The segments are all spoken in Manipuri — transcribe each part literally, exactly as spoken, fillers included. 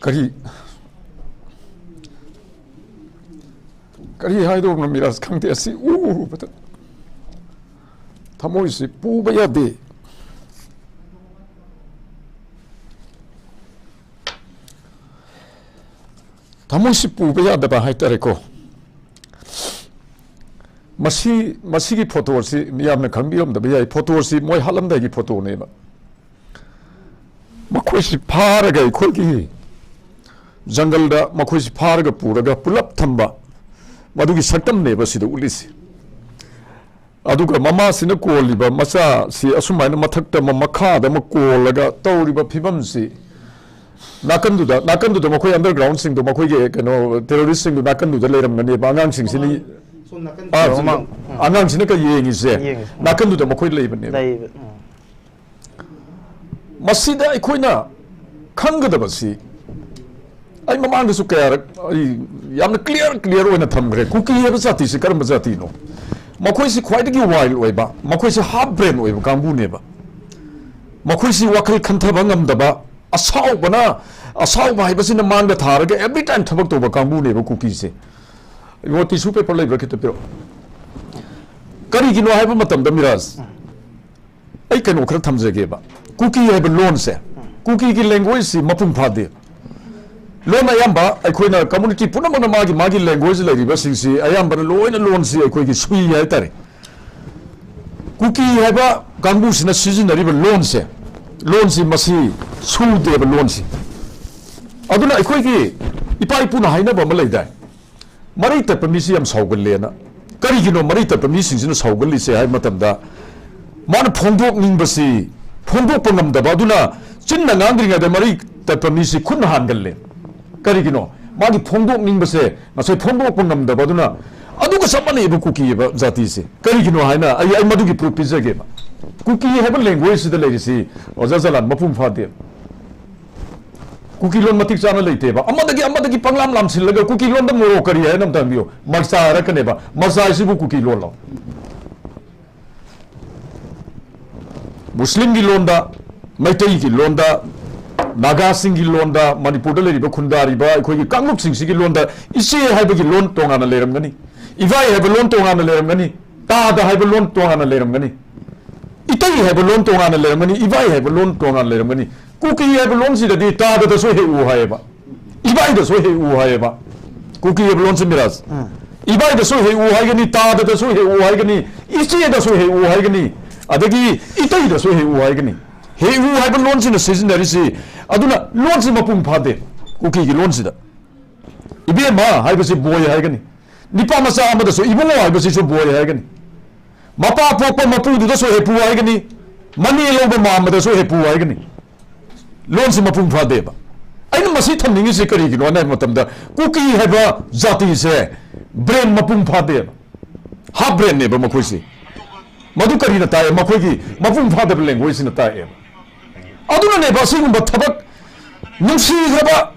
ꯀꯔꯤ, ꯀꯔꯤ ꯍꯥꯏꯗꯧꯅꯣ ꯃꯤꯔꯥꯖ, ꯈꯪꯗꯦ꯫ ꯑꯁꯤ ꯎꯔꯨꯕꯗ ꯊꯃꯣꯏꯁꯤ ꯄꯨꯕ ꯌꯥꯗꯦ꯫ ꯊꯃꯣꯏꯁꯤ ꯄꯨꯕ ꯌꯥꯗꯕ ꯍꯥꯏꯇꯥꯔꯦꯀꯣ꯫ ꯃꯁꯤ, ꯃꯁꯤꯒꯤ ꯐꯣꯇꯣꯁꯤ ꯃꯤꯌꯥꯝꯅ ꯈꯪꯕꯤꯔꯝꯗꯕ ꯌꯥꯏ꯫ ꯐꯣꯇꯣꯁꯤ ꯃꯣꯏ ꯍꯥꯠꯂꯝꯗꯥꯏꯒꯤ ꯐꯣꯇꯣꯅꯦꯕ꯫ ꯃꯈꯣꯏꯁꯤ ꯐꯥꯔꯒ ꯑꯩꯈꯣꯏꯒꯤ ꯖꯪꯒꯜꯗ ꯃꯈꯣꯏꯁꯤ ꯐꯥꯔꯒ ꯄꯨꯔꯒ ꯄꯨꯂꯞ ꯊꯝꯕ, ꯃꯗꯨꯒꯤ ꯁꯛꯇꯝꯅꯦꯕ ꯁꯤꯗ ꯎꯠꯂꯤꯁꯤ꯫ ꯑꯗꯨꯒ ꯃꯃꯥꯁꯤꯅ ꯀꯣꯜꯂꯤꯕ ꯃꯆꯥꯁꯤ ꯑꯁꯨꯃꯥꯏꯅ ꯃꯊꯛꯇ ꯑꯃ ꯃꯈꯥꯗ ꯑꯃ ꯀꯣꯜꯂꯒ ꯇꯧꯔꯤꯕ ꯐꯤꯕꯝꯁꯤ, ꯅꯥꯀꯟꯗꯨꯗ, ꯅꯥꯀꯟꯗꯨꯗ ꯃꯈꯣꯏ undergroundꯁꯤꯡꯗꯣ, ꯃꯈꯣꯏꯒꯤ ꯀꯩꯅꯣ terroristꯁꯤꯡꯗꯣ ꯅꯥꯀꯟꯗꯨꯗ ꯂꯩꯔꯝꯒꯅꯦꯕ꯫ ꯑꯉꯥꯡꯁꯤꯡꯁꯤꯅ, ꯁꯣꯝ ꯅꯥꯀꯟ ꯑꯥ, ꯃꯃꯥꯡ, ꯎꯝ꯫ ꯑꯉꯥꯡꯁꯤꯅ ꯀ ꯌꯦꯡꯉꯤꯁꯦ, ꯌꯦꯡꯉꯤꯁꯦ꯫ ꯎꯝ꯫ ꯅꯥꯀꯟꯗꯨꯗ ꯃꯈꯣꯏ ꯂꯩꯕꯅꯦꯕ꯫ ꯂꯩꯕ, ꯎꯝ꯫ ꯃꯁꯤꯗ ꯑꯩꯈꯣꯏꯅ ꯈꯪꯒꯗꯕꯁꯤ, ꯑꯩ ꯃꯃꯥꯡꯗꯁꯨ ꯀꯌꯥꯔꯛ ꯑꯩ ꯌꯥꯝꯅ clear, clear ꯑꯣꯏꯅ ꯊꯝꯈ꯭ꯔꯦ, ꯀꯨꯀꯤ ꯍꯥꯏꯕ ꯖꯥꯇꯤꯁꯤ ꯀꯔꯝꯕ ꯖꯥꯇꯤꯅꯣ? ꯃꯈꯣꯏꯁꯤ ꯈ꯭ꯋꯥꯏꯗꯒꯤ wild ꯑꯣꯏꯕ, ꯃꯈꯣꯏꯁꯤ half brain ꯑꯣꯏꯕ ꯀꯥꯡꯕꯨꯅꯦꯕ꯫ ꯃꯈꯣꯏꯁꯤ ꯋꯥꯈꯜ ꯈꯟꯊꯕ ꯉꯝꯗꯕ, ꯑꯁꯥꯎꯕꯅ, ꯑꯁꯥꯎꯕ ꯍꯥꯏꯕꯁꯤꯅ ꯃꯥꯡꯗ ꯊꯥꯔꯒ every time ꯊꯕꯛ ꯇꯧꯕ ꯀꯥꯡꯕꯨꯅꯦꯕ ꯀꯨꯀꯤꯁꯦ꯫ ꯏꯕꯣ, tissue paper ꯂꯩꯕ꯭ꯔꯥ? ꯈꯤꯇ ꯄꯤꯔꯛꯑꯣ꯫ ꯀꯔꯤꯒꯤꯅꯣ ꯍꯥꯏꯕ ꯃꯇꯝꯗ, ꯃꯤꯔꯥꯖ, ꯑꯩ ꯀꯩꯅꯣ ꯈꯔ ꯊꯝꯖꯒꯦꯕ꯫ ꯀꯨꯀꯤ ꯍꯥꯏꯕ ꯂꯣꯟꯁꯦ, ꯀꯨꯀꯤꯒꯤ languageꯁꯤ ꯃꯄꯨꯡ ꯐꯥꯗꯦ꯫ ꯂꯣꯟ ꯑꯌꯥꯝꯕ ꯑꯩꯈꯣꯏꯅ community ꯄꯨꯝꯅꯃꯛꯅ ꯃꯥꯒꯤ ꯃꯥꯒꯤ language ꯂꯩꯔꯤꯕꯁꯤꯡꯁꯤ ꯑꯌꯥꯝꯕꯅ ꯂꯣꯏꯅ ꯂꯣꯟꯁꯤ ꯑꯩꯈꯣꯏꯒꯤ ꯁꯨꯏ ꯍꯥꯏꯇꯥꯔꯦ꯫ ꯀꯨꯀꯤ ꯍꯥꯏꯕ ꯀꯥꯡꯕꯨꯁꯤꯅ ꯁꯤꯖꯤꯟꯅꯔꯤꯕ ꯂꯣꯟꯁꯦ, ꯂꯣꯟꯁꯤ ꯃꯁꯤ ꯁꯨꯗꯦꯕ ꯂꯣꯟꯁꯤ꯫ ꯑꯗꯨꯅ ꯑꯩꯈꯣꯏꯒꯤ ꯏꯄꯥ ꯏꯄꯨꯅ ꯍꯥꯏꯅꯕ ꯑꯃ ꯂꯩꯗꯥꯏ, ꯃꯔꯩ ꯇꯠꯄ ꯃꯤꯁꯤ ꯌꯥꯝ ꯁꯥꯎꯒꯜꯂꯦꯅ꯫ ꯀꯔꯤꯒꯤꯅꯣ ꯃꯔꯩ ꯇꯠꯄ ꯃꯤꯁꯤꯡꯁꯤꯅ ꯁꯥꯎꯒꯜꯂꯤꯁꯦ ꯍꯥꯏꯕ ꯃꯇꯝꯗ, ꯃꯥꯅ ꯐꯣꯡꯗꯣꯛꯅꯤꯡꯕꯁꯤ ꯐꯣꯡꯗꯣꯛꯄ ꯉꯝꯗꯕ꯫ ꯑꯗꯨꯅ ꯆꯤꯟꯅ ꯉꯥꯡꯗ꯭ꯔꯤꯉꯩꯗ ꯃꯔꯩ ꯇꯠꯄ ꯃꯤꯁꯤ ꯈꯨꯠꯅ ꯍꯥꯟꯒꯜꯂꯦ꯫ ꯀꯔꯤꯒꯤꯅꯣ? ꯃꯥꯒꯤ ꯐꯣꯡꯗꯣꯛꯅꯤꯡꯕꯁꯦ ꯉꯁꯥꯏ ꯐꯣꯡꯗꯣꯛꯄ ꯉꯝꯗꯕ꯫ ꯑꯗꯨꯅ ꯑꯗꯨꯒ ꯆꯞ ꯃꯥꯟꯅꯩꯕ ꯀꯨꯀꯤ ꯍꯥꯏꯕ ꯖꯥꯇꯤꯁꯦ꯫ ꯀꯔꯤꯒꯤꯅꯣ ꯍꯥꯏꯅ ꯑꯩ, ꯑꯩ ꯃꯗꯨꯒꯤ proof ꯄꯤꯖꯒꯦꯕ꯫ ꯀꯨꯀꯤ ꯍꯥꯏꯕ languageꯁꯤꯗ ꯂꯩꯔꯤꯁꯤ, ꯑꯣꯖꯥ ꯖꯂꯥꯟ, ꯃꯄꯨꯡ ꯐꯥꯗꯦ꯫ ꯀꯨꯀꯤ ꯂꯣꯟ ꯃꯇꯤꯛ ꯆꯥꯅ ꯂꯩꯇꯦꯕ꯫ ꯑꯃꯗꯒꯤ ꯑꯃꯗꯒꯤ ꯄꯪꯂꯥꯝ ꯂꯥꯝꯁꯤꯜꯂꯒ ꯀꯨꯀꯤ ꯂꯣꯟꯗ ꯃꯣꯔꯣ ꯀꯔꯤ ꯍꯥꯏꯅ ꯑꯝꯇ ꯍꯪꯕꯤꯌꯨ꯫ ꯃꯔꯆꯥ ꯍꯥꯏꯔꯛꯀꯅꯦꯕ꯫ ꯃꯔꯆꯥ ꯍꯥꯏꯁꯤꯕꯨ ꯀꯨꯀꯤ ꯂꯣꯟꯂꯣ? ꯃꯨꯁꯂꯤꯝꯒꯤ ꯂꯣꯟꯗ, ꯃꯩꯇꯩꯒꯤ ꯂꯣꯟꯗ, ꯅꯥꯒꯥꯁꯤꯡꯒꯤ ꯂꯣꯟꯗ, ꯃꯅꯤꯄꯨꯔꯗ ꯂꯩꯔꯤꯕ ꯈꯨꯟꯗꯥꯔꯤꯕ ꯑꯩꯈꯣꯏꯒꯤ ꯀꯥꯡꯂꯨꯞꯁꯤꯡꯁꯤꯒꯤ ꯂꯣꯟꯗ ꯏꯆꯦ ꯍꯥꯏꯕꯒꯤ ꯂꯣꯟ ꯇꯣꯉꯥꯟꯅ ꯂꯩꯔꯝꯒꯅꯤ, ꯏꯕꯥꯏ ꯍꯥꯏꯕ ꯂꯣꯟ ꯇꯣꯉꯥꯟꯅ ꯂꯩꯔꯝꯒꯅꯤ, ꯇꯥꯗ ꯍꯥꯏꯕ ꯂꯣꯟ ꯇꯣꯉꯥꯟꯅ ꯂꯩꯔꯝꯒꯅꯤ, ꯏꯇꯩ ꯍꯥꯏꯕ ꯂꯣꯟ ꯇꯣꯉꯥꯟꯅ ꯂꯩꯔꯝꯒꯅꯤ, ꯏꯕꯥꯏ ꯍꯥꯏꯕ ꯂꯣꯟ ꯇꯣꯉꯥꯟꯅ ꯂꯩꯔꯝꯒꯅꯤ꯫ ꯀꯨꯀꯤ ꯍꯥꯏꯕ ꯂꯣꯟꯁꯤꯗꯗꯤ ꯇꯥꯗꯗꯁꯨ ꯍꯦꯛ ꯎ ꯍꯥꯏꯌꯦꯕ, ꯏꯕꯥꯏꯗꯁꯨ ꯍꯦꯛ ꯎ ꯍꯥꯏꯌꯦꯕ꯫ ꯀꯨꯀꯤ ꯍꯥꯏꯕ ꯂꯣꯟꯁꯤ ꯃꯤꯔꯥꯖ, ꯎꯝ꯫ ꯏꯕꯥꯏꯗꯁꯨ ꯍꯦꯛ ꯎ ꯍꯥꯏꯒꯅꯤ, ꯇꯥꯗꯗꯁꯨ ꯍꯦꯛ ꯎ ꯍꯥꯏꯒꯅꯤ, ꯏꯆꯦꯗꯁꯨ ꯍꯦꯛ ꯎ ꯍꯥꯏꯒꯅꯤ, ꯑꯗꯒꯤ ꯏꯇꯩꯗꯁꯨ ꯍꯦꯛ ꯎ ꯍꯥꯏꯒꯅꯤ꯫ ꯍꯦꯛ ꯎ ꯍꯥꯏꯕ ꯂꯣꯟꯁꯤꯅ ꯁꯤꯖꯤꯟꯅꯔꯤꯁꯤ꯫ ꯑꯗꯨꯅ ꯂꯣꯟꯁꯤ ꯃꯄꯨꯡ ꯐꯥꯗꯦ ꯀꯨꯀꯤꯒꯤ ꯂꯣꯟꯁꯤꯗ꯫ ꯏꯕꯦꯝꯃ ꯍꯥꯏꯕꯁꯤ ꯕꯣꯏ ꯍꯥꯏꯒꯅꯤ, ꯅꯤꯄꯥ ꯃꯆꯥ ꯑꯃꯗꯁꯨ ꯏꯕꯨꯡꯉꯣ ꯍꯥꯏꯕꯁꯤꯁꯨ ꯕꯣꯏ ꯍꯥꯏꯒꯅꯤ, ꯃꯄꯥ ꯄꯣꯛꯄ ꯃꯄꯨꯗꯨꯗꯁꯨ ꯍꯦꯛ ꯄꯨ ꯍꯥꯏꯒꯅꯤ, ꯃꯅꯦ ꯂꯧꯕ ꯃꯥꯝꯃꯗꯁꯨ ꯍꯦꯛ ꯄꯨ ꯍꯥꯏꯒꯅꯤ꯫ ꯂꯣꯟꯁꯤ ꯃꯄꯨꯡ ꯐꯥꯗꯦꯕ꯫ ꯑꯩꯅ ꯃꯁꯤ ꯊꯝꯅꯤꯡꯉꯤꯁꯤ ꯀꯔꯤꯒꯤꯅꯣ ꯍꯥꯏꯕ ꯃꯇꯝꯗ, ꯀꯨꯀꯤ ꯍꯥꯏꯕ ꯖꯥꯇꯤꯁꯦ ꯕ꯭ꯔꯦꯟ ꯃꯄꯨꯡ ꯐꯥꯗꯦꯕ, ꯍꯥꯐ ꯕ꯭ꯔꯦꯟꯅꯦꯕ ꯃꯈꯣꯏꯁꯤ꯫ ꯃꯗꯨ ꯀꯔꯤꯅ ꯇꯥꯛꯑꯦ? ꯃꯈꯣꯏꯒꯤ ꯃꯄꯨꯡ ꯐꯥꯗꯕ ꯂꯦꯡꯒ꯭ꯋꯦꯖꯁꯤꯅ ꯇꯥꯛꯑꯦꯕ꯫ ꯑꯗꯨꯅꯅꯦꯕ ꯑꯁꯤꯒꯨꯝꯕ ꯊꯕꯛ, ꯅꯨꯡꯁꯤꯈ꯭ꯔꯕ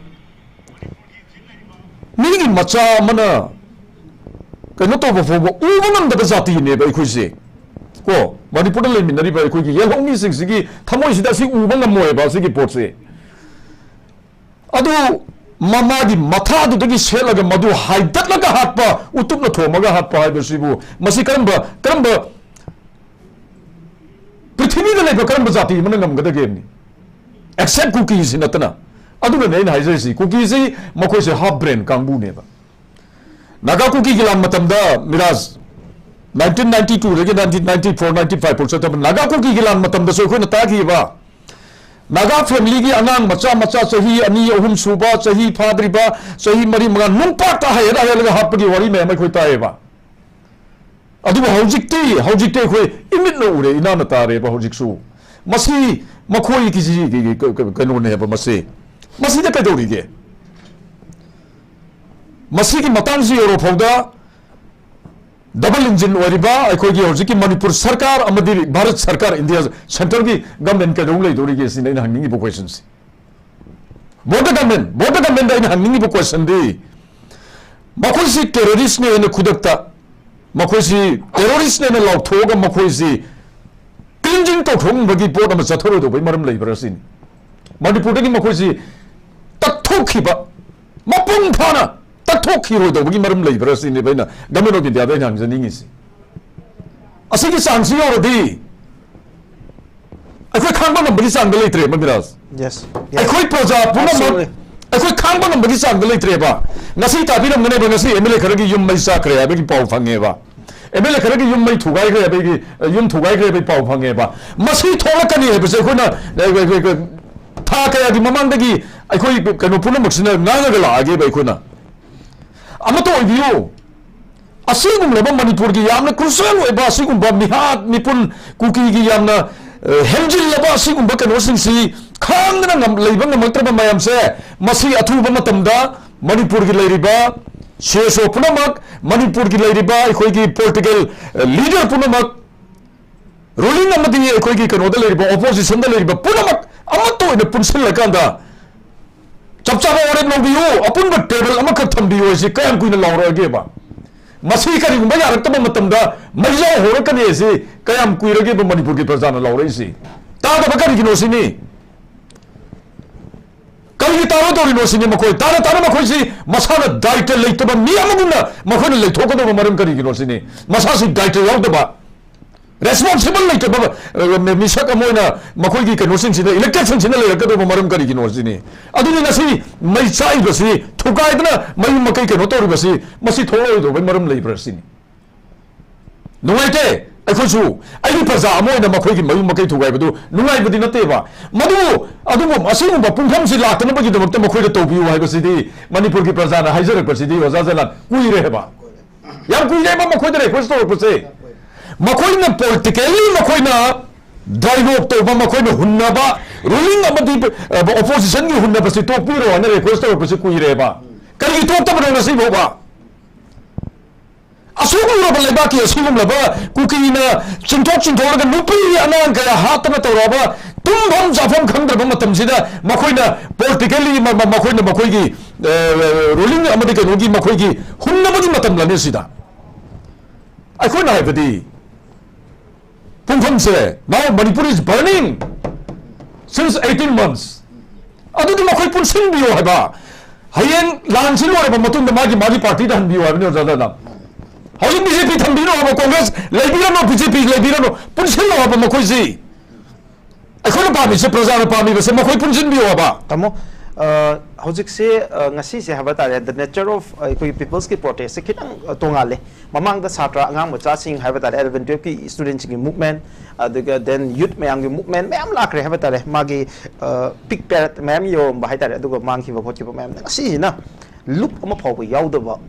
ꯃꯤꯒꯤ ꯃꯆꯥ ꯑꯃꯅ ꯀꯩꯅꯣ ꯇꯧꯕ ꯐꯥꯎꯕ ꯎꯕ ꯉꯝꯗꯕ ꯖꯥꯇꯤꯅꯦꯕ ꯑꯩꯈꯣꯏꯁꯦ꯫ ꯀꯣ, ꯃꯅꯤꯄꯨꯔꯗ ꯂꯩꯃꯤꯟꯅꯔꯤꯕ ꯑꯩꯈꯣꯏꯒꯤ ꯌꯦꯜꯍꯧꯃꯤꯁꯤꯡꯁꯤꯒꯤ ꯊꯃꯣꯏꯁꯤꯗ ꯑꯁꯤ ꯎꯕ ꯉꯝꯃꯣꯏꯕ, ꯑꯁꯤꯒꯤ ꯄꯣꯠꯁꯦ꯫ ꯑꯗꯨ ꯃꯃꯥꯒꯤ ꯃꯊꯥꯗꯨꯗꯒꯤ ꯁꯦꯠꯂꯒ ꯃꯗꯨ ꯍꯥꯏꯗꯠꯂꯒ ꯍꯥꯠꯄ, ꯎꯇꯨꯞꯅ ꯊꯣꯝꯃꯒ ꯍꯥꯠꯄ ꯍꯥꯏꯕꯁꯤꯕꯨ, ꯃꯁꯤ ꯀꯔꯝꯕ, ꯀꯔꯝꯕ ꯄ꯭ꯔꯤꯊꯤꯕꯤꯗ ꯂꯩꯕ ꯀꯔꯝꯕ ꯖꯥꯇꯤ ꯑꯃꯅ ꯉꯝꯒꯗꯒꯦꯕꯅꯤ? ꯑꯦꯛꯁꯦꯞ ꯀꯨꯀꯤꯁꯤ ꯅꯠꯇꯅ꯫ ꯑꯗꯨꯅꯅꯦ ꯑꯩꯅ ꯍꯥꯏꯖꯔꯤꯁꯤ, ꯀꯨꯀꯤꯁꯤ ꯃꯈꯣꯏꯁꯦ ꯍꯥꯐ ꯕ꯭ꯔꯦꯟ ꯀꯥꯡꯕꯨꯅꯦꯕ꯫ ꯅꯥꯒꯥ ꯀꯨꯀꯤꯒꯤ ꯂꯥꯟ ꯃꯇꯝꯗ ꯃꯤꯔꯥꯖ, ꯅꯥꯏꯟꯇꯤꯟ ꯅꯥꯏꯟꯇꯤ ꯇꯨꯗꯒꯤ ꯅꯥꯏꯟꯇꯤꯟ ꯅꯥꯏꯟꯇꯤ ꯐꯣꯔ ꯅꯥꯏꯟꯇꯤ ꯐꯥꯏꯚ ꯐꯥꯎ ꯆꯠꯊꯕ ꯅꯥꯒꯥ ꯀꯨꯀꯤꯒꯤ ꯂꯥꯟ ꯃꯇꯝꯗꯁꯨ ꯑꯩꯈꯣꯏꯅ ꯇꯥꯈꯤꯕ, ꯅꯥꯒꯥ ꯐꯦꯃꯤꯂꯤꯒꯤ ꯑꯉꯥꯡ ꯃꯆꯥ ꯃꯆꯥ, ꯆꯍꯤ ꯑꯅꯤ, ꯑꯍꯨꯝ ꯁꯨꯕ, ꯆꯍꯤ ꯐꯥꯗ꯭ꯔꯤꯕ, ꯆꯍꯤ ꯃꯔꯤ, ꯃꯉꯥ, ꯅꯨꯡꯄꯥꯛꯇ ꯍꯥꯏꯔ ꯍꯥꯏꯔꯒ ꯍꯥꯠꯄꯒꯤ ꯋꯥꯔꯤ ꯃꯌꯥꯝ ꯑꯩꯈꯣꯏ ꯇꯥꯏꯌꯦꯕ꯫ ꯑꯗꯨꯕꯨ ꯍꯧꯖꯤꯛꯇꯤ, ꯍꯧꯖꯤꯛꯇꯤ ꯑꯩꯈꯣꯏ ꯏꯃꯤꯠꯅ ꯎꯔꯦ, ꯏꯅꯥꯅ ꯇꯥꯔꯦꯕ ꯍꯧꯖꯤꯛꯁꯨ꯫ ꯃꯁꯤ ꯃꯈꯣꯏꯒꯤ ꯀ-, ꯀ-, ꯀꯩꯅꯣꯅꯦꯕ ꯃꯁꯤ꯫ ꯃꯁꯤꯗ ꯀꯩꯗꯧꯔꯤꯒꯦ? ꯃꯁꯤꯒꯤ ꯃꯇꯥꯡꯁꯤ ꯌꯧꯔꯐꯥꯎꯗ ꯗꯕꯜ ꯏꯟꯖꯤꯟ ꯑꯣꯏꯔꯤꯕ ꯑꯩꯈꯣꯏꯒꯤ ꯍꯧꯖꯤꯛꯀꯤ ꯃꯅꯤꯄꯨꯔ ꯁꯔꯀꯥꯔ ꯑꯃꯗꯤ ꯚꯥꯔꯠ ꯁꯔꯀꯥꯔ, ꯏꯟꯗꯤꯌꯥ ꯁꯦꯟꯇ꯭ꯔꯒꯤ ꯒꯚꯔꯟꯃꯦꯟ ꯀꯩꯗꯧ ꯂꯩꯗꯧꯔꯤꯒꯦ ꯁꯤꯅꯤ ꯑꯩꯅ ꯍꯪꯅꯤꯡꯉꯤꯕ ꯀꯣꯏꯁꯟꯁꯤ꯫ ꯕꯣꯔꯗꯔ ꯒꯚꯔꯟꯃꯦꯟ, ꯕꯣꯔꯗꯔ ꯒꯚꯔꯟꯃꯦꯟꯗ ꯑꯩꯅ ꯍꯪꯅꯤꯡꯉꯤꯕ ꯀꯣꯏꯁꯟꯗꯤ, ꯃꯈꯣꯏꯁꯤ ꯇꯦꯔꯣꯔꯤꯁꯅꯦ ꯍꯥꯏꯅ ꯈꯨꯗꯛꯇ, ꯃꯈꯣꯏꯁꯤ ꯇꯦꯔꯣꯔꯤꯁꯅꯦꯅ ꯂꯥꯎꯊꯣꯛꯑꯒ ꯃꯈꯣꯏꯁꯤ ꯀ꯭ꯂꯤꯟꯖꯤꯡ ꯇꯧꯊꯣꯛꯅꯕꯒꯤ ꯄꯣꯠ ꯑꯃ ꯆꯠꯊꯔꯣꯏꯗꯧꯕꯒꯤ ꯃꯔꯝ ꯂꯩꯕ꯭ꯔꯥ ꯁꯤꯅꯤ꯫ ꯃꯅꯤꯄꯨꯔꯗꯒꯤ ꯃꯈꯣꯏꯁꯤ ꯇꯛꯊꯣꯛꯈꯤꯕ, ꯃꯄꯨꯡ ꯐꯥꯅ ꯇꯛꯊꯣꯛꯈꯤꯔꯣꯏꯗꯧꯕꯒꯤ ꯃꯔꯝ ꯂꯩꯕ꯭ꯔꯥ ꯁꯤꯅꯦꯕ ꯑꯩꯅ Government of Indiaꯗ ꯑꯩꯅ ꯍꯪꯖꯅꯤꯡꯉꯤꯁꯤ꯫ ꯑꯁꯤꯒꯤ ꯆꯥꯡꯁꯤ ꯌꯧꯔꯗꯤ ꯑꯩꯈꯣꯏ ꯈꯥꯡꯕ ꯉꯝꯕꯒꯤ ꯆꯥꯡꯗ ꯂꯩꯇ꯭ꯔꯦꯕ, ꯃꯤꯔꯥꯖ꯫ Yes. ꯑꯩꯈꯣꯏ ꯄ꯭ꯔꯖꯥ ꯄꯨꯝꯅꯃꯛ ꯑꯩꯈꯣꯏ ꯈꯥꯡꯕ ꯉꯝꯕꯒꯤ ꯆꯥꯡꯗ ꯂꯩꯇ꯭ꯔꯦꯕ꯫ ꯉꯁꯤ ꯇꯥꯕꯤꯔꯝꯒꯅꯦꯕ, ꯉꯁꯤ MLA ꯈꯔꯒꯤ ꯌꯨꯝ ꯃꯩ ꯆꯥꯛꯈ꯭ꯔꯦ ꯍꯥꯏꯕꯒꯤ ꯄꯥꯎ ꯐꯪꯉꯦꯕ꯫ MLA ꯈꯔꯒꯤ ꯌꯨꯝ ꯃꯩ ꯊꯨꯒꯥꯏꯈ꯭ꯔꯦ ꯍꯥꯏꯕꯒꯤ, ꯌꯨꯝ ꯊꯨꯒꯥꯏꯈ꯭ꯔꯦ ꯍꯥꯏꯕꯒꯤ ꯄꯥꯎ ꯐꯪꯉꯦꯕ꯫ ꯃꯁꯤ ꯊꯣꯛꯂꯛꯀꯅꯤ ꯍꯥꯏꯕꯁꯦ ꯑꯩꯈꯣꯏꯅ, ꯑꯩꯈꯣꯏ, ꯑꯩꯈꯣꯏ, ꯊꯥ ꯀꯌꯥꯒꯤ ꯃꯃꯥꯡꯗꯒꯤ ꯑꯩꯈꯣꯏ ꯀꯩꯅꯣ ꯄꯨꯝꯅꯃꯛꯁꯤꯅ ꯉꯥꯡꯉꯒ ꯂꯥꯛꯑꯒꯦꯕ ꯑꯩꯈꯣꯏꯅ꯫ ꯑꯃꯠꯇ ꯑꯣꯏꯕꯤꯌꯨ꯫ ꯑꯁꯤꯒꯨꯝꯂꯕ ꯃꯅꯤꯄꯨꯔꯒꯤ ꯌꯥꯝꯅ crucial ꯑꯣꯏꯕ ꯑꯁꯤꯒꯨꯝꯕ ꯃꯤꯍꯥꯠ ꯃꯤꯄꯨꯟ, ꯀꯨꯀꯤꯒꯤ ꯌꯥꯝꯅ, ꯑ, ꯍꯦꯟꯖꯤꯜꯂꯕ ꯑꯁꯤꯒꯨꯝꯕ ꯀꯩꯅꯣꯁꯤꯡꯁꯤ ꯈꯥꯡꯗꯅ ꯉꯝ-, ꯂꯩꯕ ꯉꯝꯃꯛꯇ꯭ꯔꯕ ꯃꯌꯥꯝꯁꯦ, ꯃꯁꯤ ꯑꯊꯨꯕ ꯃꯇꯝꯗ ꯃꯅꯤꯄꯨꯔꯒꯤ ꯂꯩꯔꯤꯕ CSO ꯄꯨꯝꯅꯃꯛ, ꯃꯅꯤꯄꯨꯔꯒꯤ ꯂꯩꯔꯤꯕ ꯑꯩꯈꯣꯏꯒꯤ political, ꯑ, leader ꯄꯨꯝꯅꯃꯛ, ruling ꯑꯃꯗꯤ ꯑꯩꯈꯣꯏꯒꯤ ꯀꯩꯅꯣꯗ ꯂꯩꯔꯤꯕ, oppositionꯗ ꯂꯩꯔꯤꯕ ꯄꯨꯝꯅꯃꯛ ꯑꯃꯠꯇ ꯑꯣꯏꯅ ꯄꯨꯟꯁꯤꯜꯂꯀꯥꯟꯗ ꯆꯞ ꯆꯥꯕ ꯋꯥꯔꯦꯞ ꯂꯧꯕꯤꯌꯨ, ꯑꯄꯨꯟꯕ table ꯑꯃꯈꯛ ꯊꯝꯕꯤꯌꯨ ꯍꯥꯏꯁꯤ ꯀꯌꯥꯝ ꯀꯨꯏꯅ ꯂꯥꯎꯔꯛꯑꯒꯦꯕ? ꯃꯁꯤ ꯀꯔꯤꯒꯨꯝꯕ ꯌꯥꯔꯛꯇꯕ ꯃꯇꯝꯗ ꯃꯩꯖꯥꯎ ꯍꯧꯔꯛꯀꯅꯤ ꯍꯥꯏꯁꯤ ꯀꯌꯥꯝ ꯀꯨꯏꯔꯒꯦꯕ ꯃꯅꯤꯄꯨꯔꯒꯤ ꯄ꯭ꯔꯖꯥꯅ ꯂꯥꯎꯔꯛꯏꯁꯤ? ꯇꯥꯗꯕ ꯀꯔꯤꯒꯤꯅꯣ ꯁꯤꯅꯤ? ꯀꯔꯤꯒꯤ ꯇꯥꯔꯣꯏꯗꯧꯔꯤꯅꯣ ꯁꯤꯅꯤ? ꯃꯈꯣꯏ ꯇꯥꯅ ꯇꯥꯅ ꯃꯈꯣꯏꯁꯤ ꯃꯁꯥꯅ ꯗꯥꯏꯇ ꯂꯩꯇꯕ ꯃꯤ ꯑꯃꯒꯨꯝꯅ ꯃꯈꯣꯏꯅ ꯂꯩꯊꯣꯛꯀꯗꯧꯕ ꯃꯔꯝ ꯀꯔꯤꯒꯤꯅꯣ ꯁꯤꯅꯤ? ꯃꯁꯥꯁꯤ ꯗꯥꯏꯇ ꯌꯥꯎꯗꯕ, responsible ꯂꯩꯇꯕ, ꯑ, ꯃꯤ-, ꯃꯤꯁꯛ ꯑꯃ ꯑꯣꯏꯅ ꯃꯈꯣꯏꯒꯤ ꯀꯩꯅꯣꯁꯤꯡꯁꯤꯅ, electedꯁꯤꯡꯁꯤꯅ ꯂꯩꯔꯛꯀꯗꯧꯕ ꯃꯔꯝ ꯀꯔꯤꯒꯤꯅꯣ ꯁꯤꯅꯤ? ꯑꯗꯨꯅꯤ ꯉꯁꯤ ꯃꯩ ꯆꯥꯛꯏꯕꯁꯤ, ꯊꯨꯒꯥꯏꯗꯅ ꯃꯌꯨꯝ ꯃꯀꯩ ꯀꯩꯅꯣ ꯇꯧꯔꯤꯕꯁꯤ, ꯃꯁꯤ ꯊꯣꯛꯂꯛꯑꯣꯏꯗꯧꯕꯩ ꯃꯔꯝ ꯂꯩꯕ꯭ꯔꯥ ꯁꯤꯅꯤ? ꯅꯨꯡꯉꯥꯏꯇꯦ꯫ ꯑꯩꯈꯣꯏꯁꯨ, ꯑꯩꯒꯤ ꯄ꯭ꯔꯖꯥ ꯑꯃ ꯑꯣꯏꯅ ꯃꯈꯣꯏꯒꯤ ꯃꯌꯨꯝ ꯃꯀꯩ ꯊꯨꯒꯥꯏꯕꯗꯨ ꯅꯨꯡꯉꯥꯏꯕꯗꯤ ꯅꯠꯇꯦꯕ꯫ ꯃꯗꯨꯕꯨ, ꯑꯗꯨꯕꯨ ꯑꯁꯤꯒꯨꯝꯕ ꯄꯨꯡꯐꯝꯁꯤ ꯂꯥꯛꯇꯅꯕꯒꯤꯗꯃꯛꯇ ꯃꯈꯣꯏꯗ ꯇꯧꯕꯤꯌꯨ ꯍꯥꯏꯕꯁꯤꯗꯤ ꯃꯅꯤꯄꯨꯔꯒꯤ ꯄ꯭ꯔꯖꯥꯅ ꯍꯥꯏꯖꯔꯛꯄꯁꯤꯗꯤ, ꯑꯣꯖꯥ ꯖꯂꯥꯟ, ꯀꯨꯏꯔꯦ ꯍꯥꯏꯕ꯫ ꯌꯥꯝ ꯀꯨꯏꯔꯦꯕ ꯃꯈꯣꯏꯗ request ꯇꯧꯔꯛꯄꯁꯦ꯫ ꯃꯈꯣꯏꯅ politically ꯃꯈꯣꯏꯅ dialogue ꯇꯧꯕ, ꯃꯈꯣꯏꯅ ꯍꯨꯟꯅꯕ, ruling ꯑꯃꯗꯤ, ꯑ, oppositionꯒꯤ ꯍꯨꯟꯅꯕꯁꯤ ꯇꯣꯛꯄꯤꯔꯣ ꯍꯥꯏꯅ request ꯇꯧꯔꯛꯄꯁꯤ ꯀꯨꯏꯔꯦꯕ꯫ ꯀꯔꯤꯒꯤ ꯇꯣꯛꯇꯕꯅꯣ ꯉꯁꯤ ꯐꯥꯎꯕ? ꯑꯁꯤꯒꯨꯝꯂꯕ ꯂꯩꯕꯥꯛꯀꯤ ꯑꯁꯤꯒꯨꯝꯂꯕ ꯀꯨꯀꯤꯅ ꯆꯤꯡꯊꯣꯛ ꯆꯤꯡꯊꯣꯛꯂꯒ ꯅꯨꯄꯤ ꯑꯉꯥꯡ ꯀꯌꯥ ꯍꯥꯠꯇꯅ ꯇꯧꯔꯛꯑꯕ, ꯇꯨꯝꯐꯝ ꯆꯥꯐꯝ ꯈꯪꯗ꯭ꯔꯕ ꯃꯇꯝꯁꯤꯗ ꯃꯈꯣꯏꯅ politically ꯃ-, ꯃ-, ꯃꯈꯣꯏꯅ ꯃꯈꯣꯏꯒꯤ, ꯑ, ruling ꯑꯃꯗꯤ ꯀꯩꯅꯣꯒꯤ ꯃꯈꯣꯏꯒꯤ ꯍꯨꯟꯅꯕꯒꯤ ꯃꯇꯝꯂꯅꯦ ꯁꯤꯗ? ꯑꯩꯈꯣꯏꯅ ꯍꯥꯏꯕꯗꯤ ꯄꯨꯡꯐꯝꯁꯦ, now Manipur is burning since eighteen months. ꯑꯗꯨꯗꯤ ꯃꯈꯣꯏ ꯄꯨꯟꯁꯤꯟꯕꯤꯌꯣ ꯍꯥꯏꯕ꯫ ꯍꯌꯦꯡ ꯂꯥꯟꯁꯤ ꯂꯣꯏꯔꯕ ꯃꯇꯨꯡꯗ ꯃꯥꯒꯤ ꯃꯥꯒꯤ ꯄꯥꯔꯇꯤꯗ ꯍꯟꯕꯤꯌꯨ ꯍꯥꯏꯕꯅꯤ, ꯑꯣꯖꯥ ꯗꯥꯅꯥ꯫ ꯍꯧꯖꯤꯛ ꯕꯤ ꯖꯦ ꯄꯤ ꯊꯝꯕꯤꯔꯣ ꯍꯥꯏꯕ, ꯀꯣꯡꯒ꯭ꯔꯦꯁ ꯂꯩꯕꯤꯔꯅꯨ, ꯕꯤ ꯖꯦ ꯄꯤ ꯂꯩꯕꯤꯔꯅꯨ, ꯄꯨꯟꯁꯤꯜꯂꯣ ꯍꯥꯏꯕ ꯃꯈꯣꯏꯁꯤ꯫ ꯑꯩꯈꯣꯏꯅ ꯄꯥꯝꯃꯤꯁꯦ, ꯄ꯭ꯔꯖꯥꯅ ꯄꯥꯝꯃꯤꯕꯁꯦ ꯃꯈꯣꯏ ꯄꯨꯟꯁꯤꯟꯕꯤꯌꯣ ꯍꯥꯏꯕ꯫ ꯇꯥꯃꯣ, ꯑ, ꯍꯧꯖꯤꯛꯁꯦ, ꯑ, ꯉꯁꯤꯁꯦ ꯍꯥꯏꯕ ꯇꯥꯔꯦ, the nature of, ꯑ, ꯑꯩꯈꯣꯏꯒꯤ people's-ꯀꯤ protest-ꯁꯦ ꯈꯤꯇꯪ, ꯑ, ꯇꯣꯉꯥꯜꯂꯦ꯫ ꯃꯃꯥꯡꯗ ꯁꯥꯇ꯭ꯔ ꯑꯉꯥꯡ ꯃꯆꯥꯁꯤꯡ ꯍꯥꯏꯕ ꯇꯥꯔꯦ, eleven twelve-ꯀꯤ student-ꯁꯤꯡꯒꯤ movement, ꯑꯗꯨꯒ then youth ꯃꯌꯥꯝꯒꯤ movement ꯃꯌꯥꯝ ꯂꯥꯛꯈ꯭ꯔꯦ ꯍꯥꯏꯕ ꯇꯥꯔꯦ꯫ ꯃꯥꯒꯤ, ꯑ, pick parade ꯃꯌꯥꯝ ꯌꯧꯔꯝꯕ ꯍꯥꯏ ꯇꯥꯔꯦ, ꯑꯗꯨꯒ ꯃꯥꯡꯈꯤꯕ ꯈꯣꯠꯈꯤꯕ ꯃꯌꯥꯝꯅ ꯉꯁꯤꯁꯤꯅ ꯂꯨꯞ ꯑꯃ ꯐꯥꯎꯕ ꯌꯥꯎꯗꯕ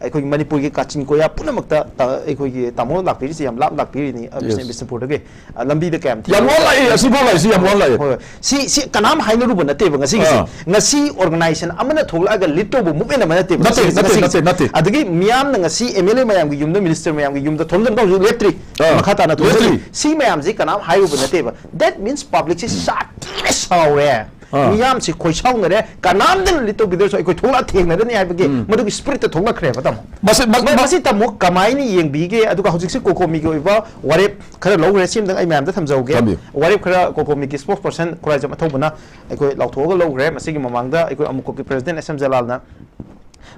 ꯑꯩꯈꯣꯏꯒꯤ ꯃꯅꯤꯄꯨꯔꯒꯤ ꯀꯥꯆꯤꯟ ꯀꯣꯌꯥ ꯄꯨꯝꯅꯃꯛꯇ, ꯇ-, ꯑꯩꯈꯣꯏꯒꯤ ꯇꯥꯃꯣ ꯂꯥꯛꯄꯤꯔꯤꯁꯤ ꯌꯥꯝ ꯂꯥꯞ ꯂꯥꯛꯄꯤꯔꯤꯅꯤ, ꯑ, ꯕꯤꯁ-, ꯕꯤꯁꯅꯨꯄꯨꯔꯗꯒꯤ꯫ ꯑ, ꯂꯝꯕꯤꯗ ꯀꯌꯥꯝ ꯊꯤ-, ꯌꯥꯝ ꯋꯥꯅ ꯂꯥꯛꯏ, ꯑꯁꯤꯐꯥꯎ ꯂꯥꯛꯏꯁꯤ ꯌꯥꯝ ꯋꯥꯅ ꯂꯥꯛꯏ꯫ ꯍꯣꯏ, ꯍꯣꯏ꯫ ꯁꯤ, ꯁꯤ ꯀꯅꯥꯝ ꯍꯥꯏꯅꯔꯨꯕ ꯅꯠꯇꯦꯕ ꯉꯁꯤꯒꯤꯁꯦ꯫ ꯑꯥ꯫ ꯉꯁꯤ organization ꯑꯃꯅ ꯊꯣꯛꯂꯛꯑꯒ lead ꯇꯧꯕ movement ꯑꯃ ꯅꯠꯇꯦꯕ ꯅꯠꯇꯦ, ꯉꯁꯤꯒꯤꯁꯦ, ꯅꯠꯇꯦ, ꯉꯁꯤꯒꯤꯁꯦ꯫ ꯅꯠꯇꯦ, ꯅꯠꯇꯦ꯫ ꯑꯗꯒꯤ ꯃꯤꯌꯥꯝꯅ ꯉꯁꯤ M L A ꯃꯌꯥꯝꯒꯤ ꯌꯨꯝꯗ, minister ꯃꯌꯥꯝꯒꯤ ꯌꯨꯝꯗ ꯊꯣꯝꯖꯤꯟꯕ ꯍꯧꯖꯤꯛ ꯂꯦꯞꯇ꯭ꯔꯤ꯫ ꯑꯥ, ꯃꯈꯥ ꯇꯥꯅ ꯊꯣꯝꯖꯤꯜꯂꯤ꯫ ꯂꯦꯞꯇ꯭ꯔꯤ꯫ ꯁꯤ ꯃꯌꯥꯝꯁꯤ ꯀꯅꯥꯝ ꯍꯥꯏꯔꯨꯕ ꯅꯠꯇꯦꯕ꯫ That means public-ꯁꯤ ꯁꯥꯊꯤꯅ ꯁꯥꯎꯔꯦ꯫ ꯑꯥ꯫ ꯃꯤꯌꯥꯝꯁꯤ ꯈꯣꯏꯁꯥꯎꯅꯔꯦ, ꯀꯅꯥꯝꯇꯅ lead ꯇꯧꯕꯤꯗ꯭ꯔꯁꯨ ꯑꯩꯈꯣꯏ ꯊꯣꯛꯂꯛꯑ ꯊꯦꯡꯅꯔꯅꯤ ꯍꯥꯏꯕꯒꯤ ꯎꯝ꯫ ꯃꯗꯨꯒꯤ spirit-ꯇ ꯊꯣꯛꯂꯛꯈ꯭ꯔꯦꯕ, ꯇꯥꯃꯣ꯫ ꯃꯁꯤ, ꯃ-, ꯃ-, ꯃ- ꯃꯁꯤ ꯇꯥꯃꯣ ꯀꯃꯥꯏꯅ ꯌꯦꯡꯕꯤꯒꯦ? ꯑꯗꯨꯒ ꯍꯧꯖꯤꯛꯁꯤ COCOMI-ꯒꯤ ꯑꯣꯏꯕ ꯋꯥꯔꯦꯞ ꯈꯔ ꯂꯧꯈ꯭ꯔꯦ, ꯁꯤ ꯑꯃꯇꯪ ꯑꯩ ꯃꯌꯥꯝꯗ ꯊꯝꯖꯍꯧꯒꯦ꯫ ꯊꯝꯕꯤꯌꯨ꯫ ꯋꯥꯔꯦꯞ ꯈꯔ COCOMI-ꯒꯤ spokesperson ꯈꯨꯔꯥꯏꯖꯝ ꯑꯊꯧꯕꯅ ꯑꯩꯈꯣꯏ ꯂꯥꯎꯊꯣꯛꯑꯒ ꯂꯧꯈ꯭ꯔꯦ꯫ ꯃꯁꯤꯒꯤ ꯃꯃꯥꯡꯗ ꯑꯩꯈꯣꯏ ꯑꯃꯨꯀꯣꯛꯀꯤ president S M ꯖꯂꯥꯜꯅ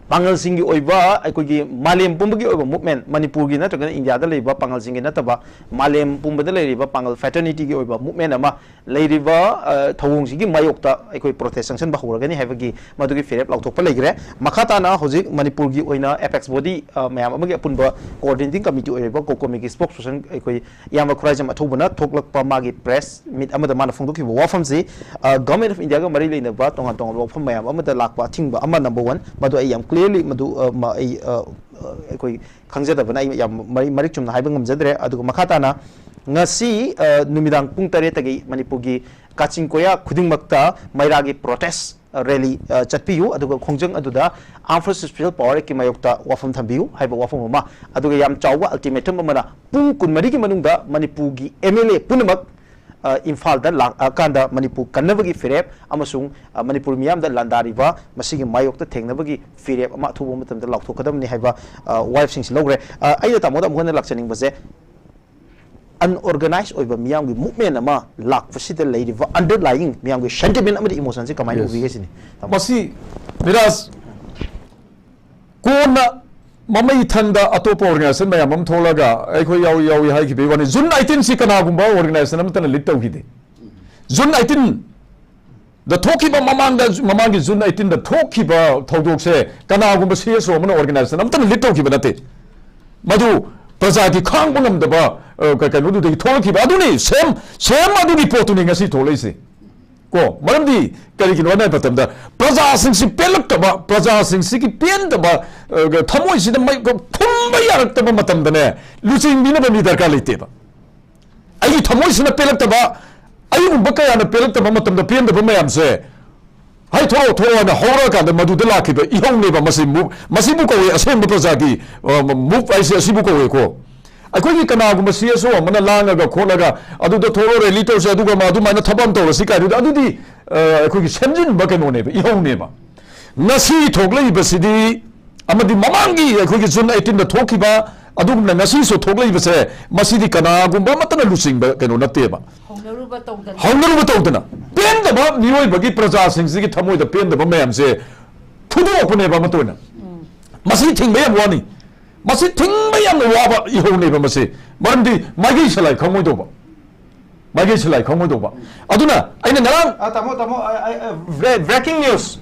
ꯄꯥꯡꯒꯜꯁꯤꯡꯒꯤ ꯑꯣꯏꯕ, ꯑꯩꯈꯣꯏꯒꯤ ꯃꯥꯂꯦꯝ ꯄꯨꯝꯕꯒꯤ ꯑꯣꯏꯕ movement, ꯃꯅꯤꯄꯨꯔꯒꯤ ꯅꯠꯇ꯭ꯔꯒꯅ ꯏꯟꯗꯤꯌꯥꯗ ꯂꯩꯔꯤꯕ ꯄꯥꯡꯒꯜꯁꯤꯡꯒꯤ ꯅꯠꯇꯕ, ꯃꯥꯂꯦꯝ ꯄꯨꯝꯕꯗ ꯂꯩꯔꯤꯕ ꯄꯥꯡꯒꯜ fraternity-ꯒꯤ ꯑꯣꯏꯕ movement ꯑꯃ ꯂꯩꯔꯤꯕ, ꯑ, ꯊꯧꯑꯣꯡꯁꯤꯒꯤ ꯃꯥꯌꯣꯛꯇ ꯑꯩꯈꯣꯏ protest ꯆꯪꯁꯤꯟꯕ ꯍꯧꯔꯒꯅꯤ ꯍꯥꯏꯕꯒꯤ ꯃꯗꯨꯒꯤ ꯐꯤꯔꯦꯞ ꯂꯥꯎꯊꯣꯛꯄ ꯂꯩꯈ꯭ꯔꯦ꯫ ꯃꯈꯥ ꯇꯥꯅ ꯍꯧꯖꯤꯛ ꯃꯅꯤꯄꯨꯔꯒꯤ ꯑꯣꯏꯅ apex body, ꯑ, ꯃꯌꯥꯝ ꯑꯃꯒꯤ ꯑꯄꯨꯟꯕ coordinating committee ꯑꯣꯏꯔꯤꯕ COCOMI-ꯒꯤ spokesperson ꯑꯩꯈꯣꯏ ꯏꯌꯥꯝꯕ ꯈꯨꯔꯥꯏꯖꯝ ꯑꯊꯧꯕꯅ ꯊꯣꯛꯂꯛꯄ ꯃꯥꯒꯤ press meet ꯑꯃꯗ ꯃꯥꯅ ꯐꯣꯡꯗꯣꯛꯈꯤꯕ ꯋꯥꯐꯝꯁꯤ, ꯑ, Government of India-ꯒ ꯃꯔꯤ ꯂꯩꯅꯕ ꯇꯣꯉꯥꯟ ꯇꯣꯉꯥꯟꯕ ꯋꯥꯐꯝ ꯃꯌꯥꯝ ꯑꯃꯗ ꯂꯥꯛꯄ ꯑꯊꯤꯡꯕ ꯑꯃ, number one, ꯃꯗꯨ ꯑꯩ ꯌꯥꯝ clearly ꯃꯗꯨ, ꯑ, ꯃ-, ꯑꯩ, ꯑ, ꯑ, ꯑꯩꯈꯣꯏ ꯈꯪꯖꯗꯕꯅ ꯑꯩ ꯌꯥꯝ ꯃꯔꯤ-, ꯃꯔꯤꯛ ꯆꯨꯝꯅ ꯍꯥꯏꯕ ꯉꯝꯖꯗ꯭ꯔꯦ꯫ ꯑꯗꯨꯒ ꯃꯈꯥ ꯇꯥꯅ ꯉꯁꯤ, ꯑ, ꯅꯨꯃꯤꯗꯥꯡ ꯄꯨꯡ ꯇꯔꯦꯠꯇꯒꯤ ꯃꯅꯤꯄꯨꯔꯒꯤ ꯀꯥꯆꯤꯟ ꯀꯣꯌꯥ ꯈꯨꯗꯤꯡꯃꯛꯇ ꯃꯩꯔꯥꯒꯤ protest, ꯑ, rally, ꯑ, ꯆꯠꯄꯤꯌꯨ, ꯑꯗꯨꯒ ꯈꯣꯡꯖꯪ ꯑꯗꯨꯗ Armed Forces Special Power Act-ꯀꯤ ꯃꯥꯌꯣꯛꯇ ꯋꯥꯐꯝ ꯊꯝꯕꯤꯌꯨ ꯍꯥꯏꯕ ꯋꯥꯐꯝ ꯑꯃ, ꯑꯗꯨꯒ ꯌꯥꯝ ꯆꯥꯎꯕ ultimatum ꯑꯃꯅ ꯄꯨꯡ ꯀꯨꯟꯃꯔꯤꯒꯤ ꯃꯅꯨꯡꯗ ꯃꯅꯤꯄꯨꯔꯒꯤ M L A ꯄꯨꯝꯅꯃꯛ, ꯑ, ꯏꯝꯐꯥꯜꯗ ꯂꯥꯛꯑꯀꯥꯟꯗ ꯃꯅꯤꯄꯨꯔ ꯀꯟꯅꯕꯒꯤ ꯐꯤꯔꯦꯞ ꯑꯃꯁꯨꯡ, ꯑ, ꯃꯅꯤꯄꯨꯔ ꯃꯤꯌꯥꯝꯗ ꯂꯥꯟꯗꯥꯔꯤꯕ ꯃꯁꯤꯒꯤ ꯃꯥꯌꯣꯛꯇ ꯊꯦꯡꯅꯕꯒꯤ ꯐꯤꯔꯦꯞ ꯑꯃ ꯑꯊꯨꯕ ꯃꯇꯝꯗ ꯂꯥꯎꯊꯣꯛꯀꯗꯕꯅꯤ ꯍꯥꯏꯕ, ꯑ, ꯋꯥꯔꯦꯞꯁꯤꯡꯁꯤ ꯂꯧꯈ꯭ꯔꯦ꯫ ꯑ, ꯑꯩꯅ ꯇꯥꯃꯣꯗ ꯑꯃꯨꯛ ꯍꯟꯅ ꯂꯥꯛꯆꯅꯤꯡꯕꯁꯦ, ꯑꯟꯑꯣꯔꯒꯅꯥꯏꯖ ꯑꯣꯏꯕ ꯃꯤꯌꯥꯝꯒꯤ ꯃꯨꯞꯃꯦꯟ ꯑꯃ ꯂꯥꯛꯄꯁꯤꯗ ꯂꯩꯔꯤꯕ ꯑꯟꯗꯔꯂꯥꯏꯌꯤꯡ ꯃꯤꯌꯥꯝꯒꯤ ꯁꯦꯟꯇꯤꯃꯦꯟ ꯑꯃꯗꯤ ꯏꯃꯣꯁꯟꯁꯦ ꯀꯃꯥꯏꯅ Yes. ꯎꯕꯤꯒꯦ ꯁꯤꯅꯤ? ꯃꯁꯤ ꯅꯤꯔꯥꯖ, ꯀꯣꯟꯅ ꯃꯃꯩ ꯊꯪꯗ ꯑꯇꯣꯞꯄ ꯑꯣꯔꯒꯅꯥꯏꯖꯦꯁꯟ ꯃꯌꯥꯝ ꯑꯃ ꯊꯣꯛꯂꯒ ꯑꯩꯈꯣꯏ ꯌꯥꯎꯏ ꯌꯥꯎꯏ ꯍꯥꯏꯈꯤꯕꯒꯤ ꯋꯥꯅꯤ꯫ ꯖꯨꯟ ꯑꯩꯠꯇꯤꯟꯁꯤ ꯀꯅꯥꯒꯨꯝꯕ ꯑꯣꯔꯒꯅꯥꯏꯖꯦꯁꯟ ꯑꯃꯠꯇꯅ ꯂꯤꯗ ꯇꯧꯈꯤꯗꯦ꯫ ꯖꯨꯟ ꯑꯩꯠꯇꯤꯟ ꯗ ꯊꯣꯛꯈꯤꯕ ꯃꯃꯥꯡꯗ, ꯃꯃꯥꯡꯒꯤ ꯖꯨꯟ ꯑꯩꯠꯇꯤꯟꯗ ꯊꯣꯛꯈꯤꯕ ꯊꯧꯗꯣꯛꯁꯦ ꯀꯅꯥꯒꯨꯝꯕ ꯁꯤ ꯑꯦꯁ ꯑꯣ ꯑꯃꯅ ꯑꯣꯔꯒꯅꯥꯏꯖꯦꯁꯟ ꯑꯃꯠꯇꯅ ꯂꯤꯗ ꯇꯧꯈꯤꯕ ꯅꯠꯇꯦ꯫ ꯃꯗꯨ ꯄ꯭ꯔꯖꯥꯒꯤ ꯈꯥꯡꯕ ꯉꯝꯗꯕ, ꯑ, ꯀ-, ꯀꯩꯅꯣꯗꯨꯗꯒꯤ ꯊꯣꯛꯂꯛꯈꯤꯕ ꯑꯗꯨꯅꯤ꯫ ꯁꯦꯝ ꯁꯦꯝ ꯑꯗꯨꯒꯤ ꯄꯣꯠꯇꯨꯅꯤ ꯉꯁꯤ ꯊꯣꯛꯂꯛꯏꯁꯦ꯫ ꯀꯣ, ꯃꯔꯝꯗꯤ ꯀꯔꯤꯒꯤꯅꯣ ꯍꯥꯏꯕ ꯃꯇꯝꯗ ꯄ꯭ꯔꯖꯥꯁꯤꯡꯁꯤ ꯄꯦꯜꯂꯛꯇꯕ, ꯄ꯭ꯔꯖꯥꯁꯤꯡꯁꯤꯒꯤ ꯄꯦꯟꯗꯕ, ꯑ, ꯊꯃꯣꯏꯁꯤꯗ ꯃꯩ ꯈꯨꯝꯕ ꯌꯥꯔꯛꯇꯕ ꯃꯇꯝꯗꯅꯦ, ꯂꯨꯆꯤꯡꯕꯤꯅꯕ ꯃꯤ ꯗꯔꯀꯥꯔ ꯂꯩꯇꯦꯕ꯫ ꯑꯩꯒꯤ ꯊꯃꯣꯏꯁꯤꯅ ꯄꯦꯜꯂꯛꯇꯕ, ꯑꯩꯒꯨꯝꯕ ꯀꯌꯥꯅ ꯄꯦꯜꯂꯛꯇꯕ ꯃꯇꯝꯗ ꯄꯦꯟꯗꯕ ꯃꯌꯥꯝꯁꯦ, "ꯍꯥꯏ, ꯊꯣꯛꯂꯛꯑꯣ, ꯊꯣꯛꯂꯛꯑꯣ" ꯍꯥꯏꯅ ꯍꯧꯔꯛꯑꯀꯥꯟꯗ ꯃꯗꯨꯗ ꯂꯥꯛꯈꯤꯕ ꯏꯍꯧꯅꯦꯕ꯫ ꯃꯁꯤ ꯃꯨꯞ-, ꯃꯁꯤꯕꯨ ꯀꯧꯋꯦ ꯑꯁꯦꯡꯕ ꯄ꯭ꯔꯖꯥꯒꯤ, ꯑ, ꯃꯨꯞ ꯍꯥꯏꯁꯦ ꯑꯁꯤꯕꯨ ꯀꯧꯋꯦꯀꯣ꯫ ꯑꯩꯈꯣꯏꯒꯤ ꯀꯅꯥꯒꯨꯝꯕ ꯁꯤ ꯑꯦꯁ ꯑꯣ ꯑꯃꯅ ꯂꯥꯡꯉꯒ ꯈꯣꯠꯂꯒ ꯑꯗꯨꯗ ꯊꯣꯛꯂꯛꯑꯣ, ꯔꯦꯂꯤ ꯇꯧꯁꯦ, ꯑꯗꯨꯒ ꯃ-, ꯑꯗꯨꯃꯥꯏꯅ ꯊꯕꯛ ꯑꯃ ꯇꯧꯔꯁꯤ ꯀꯥꯏꯗꯨꯗꯤ, ꯑꯗꯨꯗꯤ, ꯑ, ꯑꯩꯈꯣꯏꯒꯤ ꯁꯦꯝꯖꯤꯟꯕ ꯀꯩꯅꯣꯅꯦꯕ, ꯏꯍꯧꯅꯦꯕ꯫ ꯉꯁꯤ ꯊꯣꯛꯂꯛꯏꯕꯁꯤꯗꯤ, ꯑꯃꯗꯤ ꯃꯃꯥꯡꯒꯤ ꯑꯩꯈꯣꯏꯒꯤ ꯖꯨꯟ ꯑꯩꯠꯇꯤꯟꯗ ꯊꯣꯛꯈꯤꯕ ꯑꯗꯨꯒꯨꯝꯅ ꯉꯁꯤꯁꯨ ꯊꯣꯛꯂꯛꯏꯕꯁꯦ, ꯃꯁꯤꯗꯤ ꯀꯅꯥꯒꯨꯝꯕ ꯑꯃꯠꯇꯅ ꯂꯨꯆꯤꯡꯕ ꯀꯩꯅꯣ ꯅꯠꯇꯦꯕ꯫ ꯍꯧꯅꯔꯨꯕ ꯇꯧꯗꯅ ꯍꯧꯅꯔꯨꯕ ꯇꯧꯗꯅ, ꯄꯦꯟꯗꯕ ꯃꯤꯑꯣꯏꯕꯒꯤ, ꯄ꯭ꯔꯖꯥꯁꯤꯡꯁꯤꯒꯤ ꯊꯃꯣꯏꯗ ꯄꯦꯟꯗꯕ ꯃꯌꯥꯝꯁꯦ ꯐꯨꯗꯣꯔꯛꯄꯅꯦꯕ ꯑꯃꯠꯇ ꯑꯣꯏꯅ꯫ ꯃꯁꯤ ꯊꯤꯡꯕ ꯌꯥꯝ ꯋꯥꯅꯤ꯫ ꯃꯁꯤ ꯊꯤꯡꯕ ꯌꯥꯝꯅ ꯋꯥꯕ ꯏꯍꯧꯅꯦꯕ ꯃꯁꯤ꯫ ꯃꯔꯝꯗꯤ ꯃꯥꯏꯀꯩ ꯁꯂꯥꯏ ꯈꯪꯉꯣꯏꯗꯧꯕ꯫ ꯃꯥꯏꯀꯩ ꯁꯂꯥꯏ ꯈꯪꯉꯣꯏꯗꯧꯕ꯫ ꯑꯗꯨꯅ ꯑꯩꯅ ꯉꯔꯥꯡ ꯑ, ꯇꯥꯃꯣ, ꯇꯥꯃꯣ, ꯑ, ꯑ, ꯑ, bre-, breaking news,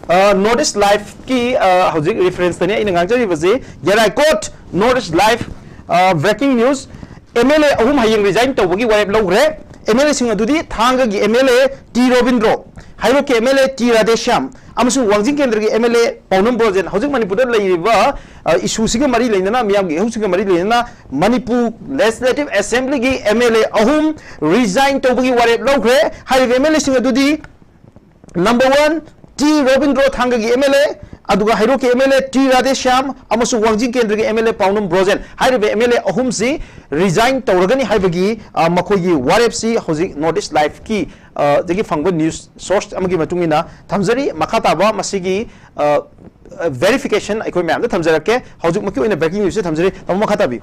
ꯑ, North East Live ꯀꯤ, ꯑ, ꯍꯧꯖꯤꯛ reference ꯇꯅꯤ ꯑꯩꯅ ꯉꯥꯡꯖꯔꯤꯕꯁꯤ꯫ ꯌꯥꯔꯥꯏꯀꯣꯠ, North East Live, ꯑ, breaking news, ꯑꯦꯝ ꯑꯦꯜ ꯑꯦ ꯑꯍꯨꯝ ꯍꯌꯦꯡ resign ꯇꯧꯕꯒꯤ ꯋꯥꯔꯦꯞ ꯂꯧꯈ꯭ꯔꯦ꯫ ꯑꯦꯝ ꯑꯦꯜ ꯑꯦꯁꯤꯡ ꯑꯗꯨꯗꯤ ꯊꯥꯡꯒꯒꯤ M L A T Robindro, ꯍꯩꯔꯣꯛꯀꯤ M L A T Radheshyam ꯑꯃꯁꯨꯡ ꯋꯥꯡꯖꯤꯡ ꯀꯦꯟꯗ꯭ꯔꯒꯤ ꯑꯦꯝ ꯑꯦꯜ ꯑꯦ ꯄꯥꯎꯅꯝ ꯕ꯭ꯔꯣꯖꯦꯟ꯫ ꯍꯧꯖꯤꯛ ꯃꯅꯤꯄꯨꯔꯗ ꯂꯩꯔꯤꯕ, ꯑ, issue ꯁꯤꯒ ꯃꯔꯤ ꯂꯩꯅꯅ, ꯃꯤꯌꯥꯝꯒꯤ ꯏꯍꯧꯁꯤꯒ ꯃꯔꯤ ꯂꯩꯅꯅ ꯃꯅꯤꯄꯨꯔ Legislative Assembly ꯒꯤ ꯑꯦꯝ ꯑꯦꯜ ꯑꯦ ꯑꯍꯨꯝ resign ꯇꯧꯕꯒꯤ ꯋꯥꯔꯦꯞ ꯂꯧꯈ꯭ꯔꯦ꯫ ꯍꯥꯏꯔꯤꯕ ꯑꯦꯝ ꯑꯦꯜ ꯑꯦꯁꯤꯡ ꯑꯗꯨꯗꯤ number one, ꯇꯤ ꯔꯣꯕꯤꯟꯗ꯭ꯔꯣ, ꯊꯥꯡꯒꯒꯤ ꯑꯦꯝ ꯑꯦꯜ ꯑꯦ, ꯑꯗꯨꯒ ꯍꯩꯔꯣꯛꯀꯤ M L A T Radheshyam ꯑꯃꯁꯨꯡ ꯋꯥꯡꯖꯤꯡ ꯀꯦꯟꯗ꯭ꯔꯒꯤ ꯑꯦꯝ ꯑꯦꯜ ꯑꯦ ꯄꯥꯎꯅꯝ ꯕ꯭ꯔꯣꯖꯦꯟ꯫ ꯍꯥꯏꯔꯤꯕ ꯑꯦꯝ ꯑꯦꯜ ꯑꯦ ꯑꯍꯨꯝꯁꯤ resign ꯇꯧꯔꯒꯅꯤ ꯍꯥꯏꯕꯒꯤ, ꯑ, ꯃꯈꯣꯏꯒꯤ ꯋꯥꯔꯦꯞꯁꯤ ꯍꯧꯖꯤꯛ North East Live ꯀꯤ, ꯑ, ꯗꯒꯤ ꯐꯪꯕ news source ꯑꯃꯒꯤ ꯃꯇꯨꯡ ꯏꯟꯅ ꯊꯝꯖꯔꯤ꯫ ꯃꯈꯥ ꯇꯥꯕ ꯃꯁꯤꯒꯤ, ꯑ, verification ꯑꯩꯈꯣꯏ ꯃꯌꯥꯝꯗ ꯊꯝꯖꯔꯛꯀꯦ꯫ ꯍꯧꯖꯤꯛꯃꯛꯀꯤ ꯑꯣꯏꯅ breaking news ꯁꯦ ꯊꯝꯖꯔꯤ꯫ ꯇꯥꯃꯣ, ꯃꯈꯥ ꯇꯥꯕꯤꯌꯨ꯫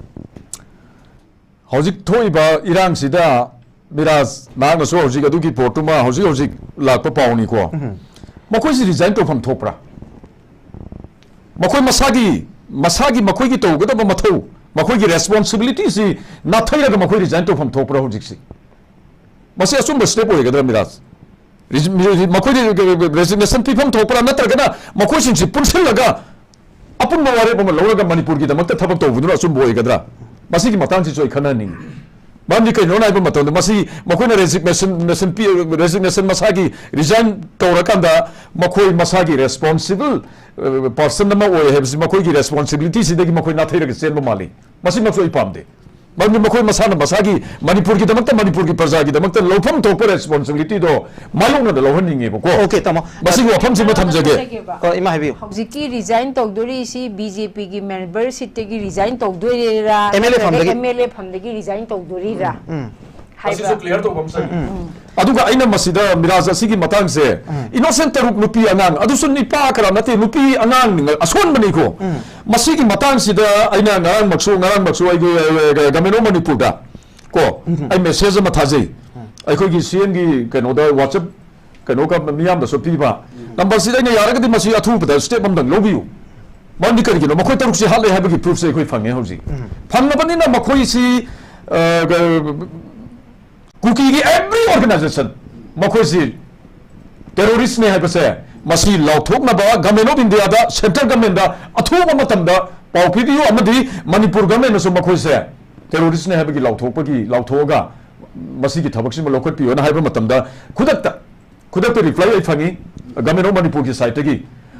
ꯍꯧꯖꯤꯛ ꯊꯣꯛꯏꯕ ꯏꯔꯥꯡꯁꯤꯗ, ꯃꯤꯔꯥꯖ, ꯅꯍꯥꯛꯅꯁꯨ ꯍꯧꯖꯤꯛ ꯑꯗꯨꯒꯤ ꯄꯣꯠꯇꯨꯃ ꯍꯧꯖꯤꯛ ꯍꯧꯖꯤꯛ ꯂꯥꯛꯄ ꯄꯥꯎꯅꯤꯀꯣ꯫ ꯃꯈꯣꯏꯁꯤ ꯔꯤꯖꯥꯏꯟ ꯇꯧꯐꯝ ꯊꯣꯛꯄ꯭ꯔꯥ? ꯃꯈꯣꯏ ꯃꯁꯥꯒꯤ, ꯃꯁꯥꯒꯤ ꯃꯈꯣꯏꯒꯤ ꯇꯧꯒꯗꯕ ꯃꯊꯧ, ꯃꯈꯣꯏꯒꯤ ꯔꯦꯁꯄꯣꯟꯁꯤꯕꯤꯂꯤꯇꯤꯁꯤ ꯅꯥꯊꯩꯔꯒ ꯃꯈꯣꯏ ꯔꯤꯖꯥꯏꯟ ꯇꯧꯐꯝ ꯊꯣꯛꯄ꯭ꯔꯥ ꯍꯧꯖꯤꯛꯁꯤ? ꯃꯁꯤ ꯑꯆꯨꯝꯕ ꯁ꯭ꯇꯦꯞ ꯑꯣꯏꯒꯗ꯭ꯔꯥ, ꯃꯤꯔꯥꯖ? ꯔꯤꯖ-, ꯃꯈꯣꯏꯗ ꯔꯦꯖꯤꯒꯅꯦꯁꯟ ꯄꯤꯐꯝ ꯊꯣꯛꯄ꯭ꯔꯥ, ꯅꯠꯇ꯭ꯔꯒꯅ ꯃꯈꯣꯏꯁꯤꯡꯁꯤ ꯄꯨꯟꯁꯤꯜꯂꯒ ꯑꯄꯨꯟꯕ ꯋꯥꯔꯦꯞ ꯑꯃ ꯂꯧꯔꯒ ꯃꯅꯤꯄꯨꯔꯒꯤꯗꯃꯛꯇ ꯊꯕꯛ ꯇꯧꯕꯗꯨꯅ ꯑꯆꯨꯝꯕ ꯑꯣꯏꯒꯗ꯭ꯔꯥ? ꯃꯁꯤꯒꯤ ꯃꯇꯥꯡꯁꯤꯁꯨ ꯑꯩ ꯈꯟꯅꯍꯟꯅꯤꯡꯉꯤ꯫ ꯃꯔꯝꯗꯤ ꯀꯩꯅꯣꯅ ꯍꯥꯏꯕ ꯃꯇꯝꯗ, ꯃꯁꯤ ꯃꯈꯣꯏꯅ ꯔꯦꯖꯤꯒꯅꯦꯁꯟ, ꯅꯦꯁꯟ ꯄꯤ-, ꯔꯦꯖꯤꯒꯅꯦꯁꯟ ꯃꯁꯥꯒꯤ ꯔꯤꯖꯥꯏꯟ ꯇꯧꯔꯀꯥꯟꯗ ꯃꯈꯣꯏ ꯃꯁꯥꯒꯤ ꯔꯦꯁꯄꯣꯟꯁꯤꯕꯜ, ꯑ, ꯄꯥꯔꯁꯟ ꯑꯃ ꯑꯣꯏ ꯍꯥꯏꯕꯁꯤ ꯃꯈꯣꯏꯒꯤ ꯔꯦꯁꯄꯣꯟꯁꯤꯕꯤꯂꯤꯇꯤꯁꯤꯗꯒꯤ ꯃꯈꯣꯏ ꯅꯥꯊꯩꯔꯒ ꯆꯦꯟꯕ ꯃꯥꯜꯂꯤ꯫ ꯃꯁꯤꯃꯛꯁꯨ ꯑꯩ ꯄꯥꯝꯗꯦ꯫ ꯃꯔꯝꯗꯤ ꯃꯈꯣꯏ ꯃꯁꯥꯅ ꯃꯁꯥꯒꯤ, ꯃꯅꯤꯄꯨꯔꯒꯤꯗꯃꯛꯇ, ꯃꯅꯤꯄꯨꯔꯒꯤ ꯄ꯭ꯔꯖꯥꯒꯤꯗꯃꯛꯇ ꯂꯧꯐꯝ ꯊꯣꯛꯄ ꯔꯦꯁꯄꯣꯟꯁꯤꯕꯤꯂꯤꯇꯤꯗꯣ ꯃꯥꯌꯣꯛꯅꯅ ꯂꯧꯍꯟꯅꯤꯡꯉꯦꯕꯀꯣ꯫ ꯑꯣꯀꯦ, ꯇꯥꯃꯣ꯫ ꯃꯁꯤꯒꯤ ꯋꯥꯐꯝꯁꯤꯃ ꯊꯝꯖꯒꯦ꯫ ꯍꯥꯏꯖꯒꯦꯕ꯫ ꯑ, ꯏꯃꯥ, ꯍꯥꯏꯕꯤꯌꯨ꯫ ꯍꯧꯖꯤꯛꯀꯤ ꯔꯤꯖꯥꯏꯟ ꯇꯧꯗꯣꯔꯤꯁꯤ ꯕꯤ ꯖꯦ ꯄꯤꯒꯤ ꯃꯦꯝꯕꯔ ꯁꯤꯠꯇꯒꯤ ꯔꯤꯖꯥꯏꯟ ꯇꯧꯗꯣꯏꯔꯥ, ꯑꯦꯝ ꯑꯦꯜ ꯑꯦ ꯅꯠꯇ꯭ꯔꯒ ꯐꯝꯗꯒꯤ꯫ ꯑꯦꯝ ꯑꯦꯜ ꯑꯦ ꯐꯝꯗꯒꯤ ꯔꯤꯖꯥꯏꯟ ꯇꯧꯗꯣꯔꯤꯔꯥ? ꯎꯝ꯫ ꯍꯥꯏꯕ꯫ ꯃꯁꯤꯁꯨ ꯀ꯭ꯂꯤꯌꯥꯔ ꯇꯧꯕ ꯑꯃ ꯆꯪꯉꯤ꯫ ꯎꯝ꯫ ꯑꯗꯨꯒ ꯑꯩꯅ ꯃꯁꯤꯗ, ꯃꯤꯔꯥꯖ, ꯑꯁꯤꯒꯤ ꯃꯇꯥꯡꯁꯦ, ꯎꯝ꯫ ꯏꯅꯣꯁꯦꯟ ꯇꯔꯨꯛ, ꯅꯨꯄꯤ ꯑꯉꯥꯡ, ꯑꯗꯨꯁꯨ ꯅꯤꯄꯥ ꯈꯔ ꯅꯠꯇꯦ, ꯅꯨꯄꯤ ꯑꯉꯥꯡꯅꯤ, ꯑꯁꯣꯟꯕꯅꯤꯀꯣ꯫ ꯎꯝ꯫ ꯃꯁꯤꯒꯤ ꯃꯇꯥꯡꯁꯤꯗ ꯑꯩꯅ ꯉꯔꯥꯡꯃꯛꯁꯨ, ꯉꯔꯥꯡꯃꯛꯁꯨ ꯑꯩꯒꯤ, ꯑ, ꯑ, ꯒꯃꯦꯟ ꯑꯣꯐ ꯃꯅꯤꯄꯨꯔꯗ ꯀꯣ, ꯎꯝ꯫ ꯑꯩ ꯃꯦꯁꯦꯖ ꯑꯃ ꯊꯥꯖꯩ꯫ ꯎꯝ꯫ ꯑꯩꯈꯣꯏꯒꯤ ꯁꯤ ꯑꯦꯝꯒꯤ ꯀꯩꯅꯣꯗ, ꯋꯥꯆꯞ ꯀꯩꯅꯣꯒ ꯃꯤꯌꯥꯝꯗꯁꯨ ꯄꯤꯕ꯫ ꯎꯝ꯫ ꯅꯝꯕꯔꯁꯤꯗ ꯑꯩꯅ ꯌꯥꯔꯒꯗꯤ ꯃꯁꯤ ꯑꯊꯨꯕꯗ ꯁ꯭ꯇꯦꯞ ꯑꯃꯗꯪ ꯂꯧꯕꯤꯌꯨ꯫ ꯃꯔꯝꯗꯤ ꯀꯔꯤꯒꯤꯅꯣ? ꯃꯈꯣꯏ ꯇꯔꯨꯛꯁꯤ ꯍꯥꯠꯂꯦ ꯍꯥꯏꯕꯒꯤ ꯄ꯭ꯔꯨꯐꯁꯦ ꯑꯩꯈꯣꯏ ꯐꯪꯉꯦ ꯍꯧꯖꯤꯛ꯫ ꯎꯝ꯫ ꯐꯪꯉꯕꯅꯤꯅ ꯃꯈꯣꯏꯁꯤ, ꯑ, ꯀ-, ꯀꯨꯀꯤꯒꯤ ꯑꯦꯚ꯭ꯔꯤ ꯑꯣꯔꯒꯅꯥꯏꯖꯦꯁꯟ, ꯃꯈꯣꯏꯁꯤ ꯇꯦꯔꯣꯔꯤꯁꯅꯦ ꯍꯥꯏꯕꯁꯦ, ꯃꯁꯤ ꯂꯥꯎꯊꯣꯛꯅꯕ ꯒꯃꯦꯟ ꯑꯣꯐ ꯏꯟꯗꯤꯌꯥꯗ, ꯁꯦꯟꯇ꯭ꯔꯦꯜ ꯒꯃꯦꯟꯗ ꯑꯊꯨꯕ ꯃꯇꯝꯗ ꯄꯥꯎ ꯄꯤꯕꯤꯌꯨ, ꯑꯃꯗꯤ ꯃꯅꯤꯄꯨꯔ ꯒꯃꯦꯟꯅꯁꯨ ꯃꯈꯣꯏꯁꯦ ꯇꯦꯔꯣꯔꯤꯁꯅꯦ ꯍꯥꯏꯕꯒꯤ ꯂꯥꯎꯊꯣꯛꯄꯒꯤ, ꯂꯥꯎꯊꯣꯛꯑꯒ ꯃꯁꯤꯒꯤ ꯊꯕꯛꯁꯤꯃ ꯂꯧꯈꯠꯄꯤꯌꯣꯅ ꯍꯥꯏꯕ ꯃꯇꯝꯗ, ꯈꯨꯗꯛꯇ, ꯈꯨꯗꯛꯇ ꯔꯤꯄ꯭ꯂꯥꯏ ꯑꯩ ꯐꯪꯉꯤ ꯒꯃꯦꯟ ꯑꯣꯐ ꯃꯅꯤꯄꯨꯔꯒꯤ ꯁꯥꯏꯠꯇꯒꯤ꯫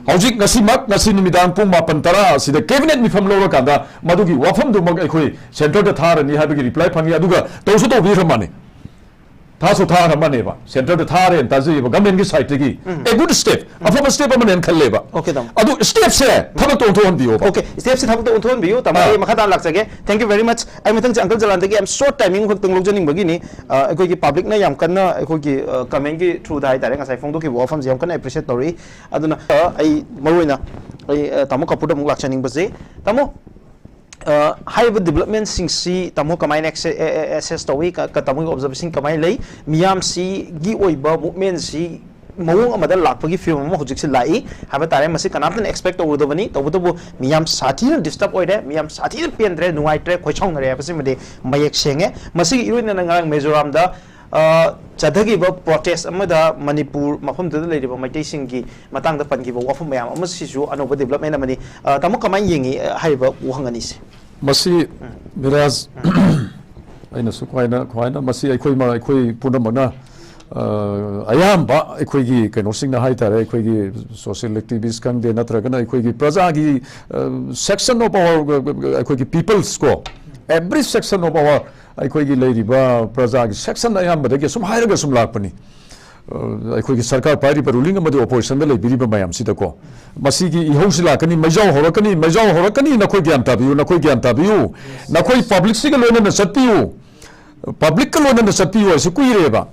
ꯍꯧꯖꯤꯛ ꯉꯁꯤꯃꯛ, ꯉꯁꯤ ꯅꯨꯃꯤꯗꯥꯡ ꯄꯨꯡ ꯃꯥꯄꯟ ꯇꯔꯥ ꯑꯁꯤꯗ ꯀꯦꯕꯤꯅꯦꯠ ꯃꯤꯐꯝ ꯂꯧꯔꯀꯥꯟꯗ ꯃꯗꯨꯒꯤ ꯋꯥꯐꯝꯗꯨꯃꯛ ꯑꯩꯈꯣꯏ ꯁꯦꯟꯇꯔꯗ ꯊꯥꯔꯅꯤ ꯍꯥꯏꯕꯒꯤ ꯔꯤꯄ꯭ꯂꯥꯏ ꯐꯪꯉꯤ꯫ ꯑꯗꯨꯒ ꯇꯧꯁꯨ ꯇꯧꯕꯤꯈ꯭ꯔ ꯃꯥꯅꯤ, ꯊꯥꯁꯨ ꯊꯥꯈ꯭ꯔ ꯃꯥꯅꯦꯕ, ꯁꯦꯟꯇꯔꯗ ꯊꯥꯔꯦꯅ ꯇꯥꯖꯩꯌꯦꯕ ꯒꯃꯦꯟꯒꯤ ꯁꯥꯏꯠꯇꯒꯤ꯫ ꯎꯝ꯫ ꯑꯦ ꯒꯨꯗ ꯁ꯭ꯇꯦꯞ, ꯎꯝ꯫ ꯑꯐꯕ ꯁ꯭ꯇꯦꯞ ꯑꯃꯅꯦꯅ ꯈꯜꯂꯦꯕ꯫ ꯑꯣꯀꯦ, ꯇꯥꯃꯣ꯫ ꯑꯗꯨ ꯁ꯭ꯇꯦꯞꯁꯦ ꯊꯕꯛꯇ ꯑꯣꯟꯊꯣꯛꯍꯟꯕꯤꯌꯣꯕ꯫ ꯑꯣꯀꯦ, ꯁ꯭ꯇꯦꯞꯁꯦ ꯊꯕꯛꯇ ꯑꯣꯟꯊꯣꯛꯍꯟꯕꯤꯌꯨ꯫ ꯇꯥꯃꯣ, ꯑꯥ꯫ ꯑꯩ ꯃꯈꯥ ꯇꯥꯅ ꯂꯥꯛꯆꯒꯦ꯫ Thank you very much꯫ ꯑꯩ ꯃꯊꯪꯁꯦ ꯑꯪꯀꯜ ꯖꯂꯥꯟꯗꯒꯤ I'm short timing ꯈꯛꯇꯪ ꯂꯧꯖꯅꯤꯡꯕꯒꯤꯅꯤ꯫ ꯑ, ꯑꯩꯈꯣꯏꯒꯤ ꯄꯕ꯭ꯂꯤꯛꯅ ꯌꯥꯝ ꯀꯟꯅ ꯑꯩꯈꯣꯏꯒꯤ, ꯑ, ꯀꯃꯦꯟꯒꯤ ꯊ꯭ꯔꯨꯗ ꯍꯥꯏꯇꯥꯔꯦ, ꯉꯁꯥꯏ ꯐꯣꯡꯗꯣꯛꯈꯤꯕ ꯋꯥꯐꯝꯁꯦ ꯌꯥꯝ ꯀꯟꯅ ꯑꯦꯄ꯭ꯔꯤꯁꯤꯌꯦꯠ ꯇꯧꯔꯛꯏ꯫ ꯑꯗꯨꯅ, ꯑ, ꯑꯩ ꯃꯔꯨꯑꯣꯏꯅ ꯑꯩ, ꯑ, ꯇꯥꯃꯣ ꯀꯥꯄꯨꯔꯗ ꯑꯃꯨꯛ ꯂꯥꯛꯆꯅꯤꯡꯕꯁꯤ, ꯇꯥꯃꯣ, ꯑ, ꯍꯥꯏꯔꯤꯕ ꯗꯤꯕꯂꯞꯃꯦꯟꯁꯤꯡꯁꯤ ꯇꯥꯃꯣ ꯀꯃꯥꯏꯅ ꯑꯦꯛꯁꯦ-, ꯑꯦ-, ꯑꯦ-, ꯑꯦꯁꯦꯁ ꯇꯧꯏ? ꯀ-, ꯀ-, ꯇꯥꯃꯣꯒꯤ ꯑꯣꯕꯖꯔꯕꯦꯁꯟ ꯀꯃꯥꯏꯅ ꯂꯩ? ꯃꯤꯌꯥꯝꯁꯤꯒꯤ ꯑꯣꯏꯕ ꯃꯨꯞꯃꯦꯟꯁꯤ ꯃꯑꯣꯡ ꯑꯃꯗ ꯂꯥꯛꯄꯒꯤ ꯐꯤꯕꯝ ꯑꯃ ꯍꯧꯖꯤꯛꯁꯤ ꯂꯥꯛꯏ ꯍꯥꯏꯕ ꯇꯥꯔꯦ꯫ ꯃꯁꯤ ꯀꯅꯥꯝꯇꯅ ꯑꯦꯛꯁꯄꯦꯛ ꯇꯧꯔꯨꯗꯕꯅꯤ꯫ ꯇꯧꯕꯇꯕꯨ ꯃꯤꯌꯥꯝ ꯁꯥꯊꯤꯅ ꯗꯤꯁꯇꯔꯕ ꯑꯣꯏꯔꯦ, ꯃꯤꯌꯥꯝ ꯁꯥꯊꯤꯅ ꯄꯦꯟꯗ꯭ꯔꯦ, ꯅꯨꯡꯉꯥꯏꯇ꯭ꯔꯦ, ꯈꯣꯏꯁꯥꯎꯅꯔꯦ ꯍꯥꯏꯕꯁꯤꯃꯗꯤ ꯃꯌꯦꯛ ꯁꯦꯡꯉꯦ꯫ ꯃꯁꯤꯒꯤ ꯏꯔꯣꯏꯅꯅ ꯉꯔꯥꯡ ꯃꯤꯖꯣꯔꯥꯝꯗ, ꯑ, ꯆꯠꯊꯈꯤꯕ ꯄ꯭ꯔꯣꯇꯦꯁ ꯑꯃꯗ ꯃꯅꯤꯄꯨꯔ ꯃꯐꯝꯗꯨꯗ ꯂꯩꯔꯤꯕ ꯃꯩꯇꯩꯁꯤꯡꯒꯤ ꯃꯇꯥꯡꯗ ꯄꯟꯈꯤꯕ ꯋꯥꯐꯝ ꯃꯌꯥꯝ ꯑꯃꯁꯤꯁꯨ ꯑꯅꯧꯕ ꯗꯤꯕꯂꯞꯃꯦꯟ ꯑꯃꯅꯤ꯫ ꯑ, ꯇꯥꯃꯣ, ꯀꯃꯥꯏꯅ ꯌꯦꯡꯉꯤ, ꯑ, ꯍꯥꯏꯔꯤꯕ ꯋꯥꯍꯪ ꯑꯅꯤꯁꯦ? ꯃꯁꯤ, ꯃꯤꯔꯥꯖ, ꯑꯩꯅꯁꯨ ꯈ꯭ꯋꯥꯏꯅ, ꯈ꯭ꯋꯥꯏꯅ ꯃꯁꯤ ꯑꯩꯈꯣꯏ ꯃ-, ꯑꯩꯈꯣꯏ ꯄꯨꯝꯅꯃꯛꯅ, ꯑ, ꯑꯌꯥꯝꯕ ꯑꯩꯈꯣꯏꯒꯤ ꯀꯩꯅꯣꯁꯤꯡꯅ ꯍꯥꯏꯇꯥꯔꯦ, ꯑꯩꯈꯣꯏꯒꯤ ꯁꯣꯁꯤꯌꯦꯜ ꯑꯦꯛꯇꯤꯚꯤꯁ ꯈꯪꯗꯦ, ꯅꯠꯇ꯭ꯔꯒꯅ ꯑꯩꯈꯣꯏꯒꯤ ꯄ꯭ꯔꯖꯥꯒꯤ, ꯑ, section of our, ꯑꯩꯈꯣꯏꯒꯤ peoples ꯀꯣ, every section of our ꯑꯩꯈꯣꯏꯒꯤ ꯂꯩꯔꯤꯕ ꯄ꯭ꯔꯖꯥꯒꯤ section ꯑꯌꯥꯝꯕꯗꯒꯤ ꯑꯁꯨꯝ ꯍꯥꯏꯔꯒ ꯁꯨꯝ ꯂꯥꯛꯄꯅꯤ꯫ ꯑ, ꯑꯩꯈꯣꯏꯒꯤ ꯁꯔꯀꯥꯔ ꯄꯥꯏꯔꯤꯕ, ꯔꯨꯂꯤꯡ ꯑꯃꯗꯤ ꯑꯣꯄꯣꯖꯤꯁꯟꯗ ꯂꯩꯕꯤꯔꯤꯕ ꯃꯌꯥꯝꯁꯤꯗꯀꯣ, ꯃꯁꯤꯒꯤ ꯏꯍꯧꯁꯤ ꯂꯥꯛꯀꯅꯤ, ꯃꯩꯖꯥꯎ ꯍꯧꯔꯛꯀꯅꯤ, ꯃꯩꯖꯥꯎ ꯍꯧꯔꯛꯀꯅꯤ, ꯅꯈꯣꯏ ꯒ꯭ꯌꯥꯟ ꯇꯥꯕꯤꯌꯨ, ꯅꯈꯣꯏ ꯒ꯭ꯌꯥꯟ ꯇꯥꯕꯤꯌꯨ, ꯅꯈꯣꯏ ꯄꯕ꯭ꯂꯤꯛꯁꯤꯒ ꯂꯣꯏꯅꯅ ꯆꯠꯄꯤꯌꯨ, ꯄꯕ꯭ꯂꯤꯛꯀ ꯂꯣꯏꯅꯅ ꯆꯠꯄꯤꯌꯨ ꯍꯥꯏꯁꯤ ꯀꯨꯏꯔꯦꯕ꯫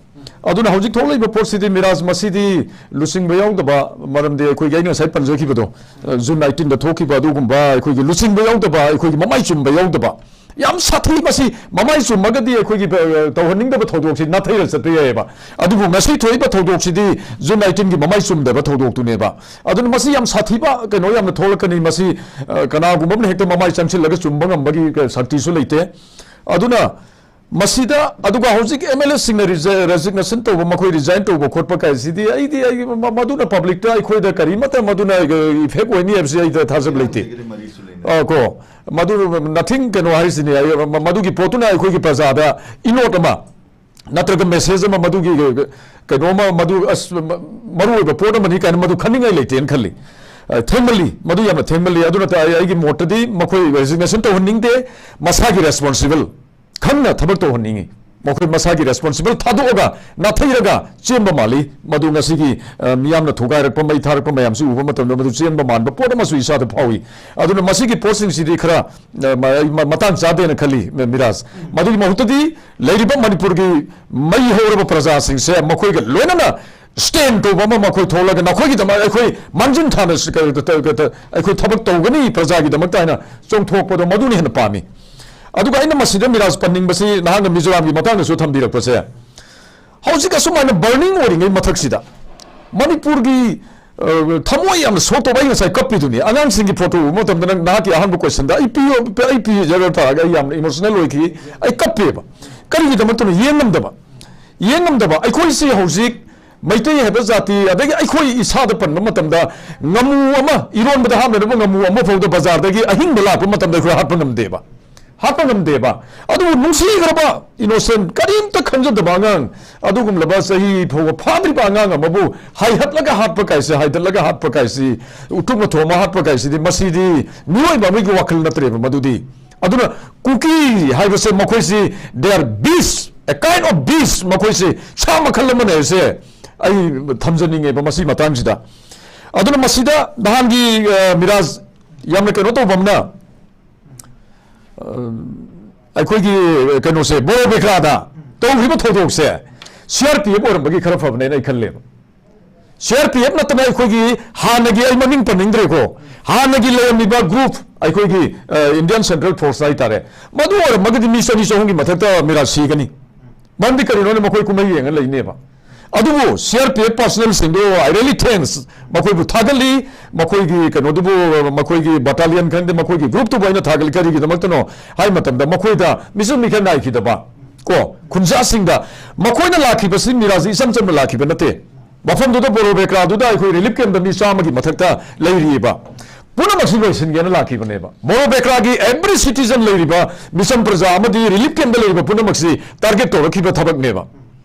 ꯑꯗꯨꯅ ꯍꯧꯖꯤꯛ ꯊꯣꯛꯂꯛꯏꯕ ꯄꯣꯠꯁꯤꯗꯤ, ꯃꯤꯔꯥꯖ, ꯃꯁꯤꯗꯤ ꯂꯨꯆꯤꯡꯕ ꯌꯥꯎꯗꯕ, ꯃꯔꯝꯗꯤ ꯑꯩꯈꯣꯏꯒꯤ ꯑꯩꯅ ꯉꯁꯥꯏ ꯄꯟꯖꯈꯤꯕꯗꯣ, ꯑ, ꯖꯨꯟ ꯑꯩꯠꯇꯤꯟꯗ ꯊꯣꯛꯈꯤꯕ ꯑꯗꯨꯒꯨꯝꯕ ꯑꯩꯈꯣꯏꯒꯤ ꯂꯨꯆꯤꯡꯕ ꯌꯥꯎꯗꯕ, ꯑꯩꯈꯣꯏꯒꯤ ꯃꯃꯥꯏ ꯆꯨꯝꯕ ꯌꯥꯎꯗꯕ, ꯌꯥꯝ ꯁꯥꯊꯤ꯫ ꯃꯁꯤ ꯃꯃꯥꯏ ꯆꯨꯝꯃꯒꯗꯤ ꯑꯩꯈꯣꯏꯒꯤ, ꯑ, ꯇꯧꯍꯟꯅꯤꯡꯗꯕ ꯊꯧꯗꯣꯛꯁꯤ ꯅꯥꯊꯩꯔ ꯆꯠꯄ ꯌꯥꯏꯑꯕ꯫ ꯑꯗꯨꯕꯨ ꯉꯁꯤ ꯊꯣꯛꯏꯕ ꯊꯧꯗꯣꯛꯁꯤꯗꯤ ꯖꯨꯟ ꯑꯩꯠꯇꯤꯟꯒꯤ ꯃꯃꯥꯏ ꯆꯨꯝꯗꯕ ꯊꯧꯗꯣꯛꯇꯨꯅꯦꯕ꯫ ꯑꯗꯨꯅ ꯃꯁꯤ ꯌꯥꯝ ꯁꯥꯊꯤꯕ ꯀꯩꯅꯣ ꯌꯥꯝꯅ ꯊꯣꯛꯂꯛꯀꯅꯤ꯫ ꯃꯁꯤ, ꯑ, ꯀꯅꯥꯒꯨꯝꯕ ꯑꯃꯅ ꯍꯦꯛꯇ ꯃꯃꯥꯏ ꯆꯪꯁꯤꯜꯂꯒ ꯆꯨꯝꯕ ꯉꯝꯕꯒꯤ, ꯑ, ꯁꯛꯇꯤꯁꯨ ꯂꯩꯇꯦ꯫ ꯑꯗꯨꯅ ꯃꯁꯤꯗ, ꯑꯗꯨꯒ ꯍꯧꯖꯤꯛ ꯑꯦꯝ ꯑꯦꯜ ꯑꯦꯁꯤꯡꯅ ꯔꯤꯖ-, ꯔꯦꯖꯤꯒꯅꯦꯁꯟ ꯇꯧꯕ, ꯃꯈꯣꯏ ꯔꯤꯖꯥꯏꯟ ꯇꯧꯕ ꯈꯣꯠꯄ ꯀꯥꯏꯁꯤꯗꯤ, ꯑꯩꯗꯤ, ꯑꯩ ꯃ-, ꯃꯗꯨꯅ ꯄꯕ꯭ꯂꯤꯛꯇ ꯑꯩꯈꯣꯏꯗ ꯀꯔꯤꯃꯠꯇ ꯃꯗꯨꯅ ꯏꯐꯦꯛ ꯑꯣꯏꯅꯤ ꯍꯥꯏꯕꯁꯤ ꯑꯩꯗ ꯊꯥꯖꯕ ꯂꯩꯇꯦ꯫ ꯃꯔꯤꯁꯨ ꯂꯩꯅ꯫ ꯑ, ꯀꯣ, ꯃꯗꯨ nothing ꯀꯩꯅꯣ ꯍꯥꯏꯁꯤꯅꯤ, ꯑꯩ ꯃ-, ꯃꯗꯨꯒꯤ ꯄꯣꯠꯇꯨꯅ ꯑꯩꯈꯣꯏꯒꯤ ꯄ꯭ꯔꯖꯥꯗ ꯏꯅꯣꯠ ꯑꯃ ꯅꯠꯇ꯭ꯔꯒ ꯃꯦꯁꯦꯖ ꯑꯃ, ꯃꯗꯨꯒꯤ ꯀꯩꯅꯣ ꯑꯃ, ꯃꯗꯨ ꯑꯁ ꯃ-, ꯃꯔꯨꯑꯣꯏꯕ ꯄꯣꯠ ꯑꯃꯅꯤ ꯀꯥꯏꯅ ꯃꯗꯨ ꯈꯟꯅꯤꯡꯉꯥꯏ ꯂꯩꯇꯦꯅ ꯈꯜꯂꯤ꯫ ꯑ, ꯊꯦꯡꯃꯜꯂꯤ, ꯃꯗꯨ ꯌꯥꯝꯅ ꯊꯦꯡꯃꯜꯂꯤ꯫ ꯑꯗꯨꯅ ꯑꯩ, ꯑꯩꯒꯤ ꯃꯣꯠꯇꯗꯤ ꯃꯈꯣꯏ ꯔꯦꯖꯤꯒꯅꯦꯁꯟ ꯇꯧꯍꯟꯅꯤꯡꯗꯦ, ꯃꯁꯥꯒꯤ ꯔꯦꯁꯄꯣꯟꯁꯤꯕꯜ ꯈꯪꯅ ꯊꯕꯛ ꯇꯧꯍꯟꯅꯤꯡꯉꯤ꯫ ꯃꯈꯣꯏ ꯃꯁꯥꯒꯤ ꯔꯦꯁꯄꯣꯟꯁꯤꯕꯜ ꯊꯥꯗꯣꯛꯑꯒ ꯅꯥꯊꯩꯔꯒ ꯆꯦꯟꯕ ꯃꯥꯜꯂꯤ꯫ ꯃꯗꯨ ꯉꯁꯤꯒꯤ, ꯑ, ꯃꯤꯌꯥꯝꯅ ꯊꯨꯒꯥꯏꯔꯛꯄ, ꯃꯩ ꯊꯥꯔꯛꯄ ꯃꯌꯥꯝꯁꯤ ꯎꯕ ꯃꯇꯝꯗ ꯃꯗꯨ ꯆꯦꯟꯕ ꯃꯥꯟꯕ ꯄꯣꯠ ꯑꯃꯁꯨ ꯏꯁꯥꯗ ꯐꯥꯎꯏ꯫ ꯑꯗꯨꯅ ꯃꯁꯤꯒꯤ ꯄꯣꯠꯁꯤꯡꯁꯤꯗꯤ ꯈꯔ, ꯑ, ꯃ-, ꯃ-, ꯃꯇꯥꯡ ꯆꯥꯗꯦꯅ ꯈꯜꯂꯤ, ꯃ-, ꯃꯤꯔꯥꯖ꯫ ꯃꯗꯨꯒꯤ ꯃꯍꯨꯠꯇꯗꯤ ꯂꯩꯔꯤꯕ ꯃꯅꯤꯄꯨꯔꯒꯤ ꯃꯩ ꯍꯧꯔꯕ ꯄ꯭ꯔꯖꯥꯁꯤꯡꯁꯦ ꯃꯈꯣꯏꯒ ꯂꯣꯏꯅꯅ ꯁ꯭ꯇꯦꯟ ꯀꯧꯕ ꯑꯃ ꯃꯈꯣꯏ ꯊꯣꯛꯂꯒ ꯅꯈꯣꯏꯒꯤꯗꯃꯛ ꯑꯩꯈꯣꯏ ꯃꯥꯡꯖꯤꯟ ꯊꯥꯅ ꯁ-, ꯀ-, ꯀ-, ꯀ-, ꯑꯩꯈꯣꯏ ꯊꯕꯛ ꯇꯧꯒꯅꯤ ꯄ꯭ꯔꯖꯥꯒꯤꯗꯃꯛꯇ ꯍꯥꯏꯅ ꯆꯣꯡꯊꯣꯛꯄꯗꯣ ꯃꯗꯨꯅ ꯍꯦꯟꯅ ꯄꯥꯝꯃꯤ꯫ ꯑꯗꯨꯒ ꯑꯩꯅ ꯃꯁꯤꯗ ꯃꯤꯔꯥꯖ ꯄꯟꯅꯤꯡꯕꯁꯤ ꯅꯍꯥꯛꯅ ꯃꯤꯖꯣꯔꯥꯝꯒꯤ ꯃꯇꯥꯡꯗꯁꯨ ꯊꯝꯕꯤꯔꯛꯄꯁꯦ, ꯍꯧꯖꯤꯛ ꯑꯁꯨꯃꯥꯏꯅ ꯕꯔꯅꯤꯡ ꯑꯣꯏꯔꯤꯉꯩ ꯃꯊꯛꯁꯤꯗ ꯃꯅꯤꯄꯨꯔꯒꯤ, ꯑ, ꯊꯃꯣꯏ ꯌꯥꯝꯅ ꯁꯣꯛ ꯇꯧꯕ, ꯑꯩ ꯉꯁꯥꯏ ꯀꯞꯄꯤꯗꯨꯅꯤ꯫ ꯑꯉꯥꯡꯁꯤꯡꯒꯤ ꯐꯣꯇꯣ ꯎꯕ ꯃꯇꯝꯗ ꯅꯪ ꯅꯍꯥꯛꯀꯤ ꯑꯍꯥꯟꯕ ꯀꯣꯏꯁꯟꯗ ꯑꯩ ꯄꯤꯌꯣ, ꯑꯩ ꯄꯤꯖꯔ ꯇꯥꯔꯒ ꯑꯩ ꯌꯥꯝꯅ ꯏꯃꯣꯁꯅꯦꯜ ꯑꯣꯏꯈꯤ, ꯑꯩ ꯀꯞꯄꯦꯕ꯫ ꯀꯔꯤꯒꯤꯗꯃꯛꯇꯅꯣ? ꯌꯦꯡ ꯉꯝꯗꯕ, ꯌꯦꯡ ꯉꯝꯗꯕ꯫ ꯑꯩꯈꯣꯏꯁꯤ ꯍꯧꯖꯤꯛ ꯃꯩꯇꯩ ꯍꯥꯏꯕ ꯖꯥꯇꯤ, ꯑꯗꯒꯤ ꯑꯩꯈꯣꯏ ꯏꯁꯥꯗ ꯄꯟꯕ ꯃꯇꯝꯗ ꯉꯥꯃꯨ ꯑꯃ, ꯏꯔꯣꯟꯕꯗ ꯍꯥꯞꯅꯅꯕ ꯉꯥꯃꯨ ꯑꯃ ꯐꯥꯎꯗ ꯕꯖꯥꯔꯗꯒꯤ ꯑꯍꯤꯡꯕ ꯂꯥꯛꯄ ꯃꯇꯝꯗ ꯑꯩꯈꯣꯏ ꯍꯥꯠꯄ ꯉꯝꯗꯦꯕ, ꯍꯥꯠꯄ ꯉꯝꯗꯦꯕ꯫ ꯑꯗꯨꯕꯨ ꯅꯨꯡꯁꯤꯈ꯭ꯔꯕ ꯏꯅꯣꯁꯦꯟ, ꯀꯔꯤꯝꯇ ꯈꯟꯖꯗꯕ ꯑꯉꯥꯡ, ꯑꯗꯨꯒꯨꯝꯂꯕ ꯆꯍꯤ ꯐꯥꯎꯕ ꯐꯥꯗ꯭ꯔꯤꯕ ꯑꯉꯥꯡ ꯑꯃꯕꯨ ꯍꯥꯏꯍꯠꯂꯒ ꯍꯥꯠꯄ ꯀꯥꯏꯁꯦ, ꯍꯥꯏꯗꯠꯂꯒ ꯍꯥꯠꯄ ꯀꯥꯏꯁꯤ, ꯎꯇꯨꯞꯅ ꯊꯣꯝꯃ ꯍꯥꯠꯄ ꯀꯥꯏꯁꯤꯗꯤ, ꯃꯁꯤꯗꯤ ꯃꯤꯑꯣꯏꯕ ꯑꯃꯒꯤ ꯋꯥꯈꯜ ꯅꯠꯇ꯭ꯔꯦꯕ ꯃꯗꯨꯗꯤ꯫ ꯑꯗꯨꯅ ꯀꯨꯀꯤ ꯍꯥꯏꯕꯁꯦ ꯃꯈꯣꯏꯁꯤ, they are beast, a kind of beast, ꯃꯈꯣꯏꯁꯤ ꯁꯥ ꯃꯈꯜ ꯑꯃꯅꯦ ꯍꯥꯏꯁꯦ ꯑꯩ ꯊꯝꯖꯅꯤꯡꯉꯦꯕ ꯃꯁꯤ ꯃꯇꯥꯡꯁꯤꯗ꯫ ꯑꯗꯨꯅ ꯃꯁꯤꯗ ꯅꯍꯥꯟꯒꯤ, ꯑ, ꯃꯤꯔꯥꯖ ꯌꯥꯝꯅ ꯀꯩꯅꯣ ꯇꯧꯕ ꯑꯃꯅ, ꯑ, ꯑꯩꯈꯣꯏꯒꯤ ꯀꯩꯅꯣꯁꯦ, ꯕꯣꯔꯣ ꯕꯦꯀ꯭ꯔꯥꯗ ꯇꯧꯈꯤꯕ ꯊꯧꯗꯣꯛꯁꯦ ꯁꯤ ꯑꯥꯔ ꯄꯤ ꯑꯦꯐ ꯑꯣꯏꯔꯝꯕꯒꯤ ꯈꯔ ꯐꯕꯅꯦꯅ ꯑꯩ ꯈꯜꯂꯦꯕ꯫ ꯁꯤ ꯑꯥꯔ ꯄꯤ ꯑꯦꯐ ꯅꯠꯇꯅ ꯑꯩꯈꯣꯏꯒꯤ ꯍꯥꯟꯅꯒꯤ, ꯑꯩ ꯃꯃꯤꯡ ꯄꯟꯅꯤꯡꯗ꯭ꯔꯦꯀꯣ, ꯍꯥꯟꯅꯒꯤ ꯂꯩꯔꯝꯃꯤꯕ ꯒ꯭ꯔꯨꯞ, ꯑꯩꯈꯣꯏꯒꯤ, ꯑ, ꯏꯟꯗꯤꯌꯟ ꯁꯦꯟꯇ꯭ꯔꯦꯜ ꯐꯣꯔꯁ ꯍꯥꯏꯇꯥꯔꯦ, ꯃꯗꯨ ꯑꯣꯏꯔꯝꯃꯒꯗꯤ ꯃꯤ ꯆꯅꯤ ꯆꯍꯨꯝꯒꯤ ꯃꯊꯛꯇ ꯃꯤꯔꯥ ꯁꯤꯒꯅꯤ꯫ ꯃꯔꯝꯗꯤ ꯀꯔꯤꯅꯣꯅ ꯃꯈꯣꯏ ꯀꯨꯝꯍꯩ ꯌꯦꯡꯉ ꯂꯩꯅꯦꯕ꯫ ꯑꯗꯨꯕꯨ ꯁꯤ ꯑꯥꯔ ꯄꯤ ꯑꯦꯐ ꯄꯥꯔꯁꯅꯦꯜꯁꯤꯡꯗꯣ, I really thanks, ꯃꯈꯣꯏꯕꯨ ꯊꯥꯒꯠꯂꯤ, ꯃꯈꯣꯏꯒꯤ ꯀꯩꯅꯣꯗꯨꯕꯨ, ꯃꯈꯣꯏꯒꯤ ꯕꯇꯥꯂꯤꯌꯟ ꯈꯪꯗꯦ, ꯃꯈꯣꯏꯒꯤ ꯒ꯭ꯔꯨꯞꯇꯨꯕꯨ ꯑꯩꯅ ꯊꯥꯒꯠꯂꯤ꯫ ꯀꯔꯤꯒꯤꯗꯃꯛꯇꯅꯣ ꯍꯥꯏ ꯃꯇꯝꯗ ꯃꯈꯣꯏꯗ ꯃꯤꯆꯪ ꯃꯤꯈꯥꯏ ꯅꯥꯏꯈꯤꯗꯕ, ꯀꯣ, ꯈꯨꯟꯖꯥꯁꯤꯡꯗ ꯃꯈꯣꯏꯅ ꯂꯥꯛꯈꯤꯕꯁꯤ ꯃꯤꯔꯥꯁꯤ ꯏꯆꯝ ꯆꯝꯅ ꯂꯥꯛꯈꯤꯕ ꯅꯠꯇꯦ꯫ ꯃꯐꯝꯗꯨꯗ ꯕꯣꯔꯣ ꯕꯦꯀ꯭ꯔꯥꯗꯨꯗ ꯑꯩꯈꯣꯏ ꯔꯤꯂꯤꯐ ꯀꯦꯝꯞꯇ ꯃꯤ ꯆꯥꯝꯃꯒꯤ ꯃꯊꯛꯇ ꯂꯩꯔꯤꯕ ꯄꯨꯝꯅꯃꯛꯁꯤ ꯂꯣꯏꯁꯤꯟꯒꯦꯅ ꯂꯥꯛꯈꯤꯕꯅꯦꯕ꯫ ꯕꯣꯔꯣ ꯕꯦꯀ꯭ꯔꯥꯒꯤ every citizen ꯂꯩꯔꯤꯕ ꯃꯤꯆꯝ ꯄ꯭ꯔꯖꯥ ꯑꯃꯗꯤ ꯔꯤꯂꯤꯐ ꯀꯦꯝꯞꯇ ꯂꯩꯔꯤꯕ ꯄꯨꯝꯅꯃꯛꯁꯤ ꯇꯥꯔꯒꯦꯠ ꯇꯧꯔꯛꯈꯤꯕ ꯊꯕꯛꯅꯦꯕ꯫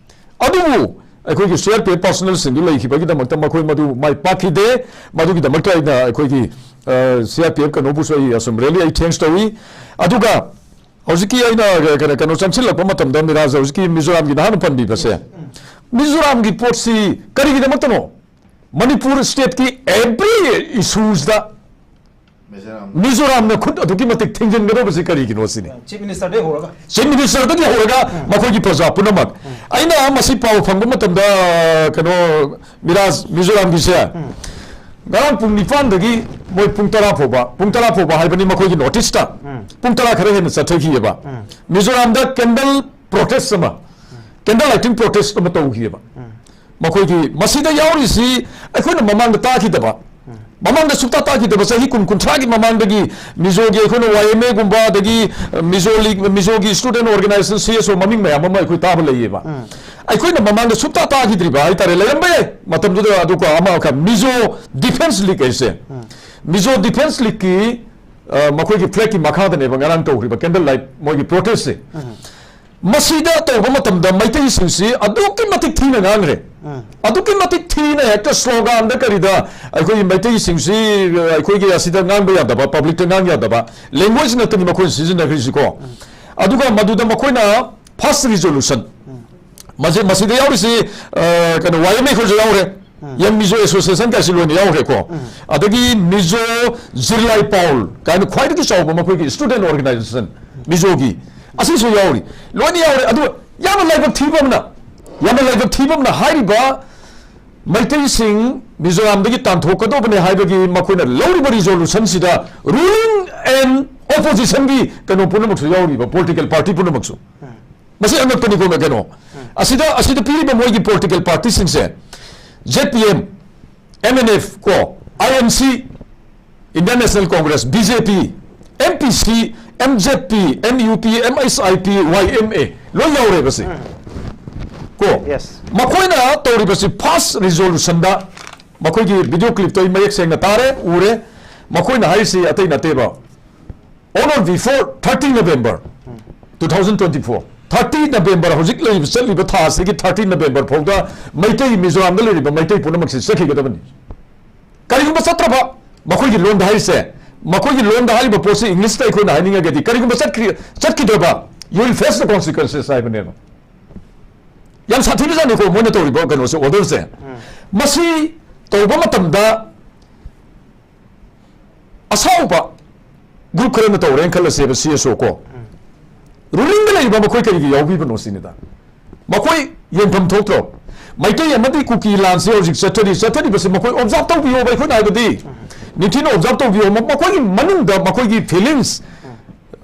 ꯑꯗꯨꯕꯨ ꯑꯩꯈꯣꯏꯒꯤ ꯁꯤ ꯑꯥꯔ ꯄꯤ ꯑꯦꯐ ꯄꯥꯔꯁꯅꯦꯜꯁꯤꯡꯗꯨ ꯂꯩꯈꯤꯕꯒꯤꯗꯃꯛꯇ ꯃꯈꯣꯏ ꯃꯗꯨ ꯃꯥꯏ ꯄꯥꯛꯈꯤꯗꯦ꯫ ꯃꯗꯨꯒꯤꯗꯃꯛꯇ ꯑꯩꯅ ꯑꯩꯈꯣꯏꯒꯤ, ꯑ, ꯁꯤ ꯑꯥꯔ ꯄꯤ ꯑꯦꯐ ꯀꯩꯅꯣꯕꯨꯁꯨ ꯑꯩ ꯑꯁꯨꯝ really ꯑꯩ thanks ꯇꯧꯏ꯫ ꯑꯗꯨꯒ ꯍꯧꯖꯤꯛꯀꯤ ꯑꯩꯅ ꯀꯩꯅꯣ ꯀꯩꯅꯣ ꯆꯪꯁꯤꯜꯂꯛꯄ ꯃꯇꯝꯗ ꯃꯤꯔꯥꯖ, ꯍꯧꯖꯤꯛꯀꯤ ꯃꯤꯖꯣꯔꯥꯝꯒꯤꯅ ꯍꯥꯟꯅ ꯄꯟꯕꯤꯕꯁꯦ, ꯃꯤꯖꯣꯔꯥꯝꯒꯤ ꯄꯣꯠꯁꯤ ꯀꯔꯤꯒꯤꯗꯃꯛꯇꯅꯣ? ꯃꯅꯤꯄꯨꯔ stateꯀꯤ every issuesꯇ ꯃꯤꯖꯣꯔꯥꯝꯅ ꯈꯨꯠ ꯑꯗꯨꯛꯀꯤ ꯃꯇꯤꯛ ꯊꯤꯡꯖꯤꯟꯒꯗꯧꯕꯁꯤ ꯀꯔꯤꯒꯤꯅꯣ ꯁꯤꯅꯤ꯫ Chief Ministerꯗꯒꯤ ꯍꯧꯔꯒ꯫ Chief Ministerꯗꯒꯤ ꯍꯧꯔꯒ ꯃꯈꯣꯏꯒꯤ ꯄ꯭ꯔꯖꯥ ꯄꯨꯝꯅꯃꯛ꯫ ꯑꯩꯅ ꯃꯁꯤ ꯄꯥꯎ ꯐꯪꯕ ꯃꯇꯝꯗ, ꯀꯩꯅꯣ, ꯃꯤꯔꯥꯖ, ꯃꯤꯖꯣꯔꯥꯝꯒꯤꯁꯦ ꯉꯔꯥꯡ ꯄꯨꯡ ꯅꯤꯄꯥꯟꯗꯒꯤ ꯃꯣꯏ ꯄꯨꯡ ꯇꯔꯥ ꯐꯥꯎꯕ, ꯄꯨꯡ ꯇꯔꯥ ꯐꯥꯎꯕ ꯍꯥꯏꯕꯅꯤ ꯃꯈꯣꯏꯒꯤ noticeꯇ꯫ ꯄꯨꯡ ꯇꯔꯥ ꯈꯔ ꯍꯦꯟꯅ ꯆꯠꯊꯈꯤꯑꯕ꯫ ꯃꯤꯖꯣꯔꯥꯝꯗ candle protest ꯑꯃ, candle lighting protest ꯑꯃ ꯇꯧꯈꯤꯑꯕ꯫ ꯃꯈꯣꯏꯒꯤ ꯃꯁꯤꯗ ꯌꯥꯎꯔꯤꯁꯤ ꯑꯩꯈꯣꯏꯅ ꯃꯃꯥꯡꯗ ꯇꯥꯈꯤꯗꯕ, ꯃꯃꯥꯡꯗ ꯁꯨꯛꯇꯥ ꯇꯥꯈꯤꯗꯕ, ꯆꯍꯤ ꯀꯨꯟ, ꯀꯨꯟꯊ꯭ꯔꯥꯒꯤ ꯃꯃꯥꯡꯗꯒꯤ ꯃꯤꯖꯣꯒꯤ ꯑꯩꯈꯣꯏꯅ Y M Aꯒꯨꯝꯕ, ꯑꯗꯒꯤ ꯃꯤꯖꯣ ꯂꯤꯒ, ꯃꯤꯖꯣꯒꯤ student organization, C S O, ꯃꯃꯤꯡ ꯃꯌꯥꯝ ꯑꯃ ꯑꯩꯈꯣꯏ ꯇꯥꯕ ꯂꯩꯌꯦꯕ꯫ ꯑꯩꯈꯣꯏꯅ ꯃꯃꯥꯡꯗ ꯁꯨꯛꯇꯥ ꯇꯥꯈꯤꯗ꯭ꯔꯤꯕ ꯍꯥꯏꯇꯥꯔꯦ, ꯂꯩꯔꯝꯕ ꯌꯥꯏ ꯃꯇꯝꯗꯨꯗ꯫ ꯑꯗꯨꯒ ꯑꯃꯈꯛ ꯃꯤꯖꯣ Defence League ꯍꯥꯏꯁꯦ, ꯃꯤꯖꯣ Defence Leagueꯀꯤ, ꯑ, ꯃꯈꯣꯏꯒꯤ flagꯀꯤ ꯃꯈꯥꯗꯅꯦꯕ ꯉꯔꯥꯡ ꯇꯧꯈ꯭ꯔꯤꯕ candle light ꯃꯣꯏꯒꯤ protestꯁꯦ꯫ ꯃꯁꯤꯗ ꯇꯧꯕ ꯃꯇꯝꯗ ꯃꯩꯇꯩꯁꯤꯡꯁꯤ ꯑꯗꯨꯛꯀꯤ ꯃꯇꯤꯛ ꯊꯤꯅ ꯉꯥꯡꯈ꯭ꯔꯦ꯫ ꯑꯗꯨꯛꯀꯤ ꯃꯇꯤꯛ ꯊꯤꯅ ꯍꯦꯛꯇ sloganꯗ ꯀꯔꯤꯗ ꯑꯩꯈꯣꯏꯒꯤ ꯃꯩꯇꯩꯁꯤꯡꯁꯤ, ꯑ, ꯑꯩꯈꯣꯏꯒꯤ ꯑꯁꯤꯗ ꯉꯥꯡꯕ ꯌꯥꯗꯕ, publicꯇ ꯉꯥꯡ ꯌꯥꯗꯕ language ꯅꯠꯇꯅꯤ ꯃꯈꯣꯏꯅ ꯁꯤꯖꯤꯟꯅꯈ꯭ꯔꯤꯁꯤꯀꯣ꯫ ꯑꯗꯨꯒ ꯃꯗꯨꯗ ꯃꯈꯣꯏꯅ first resolution, ꯃꯁꯤ, ꯃꯁꯤꯗ ꯌꯥꯎꯔꯤꯁꯤ, ꯑ, ꯀꯩꯅꯣ, Y M A ꯈꯣꯏꯁꯨ ꯌꯥꯎꯔꯦ, Young Mizo Association ꯀꯥꯏꯁꯤ ꯂꯣꯏꯅ ꯌꯥꯎꯈ꯭ꯔꯦꯀꯣ꯫ ꯑꯗꯒꯤ ꯃꯤꯖꯣ ꯖꯤꯔꯂꯥꯏ ꯄꯥꯎꯜ ꯀꯥꯏꯅ ꯈ꯭ꯋꯥꯏꯗꯒꯤ ꯆꯥꯎꯕ ꯃꯈꯣꯏꯒꯤ student organization ꯃꯤꯖꯣꯒꯤ, ꯑꯁꯤꯁꯨ ꯌꯥꯎꯔꯤ, ꯂꯣꯏꯅ ꯌꯥꯎꯔꯦ꯫ ꯑꯗꯨ ꯌꯥꯝꯅ ꯂꯥꯏꯕꯛ ꯊꯤꯕ ꯑꯃꯅ, ꯌꯥꯝꯅ ꯂꯥꯏꯕꯛ ꯊꯤꯕ ꯑꯃꯅ ꯍꯥꯏꯔꯤꯕ ꯃꯩꯇꯩꯁꯤꯡ ꯃꯤꯖꯣꯔꯥꯝꯗꯒꯤ ꯇꯥꯟꯊꯣꯛꯀꯗꯧꯕꯅꯦ ꯍꯥꯏꯕꯒꯤ ꯃꯈꯣꯏꯅ ꯂꯧꯔꯤꯕ resolutionꯁꯤꯗ ruling and oppositionꯒꯤ ꯀꯩꯅꯣ ꯄꯨꯝꯅꯃꯛꯁꯨ ꯌꯥꯎꯔꯤꯕ, political party ꯄꯨꯝꯅꯃꯛꯁꯨ꯫ ꯃꯁꯤ ꯑꯉꯛꯄꯅꯤꯀꯣ, ꯀꯩꯅꯣ꯫ ꯑꯁꯤꯗ, ꯑꯁꯤꯗ ꯄꯤꯔꯤꯕ ꯃꯣꯏꯒꯤ political partyꯁꯤꯡꯁꯦ, Z P M, M N F ꯀꯣ, I N C, Indian National Congress, B J P, M P C, M Z P, N U P, M S I P, Y M A, ꯂꯣꯏ ꯌꯥꯎꯔꯦꯕ ꯁꯤ꯫ ꯀꯣ? Yes. ꯃꯈꯣꯏꯅ ꯇꯧꯔꯤꯕꯁꯤ first resolutionꯗ ꯃꯈꯣꯏꯒꯤ video clipꯇꯣ ꯑꯩ ꯃꯌꯦꯛ ꯁꯦꯡꯅ ꯇꯥꯔꯦ, ꯎꯔꯦ꯫ ꯃꯈꯣꯏꯅ ꯍꯥꯏꯔꯤꯁꯤ ꯑꯇꯩ ꯅꯠꯇꯦꯕ꯫ On or before thirty November two thousand twenty-four, thirty November, ꯍꯧꯖꯤꯛ ꯂꯩꯔꯤꯕ, ꯆꯠꯂꯤꯕ ꯊꯥ ꯑꯁꯤꯒꯤ thirty November ꯐꯥꯎꯗ ꯃꯩꯇꯩ, ꯃꯤꯖꯣꯔꯥꯝꯗ ꯂꯩꯔꯤꯕ ꯃꯩꯇꯩ ꯄꯨꯝꯅꯃꯛꯁꯤ ꯆꯠꯈꯤꯒꯗꯕꯅꯤ꯫ ꯀꯔꯤꯒꯨꯝꯕ ꯆꯠꯇ꯭ꯔꯕ, ꯃꯈꯣꯏꯒꯤ ꯂꯣꯟꯗ ꯍꯥꯏꯔꯤꯁꯦ, ꯃꯈꯣꯏꯒꯤ ꯂꯣꯟꯗ ꯍꯥꯏꯔꯤꯕ ꯄꯣꯠꯁꯤ ꯏꯪꯂꯤꯁꯇ ꯑꯩꯈꯣꯏꯅ ꯍꯥꯏꯅꯤꯡꯉꯒꯗꯤ, ꯀꯔꯤꯒꯨꯝꯕ ꯆꯠꯈ꯭ꯔꯤ-, ꯆꯠꯈꯤꯗ꯭ꯔꯕ, you will face the consequences ꯍꯥꯏꯕꯅꯦꯕ꯫ ꯌꯥꯝ ꯁꯥꯊꯤꯕꯖꯥꯠꯅꯤꯀꯣ ꯃꯣꯏꯅ ꯇꯧꯔꯤꯕ ꯀꯩꯅꯣꯁꯦ, ꯑꯣꯔꯗꯔꯁꯦ꯫ ꯃꯁꯤ ꯇꯧꯕ ꯃꯇꯝꯗ ꯑꯁꯥꯎꯕ ꯒ꯭ꯔꯨꯞ ꯈꯔꯅ ꯇꯧꯔꯦꯅ ꯈꯜꯂꯁꯦꯕ, ꯁꯤ ꯑꯦꯁ ꯑꯣ ꯀꯣ꯫ ꯔꯨꯂꯤꯡꯗ ꯂꯩꯔꯤꯕ ꯃꯈꯣꯏ ꯀꯔꯤꯒꯤ ꯌꯥꯎꯕꯤꯕꯅꯣ ꯁꯤꯅꯤꯗ꯫ ꯃꯈꯣꯏ ꯌꯦꯡꯐꯝ ꯊꯣꯛꯇ꯭ꯔꯣ? ꯃꯩꯇꯩ ꯑꯃꯗꯤ ꯀꯨꯀꯤ ꯂꯥꯟꯁꯤ ꯍꯧꯖꯤꯛ ꯆꯠꯊꯔꯤ, ꯆꯠꯊꯔꯤꯕꯁꯤ ꯃꯈꯣꯏ ꯑꯣꯕꯖꯥꯔꯕ ꯇꯧꯕꯤꯌꯣꯕ, ꯑꯩꯈꯣꯏꯅ ꯍꯥꯏꯕꯗꯤ ꯅꯤꯡꯊꯤꯅ ꯑꯣꯕꯖꯥꯔꯕ ꯇꯧꯕꯤꯌꯣ꯫ ꯃ-, ꯃꯈꯣꯏꯒꯤ ꯃꯅꯨꯡꯗ ꯃꯈꯣꯏꯒꯤ ꯐꯤꯂꯤꯡꯁ,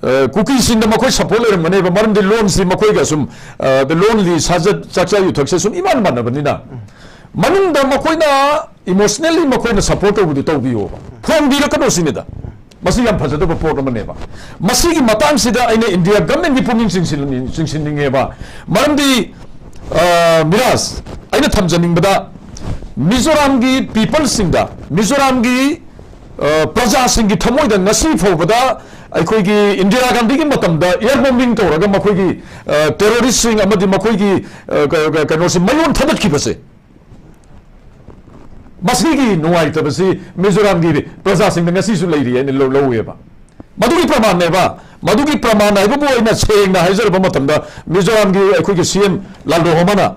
ꯑ, ꯀꯨꯀꯤꯁꯤꯡꯗ ꯃꯈꯣꯏ ꯁꯄꯣꯔꯠ ꯂꯩꯔꯝꯒꯅꯦꯕ, ꯃꯔꯝꯗꯤ ꯂꯣꯟꯁꯤ ꯃꯈꯣꯏꯒ ꯁꯨꯝ, ꯑ, ꯂꯣꯟꯂꯤ ꯁꯥꯖꯠ, ꯆꯥꯛꯆꯥ ꯌꯨꯊꯛꯁꯦ ꯁꯨꯝ ꯏꯃꯥꯟ ꯃꯥꯟꯅꯕꯅꯤꯅ꯫ ꯃꯅꯨꯡꯗ ꯃꯈꯣꯏꯅ ꯏꯃꯣꯁꯅꯦꯜꯂꯤ ꯃꯈꯣꯏꯅ ꯁꯄꯣꯔꯠ ꯇꯧꯕꯗꯨ ꯇꯧꯕꯤꯌꯣꯕ, ꯐꯣꯡꯕꯤꯔꯛꯀꯅꯣ ꯁꯤꯅꯤꯗ꯫ ꯃꯁꯤ ꯌꯥꯝ ꯐꯖꯗꯕ ꯄꯣꯠ ꯑꯃꯅꯦꯕ꯫ ꯃꯁꯤꯒꯤ ꯃꯇꯥꯡꯁꯤꯗ ꯑꯩꯅ ꯏꯟꯗꯤꯌꯥ ꯒꯚꯔꯟꯃꯦꯟꯒꯤ ꯄꯨꯛꯅꯤꯡ ꯆꯤꯡꯁꯤꯟ-, ꯆꯤꯡꯁꯤꯟꯅꯤꯡꯉꯦꯕ꯫ ꯃꯔꯝꯗꯤ, ꯑ, ꯃꯤꯔꯥꯖ, ꯑꯩꯅ ꯊꯝꯖꯅꯤꯡꯕꯗ ꯃꯤꯖꯣꯔꯥꯝꯒꯤ ꯄꯤꯄꯜꯁꯤꯡꯗ, ꯃꯤꯖꯣꯔꯥꯝꯒꯤ, ꯑ, ꯄ꯭ꯔꯖꯥꯁꯤꯡꯒꯤ ꯊꯃꯣꯏꯗ ꯉꯁꯤ ꯐꯥꯎꯕꯗ ꯑꯩꯈꯣꯏꯒꯤ ꯏꯟꯗꯤꯔꯥ ꯒꯥꯟꯙꯤꯒꯤ ꯃꯇꯝꯗ ꯑꯦꯌꯔ ꯕꯣꯝꯕꯤꯡ ꯇꯧꯔꯒ ꯃꯈꯣꯏꯒꯤ, ꯑ, ꯇꯦꯔꯣꯔꯤꯁ꯭ꯠꯁꯤꯡ ꯑꯃꯗꯤ ꯃꯈꯣꯏꯒꯤ, ꯑ, ꯀ-, ꯀ-, ꯀꯩꯅꯣꯁꯤ ꯃꯌꯣꯟ ꯊꯥꯗꯠꯈꯤꯕꯁꯦ, ꯃꯁꯤꯒꯤ ꯅꯨꯡꯉꯥꯏꯇꯕꯁꯤ ꯃꯤꯖꯣꯔꯥꯝꯒꯤ ꯄ꯭ꯔꯖꯥꯁꯤꯡꯗ ꯉꯁꯤꯁꯨ ꯂꯩꯔꯤ ꯍꯥꯏꯅ ꯂꯧ-, ꯂꯧꯋꯦꯕ꯫ ꯃꯗꯨꯒꯤ ꯄ꯭ꯔꯃꯥꯟꯅꯦꯕ꯫ ꯃꯗꯨꯒꯤ ꯄ꯭ꯔꯃꯥꯟ ꯍꯥꯏꯕꯕꯨ ꯑꯩꯅ ꯁꯦꯡꯅ ꯍꯥꯏꯖꯔꯕ ꯃꯇꯝꯗ, ꯃꯤꯖꯣꯔꯥꯝꯒꯤ ꯑꯩꯈꯣꯏꯒꯤ ꯁꯤ ꯑꯦꯝ ꯂꯥꯜꯗꯣꯍꯣꯃꯥꯅ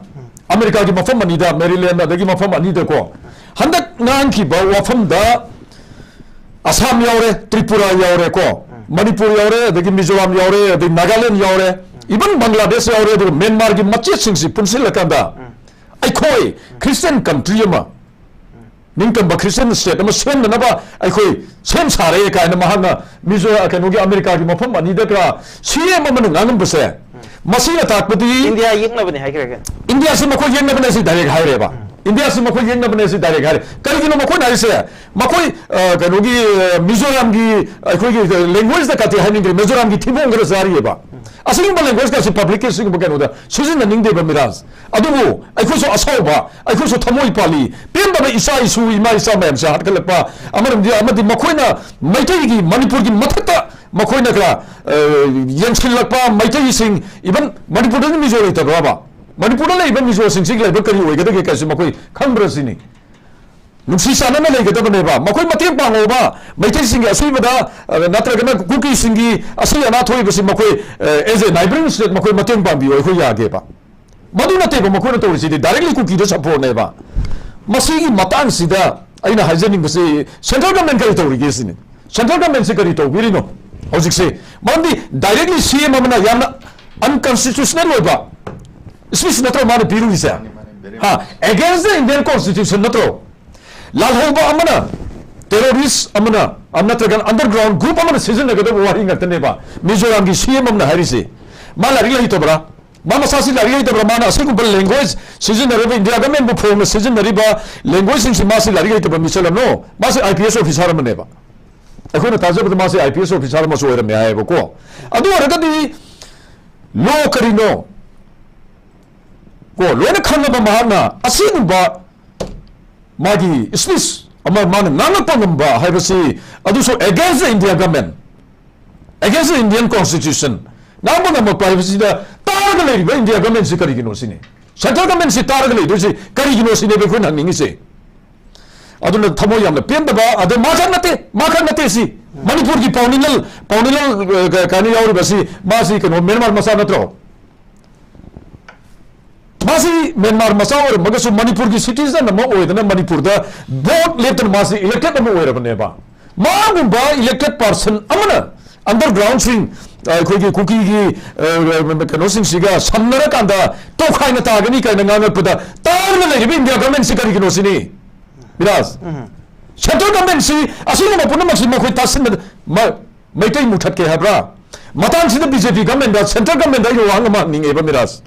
ꯑꯃꯦꯔꯤꯀꯥꯒꯤ ꯃꯐꯝ ꯑꯅꯤꯗ, ꯃꯦꯔꯤꯂꯦꯟꯗ ꯑꯗꯒꯤ ꯃꯐꯝ ꯑꯅꯤꯗꯀꯣ, ꯍꯟꯗꯛ ꯉꯥꯡꯈꯤꯕ ꯋꯥꯐꯝꯗ ꯑꯁꯥꯝ ꯌꯥꯎꯔꯦ, ꯇ꯭ꯔꯤꯄꯨꯔꯥ ꯌꯥꯎꯔꯦꯀꯣ, ꯃꯅꯤꯄꯨꯔ ꯌꯥꯎꯔꯦ, ꯑꯗꯒꯤ ꯃꯤꯖꯣꯔꯥꯝ ꯌꯥꯎꯔꯦ, ꯑꯗꯒꯤ ꯅꯥꯒꯥꯂꯦꯟ ꯌꯥꯎꯔꯦ, even ꯕꯪꯒ꯭ꯂꯥꯗꯦꯁ ꯌꯥꯎꯔꯦ, ꯑꯗꯨꯒ ꯃ꯭ꯌꯥꯟꯃꯥꯔꯒꯤ ꯃꯆꯦꯠꯁꯤꯡꯁꯤ ꯄꯨꯟꯁꯤꯜꯂꯀꯥꯟꯗ ꯑꯩꯈꯣꯏ ꯈ꯭ꯔꯤꯁꯇꯤꯌꯟ ꯀꯟꯇ꯭ꯔꯤ ꯑꯃ, ꯅꯤꯡꯇꯝꯕ ꯈ꯭ꯔꯤꯁꯇꯤꯌꯟ ꯁ꯭ꯇꯦꯠ ꯑꯃ ꯁꯦꯝꯅꯅꯕ ꯑꯩꯈꯣꯏ ꯁꯦꯝ ꯁꯥꯔꯦ ꯀꯥꯏꯅ ꯃꯍꯥꯛꯅ ꯃꯤꯖꯣ-, ꯀꯩꯅꯣꯒꯤ ꯑꯃꯦꯔꯤꯀꯥꯒꯤ ꯃꯐꯝ ꯑꯅꯤꯗ ꯀ-, ꯁꯤ ꯑꯦꯝ ꯑꯃꯅ ꯉꯥꯡꯉꯝꯕꯁꯦ, ꯃꯁꯤꯅ ꯇꯥꯛꯄꯗꯤ ꯏꯟꯗꯤꯌꯥ ꯌꯦꯛꯅꯕꯅꯦ ꯍꯥꯏꯈ꯭ꯔꯒ꯫ ꯏꯟꯗꯤꯌꯥꯁꯤ ꯃꯈꯣꯏ ꯌꯦꯛꯅꯕꯅꯦ ꯁꯤ ꯗꯥꯏꯔꯦꯛ ꯍꯥꯏꯔꯦꯕ꯫ ꯏꯟꯗꯤꯌꯥꯁꯤ ꯃꯈꯣꯏ ꯌꯦꯛꯅꯕꯅꯦ ꯁꯤ ꯗꯥꯏꯔꯦꯛ ꯍꯥꯏꯔꯦ꯫ ꯀꯔꯤꯒꯤꯅꯣ ꯃꯈꯣꯏꯅ ꯍꯥꯏꯔꯤꯁꯦ? ꯃꯈꯣꯏ, ꯑ, ꯀꯩꯅꯣꯒꯤ, ꯑ, ꯃꯤꯖꯣꯔꯥꯝꯒꯤ ꯑꯩꯈꯣꯏꯒꯤ ꯂꯦꯡꯒ꯭ꯋꯦꯖꯇ ꯀꯥꯇꯤ ꯍꯥꯏꯅꯤꯡꯗ꯭ꯔꯦ, ꯃꯤꯖꯣꯔꯥꯝꯒꯤ ꯊꯤꯕꯣꯡ ꯈꯔ ꯆꯥꯔꯤꯑꯕ꯫ ꯑꯁꯤꯒꯨꯝꯕ ꯂꯦꯡꯒ꯭ꯋꯦꯖꯀꯁꯤ ꯄꯕ꯭ꯂꯤꯛꯀꯤ ꯁꯤꯒꯨꯝꯕ ꯀꯩꯅꯣꯗ ꯁꯤꯖꯤꯟꯅꯅꯤꯡꯗꯦꯕ ꯃꯤꯔꯥꯖ꯫ ꯑꯗꯨꯕꯨ ꯑꯩꯈꯣꯏꯁꯨ ꯑꯁꯥꯎꯕ, ꯑꯩꯈꯣꯏꯁꯨ ꯊꯃꯣꯏ ꯄꯥꯜꯂꯤ꯫ ꯄꯦꯟꯗꯕ ꯏꯆꯥ ꯏꯁꯨ, ꯏꯃꯥ ꯏꯆꯥ ꯃꯌꯥꯝꯁꯦ ꯍꯥꯠꯀꯠꯂꯛꯄ, ꯑꯃꯔꯣꯝꯗꯤ, ꯑꯃꯗꯤ ꯃꯈꯣꯏꯅ ꯃꯩꯇꯩꯒꯤ ꯃꯅꯤꯄꯨꯔꯒꯤ ꯃꯊꯛꯇ ꯃꯈꯣꯏꯅ ꯈꯔ, ꯑ, ꯌꯦꯡꯁꯤꯜꯂꯛꯄ, ꯃꯩꯇꯩꯁꯤꯡ, even ꯃꯅꯤꯄꯨꯔꯗꯗꯤ ꯃꯤꯖꯣ ꯂꯩꯇꯕ꯭ꯔꯕ? ꯃꯅꯤꯄꯨꯔꯗ ꯂꯩꯕ ꯃꯤꯖꯣꯁꯤꯡꯁꯤꯒꯤ ꯂꯥꯏꯕꯛ ꯀꯔꯤ ꯑꯣꯏꯒꯗꯒꯦ ꯀꯥꯏꯁꯤ ꯃꯈꯣꯏ ꯈꯪꯕ꯭ꯔꯥ ꯁꯤꯅꯤ꯫ ꯅꯨꯡꯁꯤ ꯆꯥꯟꯅꯅ ꯂꯩꯒꯗꯕꯅꯦꯕ꯫ ꯃꯈꯣꯏ ꯃꯇꯦꯡ ꯄꯥꯡꯉꯣꯕ, ꯃꯩꯇꯩꯁꯤꯡꯒꯤ ꯑꯁꯣꯏꯕꯗ, ꯑ, ꯅꯠꯇ꯭ꯔꯒꯅ ꯀꯨꯀꯤꯁꯤꯡꯒꯤ ꯑꯁꯣꯏ ꯑꯅꯥ ꯊꯣꯛꯏꯕꯁꯤ ꯃꯈꯣꯏ, ꯑ, as a neighbouring state ꯃꯈꯣꯏ ꯃꯇꯦꯡ ꯄꯥꯡꯕꯤꯌꯨ, ꯑꯩꯈꯣꯏ ꯌꯥꯒꯦꯕ꯫ ꯃꯗꯨ ꯅꯠꯇꯦꯕ ꯃꯈꯣꯏꯅ ꯇꯧꯔꯤꯁꯤꯗꯤ, directly ꯀꯨꯀꯤꯗ ꯁꯥꯐꯣꯔꯅꯦꯕ꯫ ꯃꯁꯤꯒꯤ ꯃꯇꯥꯡꯁꯤꯗ ꯑꯩꯅ ꯍꯥꯏꯖꯅꯤꯡꯕꯁꯤ, central government ꯀꯔꯤ ꯇꯧꯔꯤꯒꯦ ꯁꯤꯅꯤ꯫ Central governmentꯁꯤ ꯀꯔꯤ ꯇꯧꯕꯤꯔꯤꯅꯣ ꯍꯧꯖꯤꯛꯁꯦ? ꯃꯔꯝꯗꯤ directly C M ꯑꯃꯅ ꯌꯥꯝꯅ unconstitutional ꯑꯣꯏꯕ speech ꯅꯠꯇ꯭ꯔꯣ ꯃꯥꯅ ꯄꯤꯔꯨꯔꯤꯁꯦ? ꯍꯥ, against the Indian constitution ꯅꯠꯇ꯭ꯔꯣ? ꯂꯥꯜꯍꯧꯕ ꯑꯃꯅ, terrorist ꯑꯃꯅ, ꯑ, ꯅꯠꯇ꯭ꯔꯒꯅ underground group ꯑꯃꯅ ꯁꯤꯖꯤꯟꯅꯒꯗꯕ ꯋꯥꯍꯩ ꯉꯥꯛꯇꯅꯦꯕ ꯃꯤꯖꯣꯔꯥꯝꯒꯤ C M ꯑꯃꯅ ꯍꯥꯏꯔꯤꯁꯦ꯫ ꯃꯥ ꯂꯥꯏꯔꯤꯛ ꯂꯩꯇꯕ꯭ꯔꯥ? ꯃꯥ ꯃꯁꯥꯁꯤ ꯂꯥꯏꯔꯤꯛ ꯍꯩꯇꯕ꯭ꯔꯥ? ꯃꯥꯅ ꯑꯁꯤꯒꯨꯝꯕ language ꯁꯤꯖꯤꯟꯅꯔꯤꯕ, India governmentꯕꯨ ꯐꯣꯡꯅ ꯁꯤꯖꯤꯟꯅꯔꯤꯕ languagelanguageꯁꯤꯡꯁꯤ ꯃꯥꯁꯤ I P S officer ꯑꯃꯅꯦꯕ꯫ ꯑꯩꯈꯣꯏꯅ ꯊꯥꯖꯕꯗ ꯃꯥꯁꯤ I P S officer ꯑꯃꯁꯨ ꯑꯣꯏꯔꯝꯃꯦ ꯍꯥꯏꯌꯦꯕꯀꯣ꯫ ꯑꯗꯨ ꯑꯣꯏꯔꯒꯗꯤ law ꯀꯔꯤꯅꯣ? ꯀꯣ, ꯂꯣꯏꯅ ꯈꯪꯉꯕ ꯃꯍꯥꯛꯅ ꯑꯁꯤꯒꯨꯝꯕ ꯃꯥꯒꯤ speech ꯑꯃ ꯃꯥꯅ ꯉꯥꯡꯂꯛꯄ ꯉꯝꯕ ꯍꯥꯏꯕꯁꯤ, ꯑꯗꯨꯁꯨ against the India government, against the Indian constitution ꯉꯥꯡꯕ ꯉꯝꯃꯛꯄ ꯍꯥꯏꯕꯁꯤꯗ ꯇꯥꯔꯒ ꯂꯩꯔꯤꯕ India governmentꯁꯤ ꯀꯔꯤꯒꯤꯅꯣ ꯁꯤꯅꯤ꯫ Central governmentꯁꯤ ꯇꯥꯔꯒ ꯂꯩꯗꯣꯏꯁꯤ ꯀꯔꯤꯒꯤꯅꯣ ꯁꯤꯅꯦꯕ ꯑꯩꯈꯣꯏꯅ ꯍꯪꯅꯤꯡꯉꯤꯁꯦ꯫ ꯑꯗꯨꯅ ꯊꯃꯣꯏ ꯌꯥꯝꯅ ꯄꯦꯟꯗꯕ, ꯑꯗꯣ ꯃꯥꯈꯛ ꯅꯠꯇꯦ, ꯃꯥꯈꯛ ꯅꯠꯇꯦ ꯁꯤ꯫ ꯃꯅꯤꯄꯨꯔꯒꯤ ꯄꯥꯎꯅꯤꯂꯜ, ꯄꯥꯎꯅꯤꯂꯜ, ꯑ, ꯀ-, ꯀꯥꯏꯅ ꯌꯥꯎꯔꯤꯕꯁꯤ, ꯃꯥꯁꯤ ꯀꯩꯅꯣ, ꯃ꯭ꯌꯥꯟꯃꯥꯔ ꯃꯆꯥ ꯅꯠꯇ꯭ꯔꯣ? ꯃꯥꯁꯤ ꯃ꯭ꯌꯥꯟꯃꯥꯔ ꯃꯆꯥ ꯑꯣꯏꯔꯝꯃꯒꯁꯨ ꯃꯅꯤꯄꯨꯔꯒꯤ citizen ꯑꯃ ꯑꯣꯏꯗꯅ ꯃꯅꯤꯄꯨꯔꯗ vote ꯂꯦꯞꯇꯅ ꯃꯥꯁꯤ elected ꯑꯃ ꯑꯣꯏꯔꯕꯅꯦꯕ꯫ ꯃꯥꯒꯨꯝꯕ elected person ꯑꯃꯅ undergroundꯁꯤꯡ, ꯑ, ꯑꯩꯈꯣꯏꯒꯤ ꯀꯨꯀꯤꯒꯤ, ꯑ, ꯀꯩꯅꯣꯁꯤꯡꯁꯤꯒ ꯁꯝꯅꯔꯀꯥꯟꯗ ꯇꯣꯈꯥꯏꯅ ꯇꯥꯒꯅꯤ ꯀꯥꯏꯅ ꯉꯥꯡꯉꯛꯄꯗ ꯇꯥꯔꯒ ꯂꯩꯔꯤꯕ India governmentꯁꯤ ꯀꯔꯤꯒꯤꯅꯣ ꯁꯤꯅꯤ, ꯕꯤꯔꯥꯖ? Central governmentꯁꯤ ꯑꯁꯤꯒꯨꯝꯕ ꯄꯨꯝꯅꯃꯛꯁꯤ ꯃꯈꯣꯏ ꯇꯥꯁꯤꯟꯅ-, ꯃ-, ꯃꯩꯇꯩ ꯃꯨꯊꯠꯀꯦ ꯍꯥꯏꯕ꯭ꯔꯥ? ꯃꯇꯥꯡꯁꯤꯗ B J P governmentꯗ, central governmentꯗ ꯑꯩꯅ ꯋꯥꯍꯪ ꯑꯃ ꯍꯪꯅꯤꯡꯉꯦꯕ, ꯃꯤꯔꯥꯖ꯫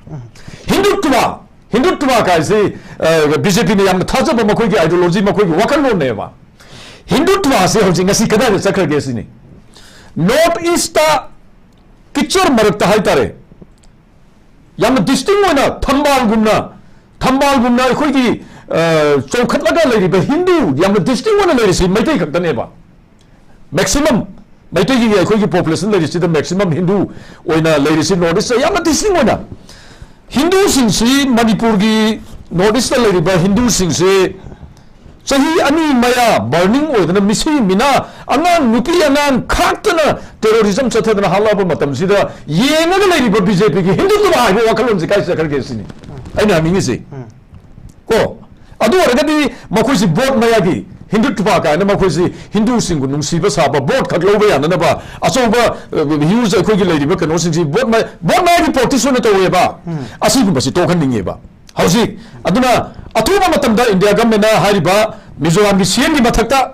ꯍꯤꯟꯗꯨꯠꯇ꯭ꯋ, ꯍꯤꯟꯗꯨꯠꯇ꯭ꯋ ꯀꯥꯏꯁꯤ, ꯑ, B J Pꯅ ꯌꯥꯝꯅ ꯊꯥꯖꯕ ꯃꯈꯣꯏꯒꯤ ideology, ꯃꯈꯣꯏꯒꯤ ꯋꯥꯈꯜꯂꯣꯟꯅꯦꯕ꯫ ꯍꯤꯟꯗꯨꯠꯋꯁꯦ ꯍꯧꯖꯤꯛ ꯉꯁꯤ ꯀꯗꯥꯏꯗ ꯆꯠꯈ꯭ꯔꯒꯦ ꯁꯤꯅꯤ꯫ North Eastꯇ ꯀꯤꯆꯔ ꯃꯔꯛꯇ ꯍꯥꯏꯇꯥꯔꯦ, ꯌꯥꯝꯅ distinct ꯑꯣꯏꯅ ꯊꯝꯕꯥꯜꯒꯨꯝꯅ, ꯊꯝꯕꯥꯜꯒꯨꯝꯅ ꯑꯩꯈꯣꯏꯒꯤ, ꯑ, ꯆꯣꯡꯈꯠꯂꯒ ꯂꯩꯔꯤꯕ ꯍꯤꯟꯗꯨ ꯌꯥꯝꯅ distinct ꯑꯣꯏꯅ ꯂꯩꯔꯤꯁꯤ ꯃꯩꯇꯩ ꯈꯛꯇꯅꯦꯕ꯫ Maximum ꯃꯩꯇꯩꯒꯤ ꯑꯩꯈꯣꯏꯒꯤ population ꯂꯩꯔꯤꯁꯤꯗ maximum ꯍꯤꯟꯗꯨ ꯑꯣꯏꯅ ꯂꯩꯔꯤꯁꯤ North Eastꯇ ꯌꯥꯝꯅ distinct ꯑꯣꯏꯅ꯫ ꯍꯤꯟꯗꯨꯁꯤꯡꯁꯤ ꯃꯅꯤꯄꯨꯔꯒꯤ North Eastꯇ ꯂꯩꯔꯤꯕ ꯍꯤꯟꯗꯨꯁꯤꯡꯁꯤ ꯆꯍꯤ ꯑꯅꯤ ꯃꯌꯥ ꯕꯔꯅꯤꯡ ꯑꯣꯏꯗꯅ ꯃꯤꯁꯤ ꯃꯤꯅꯥ, ꯑꯉꯥꯡ, ꯅꯨꯄꯤ ꯑꯉꯥꯡ ꯈꯥꯛꯇꯅ ꯇꯦꯔꯣꯔꯤꯖꯝ ꯆꯠꯊꯗꯅ ꯍꯥꯠꯂꯛꯑꯕ ꯃꯇꯝꯁꯤꯗ, ꯌꯦꯡꯉꯒ ꯂꯩꯔꯤꯕ ꯕꯤ ꯖꯦ ꯄꯤꯒꯤ ꯍꯤꯟꯗꯨꯠꯇꯨ ꯍꯥꯏꯕ ꯋꯥꯈꯜꯂꯣꯟꯁꯦ ꯀꯥꯏ ꯆꯠꯈ꯭ꯔꯒꯦ ꯁꯤꯅꯤ ꯑꯩꯅ ꯍꯪꯅꯤꯡꯉꯤꯁꯤ꯫ ꯀꯣ, ꯑꯗꯨ ꯑꯣꯏꯔꯒꯗꯤ ꯃꯈꯣꯏꯁꯤ ꯚꯣꯠ ꯃꯌꯥꯒꯤ ꯍꯤꯟꯗꯨꯠꯇꯨꯄꯥ ꯀꯥꯏꯅ ꯃꯈꯣꯏꯁꯤ ꯍꯤꯟꯗꯨꯁꯤꯡꯕꯨ ꯅꯨꯡꯁꯤꯕ ꯁꯥꯕ, ꯚꯣꯠ ꯈꯛ ꯂꯧꯕ ꯌꯥꯅꯅꯕ ꯑꯆꯧꯕ, ꯑ, ꯍ꯭ꯌꯨꯖ ꯑꯩꯈꯣꯏꯒꯤ ꯂꯩꯔꯤꯕ ꯀꯩꯅꯣꯁꯤꯡꯁꯤ ꯚꯣꯠ ꯃ-, ꯚꯣꯠ ꯃꯌꯥꯒꯤ ꯄꯣꯂꯤꯇꯤꯛꯁ ꯑꯣꯏꯅ ꯇꯧꯋꯦꯕ꯫ ꯑꯁꯤꯒꯨꯝꯕꯁꯤ ꯇꯣꯛꯍꯟꯅꯤꯡꯉꯦꯕ꯫ ꯍꯧꯖꯤꯛ ꯑꯗꯨꯅ ꯑꯊꯨꯕ ꯃꯇꯝꯗ ꯏꯟꯗꯤꯌꯥ ꯒꯃꯦꯟꯅ ꯍꯥꯏꯔꯤꯕ ꯃꯤꯖꯣꯔꯥꯝꯒꯤ ꯁꯤ ꯑꯦꯝꯒꯤ ꯃꯊꯛꯇ,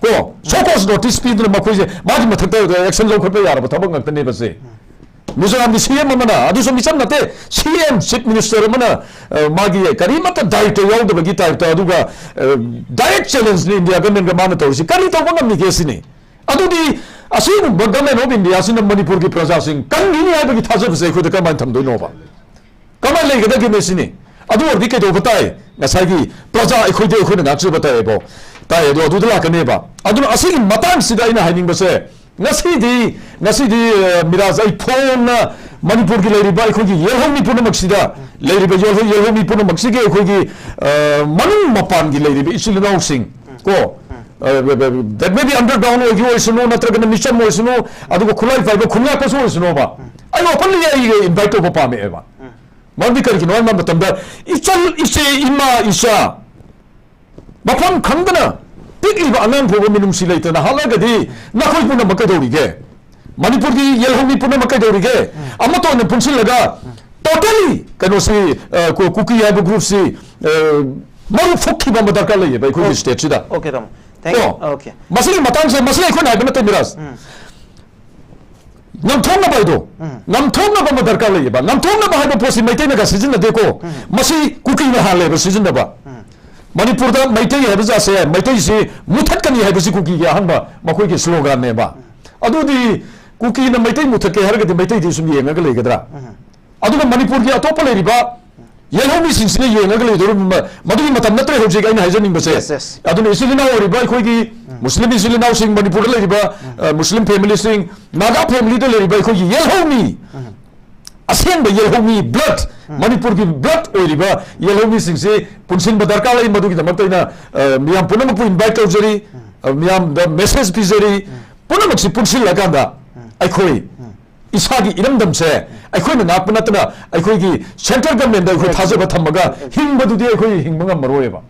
ꯀꯣ, ꯁꯣ ꯀꯣꯁ ꯅꯣꯇꯤꯁ ꯄꯤꯗꯨꯅ ꯃꯈꯣꯏꯁꯦ ꯃꯥꯒꯤ ꯃꯊꯛꯇ ꯑꯦꯛꯁꯟ ꯂꯧꯈꯠꯄ ꯌꯥꯔꯕ ꯊꯕꯛ ꯉꯥꯛꯇꯅꯦꯕ ꯁꯦ꯫ ꯃꯤꯖꯣꯔꯥꯝꯒꯤ ꯁꯤ ꯑꯦꯝ ꯑꯃꯅ, ꯑꯗꯨꯁꯨ ꯃꯤꯆꯝ ꯅꯠꯇꯦ, ꯁꯤ ꯑꯦꯝ, ꯆꯤꯐ ꯃꯤꯅꯤꯁꯇꯔ ꯑꯃꯅ, ꯑ, ꯃꯥꯒꯤ ꯀꯔꯤꯃꯠꯇ ꯗꯥꯏꯔꯦꯛꯇ ꯌꯥꯎꯗꯕꯒꯤ ꯇꯥꯏꯞꯇ, ꯑꯗꯨꯒ, ꯑ, ꯗꯥꯏꯔꯦꯛ ꯆꯦꯂꯦꯟꯖꯅꯤ ꯏꯟꯗꯤꯌꯥ ꯒꯃꯦꯟꯒ ꯃꯥꯅ ꯇꯧꯔꯤꯁꯤ꯫ ꯀꯔꯤ ꯇꯧꯕ ꯉꯝꯃꯤꯒꯦ ꯁꯤꯅꯤ꯫ ꯑꯗꯨꯗꯤ ꯑꯁꯤꯒꯨꯝꯕ ꯒꯃꯦꯟ ꯑꯣꯐ ꯏꯟꯗꯤꯌꯥꯁꯤꯅ ꯃꯅꯤꯄꯨꯔꯒꯤ ꯄ꯭ꯔꯖꯥꯁꯤꯡ ꯀꯟꯕꯤꯅꯤ ꯍꯥꯏꯕꯒꯤ ꯊꯥꯖꯕꯁꯦ ꯑꯩꯈꯣꯏꯗ ꯀꯔꯝꯍꯥꯏꯅ ꯊꯝꯗꯣꯏꯅꯣꯕ? ꯀꯃꯥꯏꯅ ꯂꯩꯒꯗꯒꯦꯅꯦ ꯁꯤꯅꯤ? ꯑꯗꯨ ꯑꯣꯏꯔꯗꯤ ꯀꯩꯗꯧꯕ ꯇꯥꯏ? ꯉꯁꯥꯏꯒꯤ ꯄ꯭ꯔꯖꯥ ꯑꯩꯈꯣꯏꯗꯤ ꯑꯩꯈꯣꯏꯅ ꯉꯥꯛꯆꯕ ꯇꯥꯏꯌꯦꯕꯣ꯫ ꯇꯥꯏ, ꯑꯗꯣ ꯑꯗꯨꯗ ꯂꯥꯛꯀꯅꯦꯕ꯫ ꯑꯗꯨꯅ ꯑꯁꯤꯒꯤ ꯃꯇꯥꯡꯁꯤꯗ ꯑꯩꯅ ꯍꯥꯏꯅꯤꯡꯕꯁꯦ, ꯉꯁꯤꯗꯤ, ꯉꯁꯤꯗꯤ, ꯑ, ꯃꯤꯔꯥꯖ, ꯑꯩ ꯐꯣꯡꯅ ꯃꯅꯤꯄꯨꯔꯒꯤ ꯂꯩꯔꯤꯕ ꯑꯩꯈꯣꯏꯒꯤ ꯌꯦꯜꯍꯧꯃꯤ ꯄꯨꯝꯅꯃꯛꯁꯤꯗ, ꯂꯩꯔꯤꯕ ꯌꯦꯜꯍꯧ-, ꯌꯦꯜꯍꯧꯃꯤ ꯄꯨꯝꯅꯃꯛꯁꯤꯒꯤ ꯑꯩꯈꯣꯏꯒꯤ, ꯑ, ꯃꯅꯨꯡ ꯃꯄꯥꯟꯒꯤ ꯂꯩꯔꯤꯕ ꯏꯆꯤꯜ ꯏꯅꯥꯎꯁꯤꯡ ꯀꯣ, ꯑ, that may be underground ꯑꯣꯏꯒꯤ ꯑꯣꯏꯁꯅꯨ, ꯅꯠꯇ꯭ꯔꯒꯅ ꯃꯤꯆꯝ ꯑꯣꯏꯁꯅꯨ, ꯑꯗꯨꯒ ꯈꯨꯠꯂꯥꯏ ꯄꯥꯏꯕ ꯈꯨꯟꯌꯥꯛꯄꯁꯨ ꯑꯣꯏꯁꯅꯨꯕ, ꯑꯩ openly ꯑꯩ invite ꯇꯧꯕ ꯄꯥꯝꯃꯛꯑꯦꯕ꯫ ꯃꯔꯝꯗꯤ ꯀꯔꯤꯒꯤꯅꯣ ꯍꯥꯏꯕ ꯃꯇꯝꯗ, ꯏꯆꯜ, ꯏꯆꯦ, ꯏꯃꯥ, ꯏꯆꯥ, ꯃꯐꯝ ꯈꯪꯗꯅ ꯄꯤꯛꯂꯤꯕ ꯑꯉꯥꯡ ꯐꯥꯎꯕ ꯃꯤꯅꯨꯡꯁꯤ ꯂꯩꯇꯅ ꯍꯥꯠꯂꯒꯗꯤ ꯅꯈꯣꯏ ꯄꯨꯝꯅꯃꯛ ꯀꯩꯗꯧꯔꯤꯒꯦ? ꯃꯅꯤꯄꯨꯔꯒꯤ ꯌꯦꯜꯍꯧꯃꯤ ꯄꯨꯝꯅꯃꯛ ꯀꯩꯗꯧꯔꯤꯒꯦ? ꯑꯃꯠꯇ ꯑꯣꯏꯅ ꯄꯨꯟꯁꯤꯜꯂꯒ totally ꯀꯩꯅꯣꯁꯤ, ꯑ, ꯀꯨ-, ꯀꯨꯀꯤ ꯍꯥꯏꯕ ꯒ꯭ꯔꯨꯞꯁꯤ, ꯑ, ꯃꯔꯨ ꯐꯨꯛꯈꯤꯕ ꯑꯃ ꯗꯔꯀꯥꯔ ꯂꯩꯌꯦꯕ ꯑꯩꯈꯣꯏꯒꯤ ꯑꯣ, ꯁ꯭ꯇꯦꯠꯁꯤꯗ꯫ ꯑꯣꯀꯦ, ꯇꯥꯃꯣ꯫ Thank you. ꯀꯣ? ꯑꯣꯀꯦ꯫ ꯃꯁꯤꯒꯤ ꯃꯇꯥꯡꯁꯦ, ꯃꯁꯤ ꯑꯩꯈꯣꯏꯅ ꯍꯥꯏꯕ ꯅꯠꯇꯦ, ꯃꯤꯔꯥꯖ꯫ ꯎꯝ꯫ ꯉꯝꯊꯣꯛꯅꯕ ꯍꯥꯏꯗꯣ, ꯎꯝ꯫ ꯉꯝꯊꯣꯛꯅꯕ ꯑꯃ ꯗꯔꯀꯥꯔ ꯂꯩꯌꯦꯕ꯫ ꯉꯝꯊꯣꯛꯅꯕ ꯍꯥꯏꯕ ꯄꯣꯠꯁꯤ ꯃꯩꯇꯩꯅꯒ ꯁꯤꯖꯤꯟꯅꯗꯦꯀꯣ꯫ ꯎꯝ꯫ ꯃꯁꯤ ꯀꯨꯀꯤꯅ ꯍꯥꯜꯂꯦꯕ ꯁꯤꯖꯤꯟꯅꯕ꯫ ꯎꯝ꯫ ꯃꯅꯤꯄꯨꯔꯗ ꯃꯩꯇꯩ ꯍꯥꯏꯕ ꯖꯥꯠꯁꯦ, ꯃꯩꯇꯩꯁꯤ ꯃꯨꯊꯠꯀꯅꯤ ꯍꯥꯏꯕꯁꯤ ꯀꯨꯀꯤꯒꯤ ꯑꯍꯥꯟꯕ ꯃꯈꯣꯏꯒꯤ ꯁ꯭ꯂꯣꯒꯥꯟꯅꯦꯕ꯫ ꯎꯝ꯫ ꯑꯗꯨꯗꯤ ꯀꯨꯀꯤꯅ ꯃꯩꯇꯩ ꯃꯨꯊꯠꯀꯦ ꯍꯥꯏꯔꯒꯗꯤ ꯃꯩꯇꯩꯗꯤ ꯁꯨꯝ ꯌꯦꯡꯉꯒ ꯂꯩꯒꯗ꯭ꯔꯥ? ꯎꯝ꯫ ꯑꯗꯨꯒ ꯃꯅꯤꯄꯨꯔꯒꯤ ꯑꯇꯣꯞꯄ ꯂꯩꯔꯤꯕ ꯌꯦꯜꯍꯧꯃꯤꯁꯤꯡꯁꯤꯅ ꯌꯦꯡꯉꯒ ꯂꯩꯗꯧꯔꯤꯕ ꯃ-, ꯃꯗꯨꯒꯤ ꯃꯇꯝ ꯅꯠꯇ꯭ꯔꯦ ꯍꯧꯖꯤꯛ ꯑꯩꯅ ꯍꯥꯏꯖꯅꯤꯡꯕꯁꯦ꯫ Yes, yes. ꯑꯗꯨꯅ ꯏꯆꯤꯜ ꯏꯅꯥꯎ ꯑꯣꯏꯔꯤꯕ ꯑꯩꯈꯣꯏꯒꯤ ꯎꯝ꯫ ꯃꯨꯁꯂꯤꯝ ꯏꯆꯤꯜ ꯏꯅꯥꯎꯁꯤꯡ, ꯃꯅꯤꯄꯨꯔꯗ ꯂꯩꯔꯤꯕ, ꯎꯝ꯫ ꯑ, ꯃꯨꯁꯂꯤꯝ ꯐꯦꯃꯤꯂꯤꯁꯤꯡ, ꯅꯥꯒꯥ ꯐꯦꯃꯤꯂꯤꯗ ꯂꯩꯔꯤꯕ ꯑꯩꯈꯣꯏꯒꯤ ꯌꯦꯜꯍꯧꯃꯤ, ꯎꯝ꯫ ꯑꯁꯦꯡꯕ ꯌꯦꯜꯍꯧꯃꯤ blood, ꯃꯅꯤꯄꯨꯔꯒꯤ blood ꯑꯣꯏꯔꯤꯕ ꯌꯦꯜꯍꯧꯃꯤꯁꯤꯡꯁꯤ ꯄꯨꯟꯁꯤꯟꯕ ꯗꯔꯀꯥꯔ ꯂꯩ꯫ ꯃꯗꯨꯒꯤꯗꯃꯛꯇ ꯑꯩꯅ, ꯑ, ꯃꯤꯌꯥꯝ ꯄꯨꯝꯅꯃꯛꯄꯨ invite ꯇꯧꯖꯔꯤ, ꯑ, ꯃꯤꯌꯥꯝꯗ message ꯄꯤꯖꯔꯤ꯫ ꯄꯨꯝꯅꯃꯛꯁꯤ ꯄꯨꯟꯁꯤꯜꯂꯀꯥꯟꯗ ꯑꯩꯈꯣꯏ ꯏꯁꯥꯒꯤ ꯏꯔꯝꯗꯝꯁꯦ ꯑꯩꯈꯣꯏꯅ ꯉꯥꯛꯄ ꯅꯠꯇꯅ ꯑꯩꯈꯣꯏꯒꯤ central government ꯑꯩꯈꯣꯏ ꯊꯥꯖꯕ ꯊꯝꯃꯒ ꯍꯤꯡꯕꯗꯨꯗꯤ ꯑꯩꯈꯣꯏ ꯍꯤꯡꯕ ꯉꯝꯃꯔꯣꯏꯕ꯫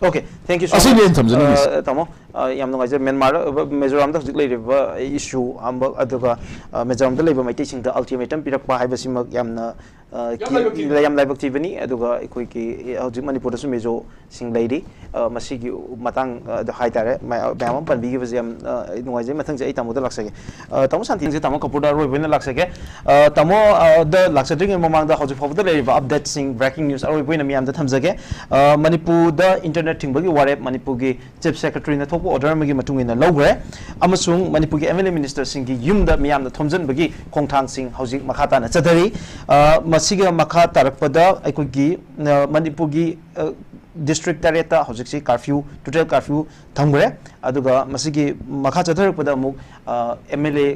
Okay, thank you so ꯑꯁꯤꯅꯤ much. ꯑꯩꯅ ꯊꯝꯖꯅꯤꯡꯉꯤꯁꯦ꯫ ꯑ, ꯇꯥꯃꯣ, ꯑ, ꯌꯥꯝ ꯅꯨꯡꯉꯥꯏꯖꯔꯦ꯫ ꯃ꯭ꯌꯥꯟꯃꯥꯔ, ꯑ, ꯃꯤꯖꯣꯔꯥꯝꯗ ꯍꯧꯖꯤꯛ ꯂꯩꯔꯤꯕ issue ꯑꯃ, ꯑꯗꯨꯒ, ꯑ, ꯃꯤꯖꯣꯔꯥꯝꯗ ꯂꯩꯕ ꯃꯩꯇꯩꯁꯤꯡꯗ ultimatum ꯄꯤꯔꯛꯄ ꯍꯥꯏꯕꯁꯤꯃꯛ ꯌꯥꯝꯅ, ꯑ, ꯌꯥꯝ ꯀꯤ-, ꯂꯥꯏꯕꯛ ꯊꯤꯕ꯫ ꯌꯥꯝ ꯂꯥꯏꯕꯛ ꯊꯤꯕꯅꯤ꯫ ꯑꯗꯨꯒ ꯑꯩꯈꯣꯏꯒꯤ, ꯑ, ꯍꯧꯖꯤꯛ ꯃꯅꯤꯄꯨꯔꯗꯁꯨ ꯃꯤꯖꯣꯁꯤꯡ ꯂꯩꯔꯤ꯫ ꯑ, ꯃꯁꯤꯒꯤ ꯃꯇꯥꯡ, ꯑ, ꯑꯗꯨ ꯍꯥꯏꯇꯥꯔꯦ, ꯃꯌꯥ-, ꯃꯌꯥꯝ ꯑꯃ ꯄꯟꯕꯤꯈꯤꯕꯁꯦ ꯌꯥꯝ, ꯑ, ꯅꯨꯡꯉꯥꯏꯖꯩ꯫ ꯃꯊꯪꯁꯦ ꯑꯩ ꯇꯥꯃꯣꯗ ꯂꯥꯛꯆꯒꯦ꯫ ꯑ, ꯇꯥꯃꯣ ꯁꯥꯟꯇꯤꯁꯦ ꯇꯥꯃꯣ ꯀꯄꯨꯔꯗ ꯑꯔꯣꯏꯕ ꯑꯣꯏꯅ ꯂꯥꯛꯆꯒꯦ꯫ ꯑ, ꯇꯥꯃꯣ, ꯑ, ꯗ ꯂꯥꯛꯆꯗ꯭ꯔꯤꯉꯩ ꯃꯃꯥꯡꯗ ꯍꯧꯖꯤꯛ ꯐꯥꯎꯕꯗ ꯂꯩꯔꯤꯕ updateꯁꯤꯡ, breaking news ꯑꯔꯣꯏꯕ ꯑꯣꯏꯅ ꯃꯤꯌꯥꯝꯗ ꯊꯝꯖꯒꯦ꯫ ꯑ, ꯃꯅꯤꯄꯨꯔꯗ internet ꯊꯤꯡꯕꯒꯤ ꯋꯥꯔꯦꯞ ꯃꯅꯤꯄꯨꯔꯒꯤ Chief Secretaryꯅ ꯊꯣꯛꯄ order ꯑꯃꯒꯤ ꯃꯇꯨꯡ ꯏꯟꯅ ꯂꯧꯈ꯭ꯔꯦ, ꯑꯃꯁꯨꯡ ꯃꯅꯤꯄꯨꯔꯒꯤ MLA ministerꯁꯤꯡꯒꯤ ꯌꯨꯝꯗ ꯃꯤꯌꯥꯝꯅ ꯊꯣꯝꯖꯤꯟꯕꯒꯤ ꯈꯣꯡꯊꯥꯡꯁꯤꯡ ꯍꯧꯖꯤꯛ ꯃꯈꯥ ꯇꯥꯅ ꯆꯠꯊꯔꯤ꯫ ꯑ, ꯃꯁꯤꯒ ꯃꯈꯥ ꯇꯥꯔꯛꯄꯗ ꯑꯩꯈꯣꯏꯒꯤ, ꯑ, ꯃꯅꯤꯄꯨꯔꯒꯤ, ꯑ, district ꯇꯔꯦꯠꯇ ꯍꯧꯖꯤꯛꯁꯤ curfew, total curfew ꯊꯝꯈ꯭ꯔꯦ꯫ ꯑꯗꯨꯒ ꯃꯁꯤꯒꯤ ꯃꯈꯥ ꯆꯠꯊꯔꯛꯄꯗ ꯑꯃꯨꯛ, ꯑ, MLA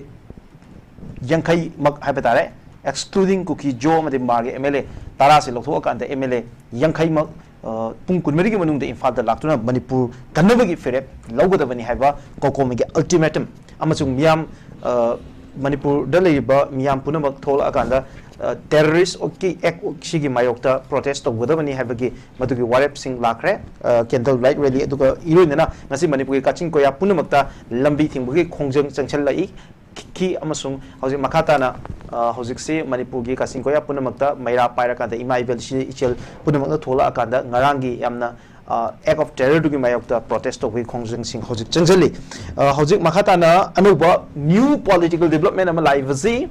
ꯌꯥꯡꯈꯩꯃꯛ ꯍꯥꯏꯕ ꯇꯥꯔꯦ, excluding ꯀꯨꯀꯤ ꯖꯣ ꯑꯃꯗꯤ ꯃꯥꯒꯤ MLA ꯇꯔꯥꯁꯤ ꯂꯧꯊꯣꯛꯑꯀꯥꯟꯗ MLA ꯌꯥꯡꯈꯩꯃꯛ, ꯑ, ꯄꯨꯡ ꯀꯨꯟꯃꯔꯤꯒꯤ ꯃꯅꯨꯡꯗ ꯏꯝꯐꯥꯜꯗ ꯂꯥꯛꯇꯨꯅ ꯃꯅꯤꯄꯨꯔ ꯀꯟꯅꯕꯒꯤ ꯐꯤꯔꯦꯞ ꯂꯧꯒꯗꯕꯅꯤ ꯍꯥꯏꯕ ꯀꯣꯀꯣꯃꯤꯒꯤ ultimatum ꯑꯃꯁꯨꯡ ꯃꯤꯌꯥꯝ, ꯑ, ꯃꯅꯤꯄꯨꯔꯗ ꯂꯩꯔꯤꯕ ꯃꯤꯌꯥꯝ ꯄꯨꯝꯅꯃꯛ ꯊꯣꯛꯂꯛꯑꯀꯥꯟꯗ, ꯑ, terroristꯀꯤ act ꯁꯤꯒꯤ ꯃꯥꯌꯣꯛꯇ protest ꯇꯧꯒꯗꯕꯅꯤ ꯍꯥꯏꯕꯒꯤ ꯃꯗꯨꯒꯤ ꯋꯥꯔꯦꯞꯁꯤꯡ ꯂꯥꯛꯈ꯭ꯔꯦ꯫ ꯑ, candle light rally, ꯑꯗꯨꯒ ꯏꯔꯣꯏꯅꯅ ꯉꯁꯤ ꯃꯅꯤꯄꯨꯔꯒꯤ ꯀꯥꯆꯤꯟ ꯀꯣꯌꯥ ꯄꯨꯝꯅꯃꯛꯇ ꯂꯝꯕꯤ ꯊꯤꯡꯕꯒꯤ ꯈꯣꯡꯖꯪ ꯆꯪꯁꯤꯜꯂꯛꯏ꯫ ꯈꯤ ꯑꯃꯁꯨꯡ ꯍꯧꯖꯤꯛ ꯃꯈꯥ ꯇꯥꯅ, ꯑ, ꯍꯧꯖꯤꯛꯁꯤ ꯃꯅꯤꯄꯨꯔꯒꯤ ꯀꯥꯆꯤꯟ ꯀꯣꯌꯥ ꯄꯨꯝꯅꯃꯛꯇ ꯃꯩꯔꯥ ꯄꯥꯏꯔꯀꯥꯟꯗ ꯏꯃꯥ ꯏꯕꯦꯜ ꯏꯆꯦ ꯏꯆꯜ ꯄꯨꯝꯅꯃꯛꯅ ꯊꯣꯛꯂꯛꯑꯀꯥꯟꯗ ꯉꯔꯥꯡꯒꯤ ꯌꯥꯝꯅ, ꯑ, act of terrorꯗꯨꯒꯤ ꯃꯥꯌꯣꯛꯇ protest ꯇꯧꯕꯒꯤ ꯈꯣꯡꯖꯪꯁꯤꯡ ꯍꯧꯖꯤꯛ ꯆꯪꯁꯤꯜꯂꯤ꯫ ꯑ, ꯍꯧꯖꯤꯛ ꯃꯈꯥ ꯇꯥꯅ ꯑꯅꯧꯕ new political development ꯑꯃ ꯂꯥꯛꯏꯕꯁꯤ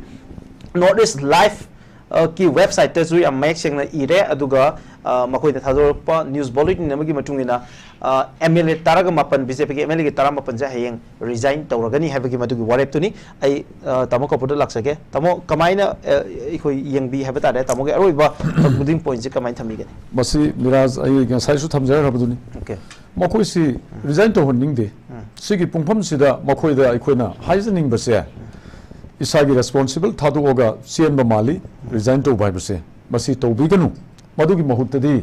North East Live, ꯑ, ꯀꯤ websiteꯇꯁꯨ ꯌꯥꯝ ꯃꯌꯦꯛ ꯁꯦꯡꯅ ꯏꯔꯦ, ꯑꯗꯨꯒ, ꯑ, ꯃꯈꯣꯏꯅ ꯊꯥꯗꯣꯔꯛꯄ news bulletin ꯑꯃꯒꯤ ꯃꯇꯨꯡ ꯏꯟꯅ, ꯑ, MLA ꯇꯔꯥꯒ ꯃꯥꯄꯟ, BJPꯒꯤ MLAꯒꯤ ꯇꯔꯥꯃꯥꯄꯟꯁꯦ ꯍꯌꯦꯡ resign ꯇꯧꯔꯒꯅꯤ ꯍꯥꯏꯕꯒꯤ ꯃꯗꯨꯒꯤ ꯋꯥꯔꯦꯞꯇꯨꯅꯤ꯫ ꯑꯩ, ꯑ, ꯇꯥꯃꯣ ꯀꯄꯨꯔꯗ ꯂꯥꯛꯆꯒꯦ꯫ ꯇꯥꯃꯣ, ꯀꯃꯥꯏꯅ, ꯑ, ꯑꯩꯈꯣꯏ ꯌꯦꯡꯕꯤ ꯍꯥꯏꯕ ꯇꯥꯔꯦ? ꯇꯥꯃꯣꯒꯤ ꯑꯔꯣꯏꯕ concluding pointꯁꯤ ꯀꯃꯥꯏꯅ ꯊꯝꯕꯤꯒꯅꯤ? ꯃꯁꯤ ꯃꯤꯔꯥꯖ, ꯑꯩ ꯉꯁꯥꯏꯁꯨ ꯊꯝꯖꯈ꯭ꯔꯕꯗꯨꯅꯤ꯫ Okay. ꯃꯈꯣꯏꯁꯤ resign ꯇꯧꯍꯟꯅꯤꯡꯗꯦ꯫ ꯁꯤꯒꯤ ꯄꯨꯡꯐꯝꯁꯤꯗ ꯃꯈꯣꯏꯗ ꯑꯩꯈꯣꯏꯅ ꯍꯥꯏꯖꯅꯤꯡꯕꯁꯦ, ꯏꯁꯥꯒꯤ ꯔꯦꯁꯄꯣꯟꯁꯤꯕꯜ ꯊꯥꯗꯣꯛꯑꯒ ꯆꯦꯟꯕ ꯃꯥꯜꯂꯤ꯫ ꯔꯤꯖꯥꯏꯟ ꯇꯧꯕ ꯍꯥꯏꯕꯁꯦ ꯃꯁꯤ ꯇꯧꯕꯤꯒꯅꯨ꯫ ꯃꯗꯨꯒꯤ ꯃꯍꯨꯠꯇꯗꯤ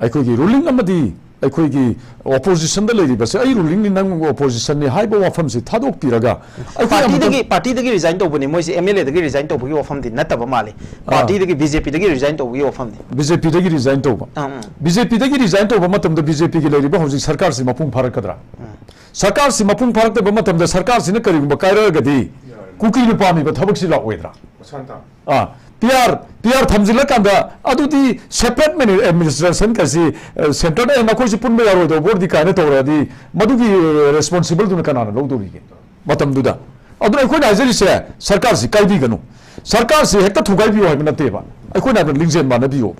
ꯑꯩꯈꯣꯏꯒꯤ ꯔꯨꯂꯤꯡ ꯑꯃꯗꯤ ꯑꯩꯈꯣꯏꯒꯤ ꯑꯣꯄꯣꯖꯤꯁꯟꯗ ꯂꯩꯔꯤꯕꯁꯦ, "ꯑꯩ ꯔꯨꯂꯤꯡꯅꯤ, ꯅꯪ ꯑꯣꯄꯣꯖꯤꯁꯟꯅꯤ" ꯍꯥꯏꯕ ꯋꯥꯐꯝꯁꯤ ꯊꯥꯗꯣꯛꯄꯤꯔꯒ ꯑꯩꯈꯣꯏ ꯑꯃꯨꯛꯇꯪ ꯄꯥꯔꯇꯤꯗꯒꯤ ꯄꯥꯔꯇꯤꯗꯒꯤ ꯔꯤꯖꯥꯏꯟ ꯇꯧꯕꯅꯤ ꯃꯣꯏꯁꯦ, ꯑꯦꯝ ꯑꯦꯜ ꯑꯦꯗꯒꯤ ꯔꯤꯖꯥꯏꯟ ꯇꯧꯕꯒꯤ ꯋꯥꯐꯝꯗꯤ ꯅꯠꯇꯕ ꯃꯥꯜꯂꯤ꯫ ꯑꯥ꯫ ꯄꯥꯔꯇꯤꯗꯒꯤ, ꯕꯤ ꯖꯦ ꯄꯤꯗꯒꯤ ꯔꯤꯖꯥꯏꯟ ꯇꯧꯕꯒꯤ ꯋꯥꯐꯝꯗꯤ꯫ ꯕꯤ ꯖꯦ ꯄꯤꯗꯒꯤ ꯔꯤꯖꯥꯏꯟ ꯇꯧꯕ꯫ ꯑꯥ, ꯑꯥ꯫ ꯕꯤ ꯖꯦ ꯄꯤꯗꯒꯤ ꯔꯤꯖꯥꯏꯟ ꯇꯧꯕ ꯃꯇꯝꯗ ꯕꯤ ꯖꯦ ꯄꯤꯒꯤ ꯂꯩꯔꯤꯕ ꯍꯧꯖꯤꯛ ꯁꯔꯀꯥꯔꯁꯤ ꯃꯄꯨꯡ ꯐꯥꯔꯛꯀꯗ꯭ꯔꯥ? ꯁꯔꯀꯥꯔꯁꯤ ꯃꯄꯨꯡ ꯐꯥꯔꯛꯇꯕ ꯃꯇꯝꯗ ꯁꯔꯀꯥꯔꯁꯤꯅ ꯀꯔꯤꯒꯨꯝꯕ ꯀꯥꯏꯔꯛꯑꯒꯗꯤ ꯀꯨꯀꯤꯅ ꯄꯥꯝꯃꯤꯕ ꯊꯕꯛꯁꯤ ꯂꯥꯛꯑꯣꯏꯗ꯭ꯔꯥ? ꯃꯁꯥꯟꯇ꯫ ꯑꯥ, ꯄꯤ ꯑꯥꯔ, ꯄꯤ ꯑꯥꯔ ꯊꯝꯖꯤꯜꯂꯀꯥꯟꯗ ꯑꯗꯨꯗꯤ ꯁꯦꯄꯔꯦꯠ ꯑꯦꯗꯃꯤꯅꯤꯁꯇ꯭ꯔꯦꯁꯟ ꯀꯁꯤ, ꯑ, ꯁꯦꯟꯇꯔꯗ, "ꯑꯦ, ꯅꯈꯣꯏꯁꯤ ꯄꯨꯟꯕ ꯌꯥꯔꯣꯏꯗꯧꯕ ꯑꯣꯏꯔꯗꯤ" ꯀꯥꯏꯅ ꯇꯧꯔꯛꯑꯗꯤ ꯃꯗꯨꯒꯤ, ꯑ, ꯔꯦꯁꯄꯣꯟꯁꯤꯕꯜꯗꯨꯅ ꯀꯅꯥꯅ ꯂꯧꯗꯧꯔꯤꯒꯦ ꯃꯇꯝꯗꯨꯗ? ꯑꯗꯨꯅ ꯑꯩꯈꯣꯏꯅ ꯍꯥꯏꯖꯔꯤꯁꯦ, ꯁꯔꯀꯥꯔꯁꯤ ꯀꯥꯏꯕꯤꯒꯅꯨ, ꯁꯔꯀꯥꯔꯁꯤ ꯍꯦꯛꯇ ꯊꯨꯒꯥꯏꯕꯤꯌꯨ ꯍꯥꯏꯕ ꯅꯠꯇꯦꯕ꯫ ꯑꯩꯈꯣꯏꯅ ꯍꯥꯏꯕ ꯂꯤꯡꯖꯦꯜ ꯃꯥꯟꯅꯕꯤꯌꯨ꯫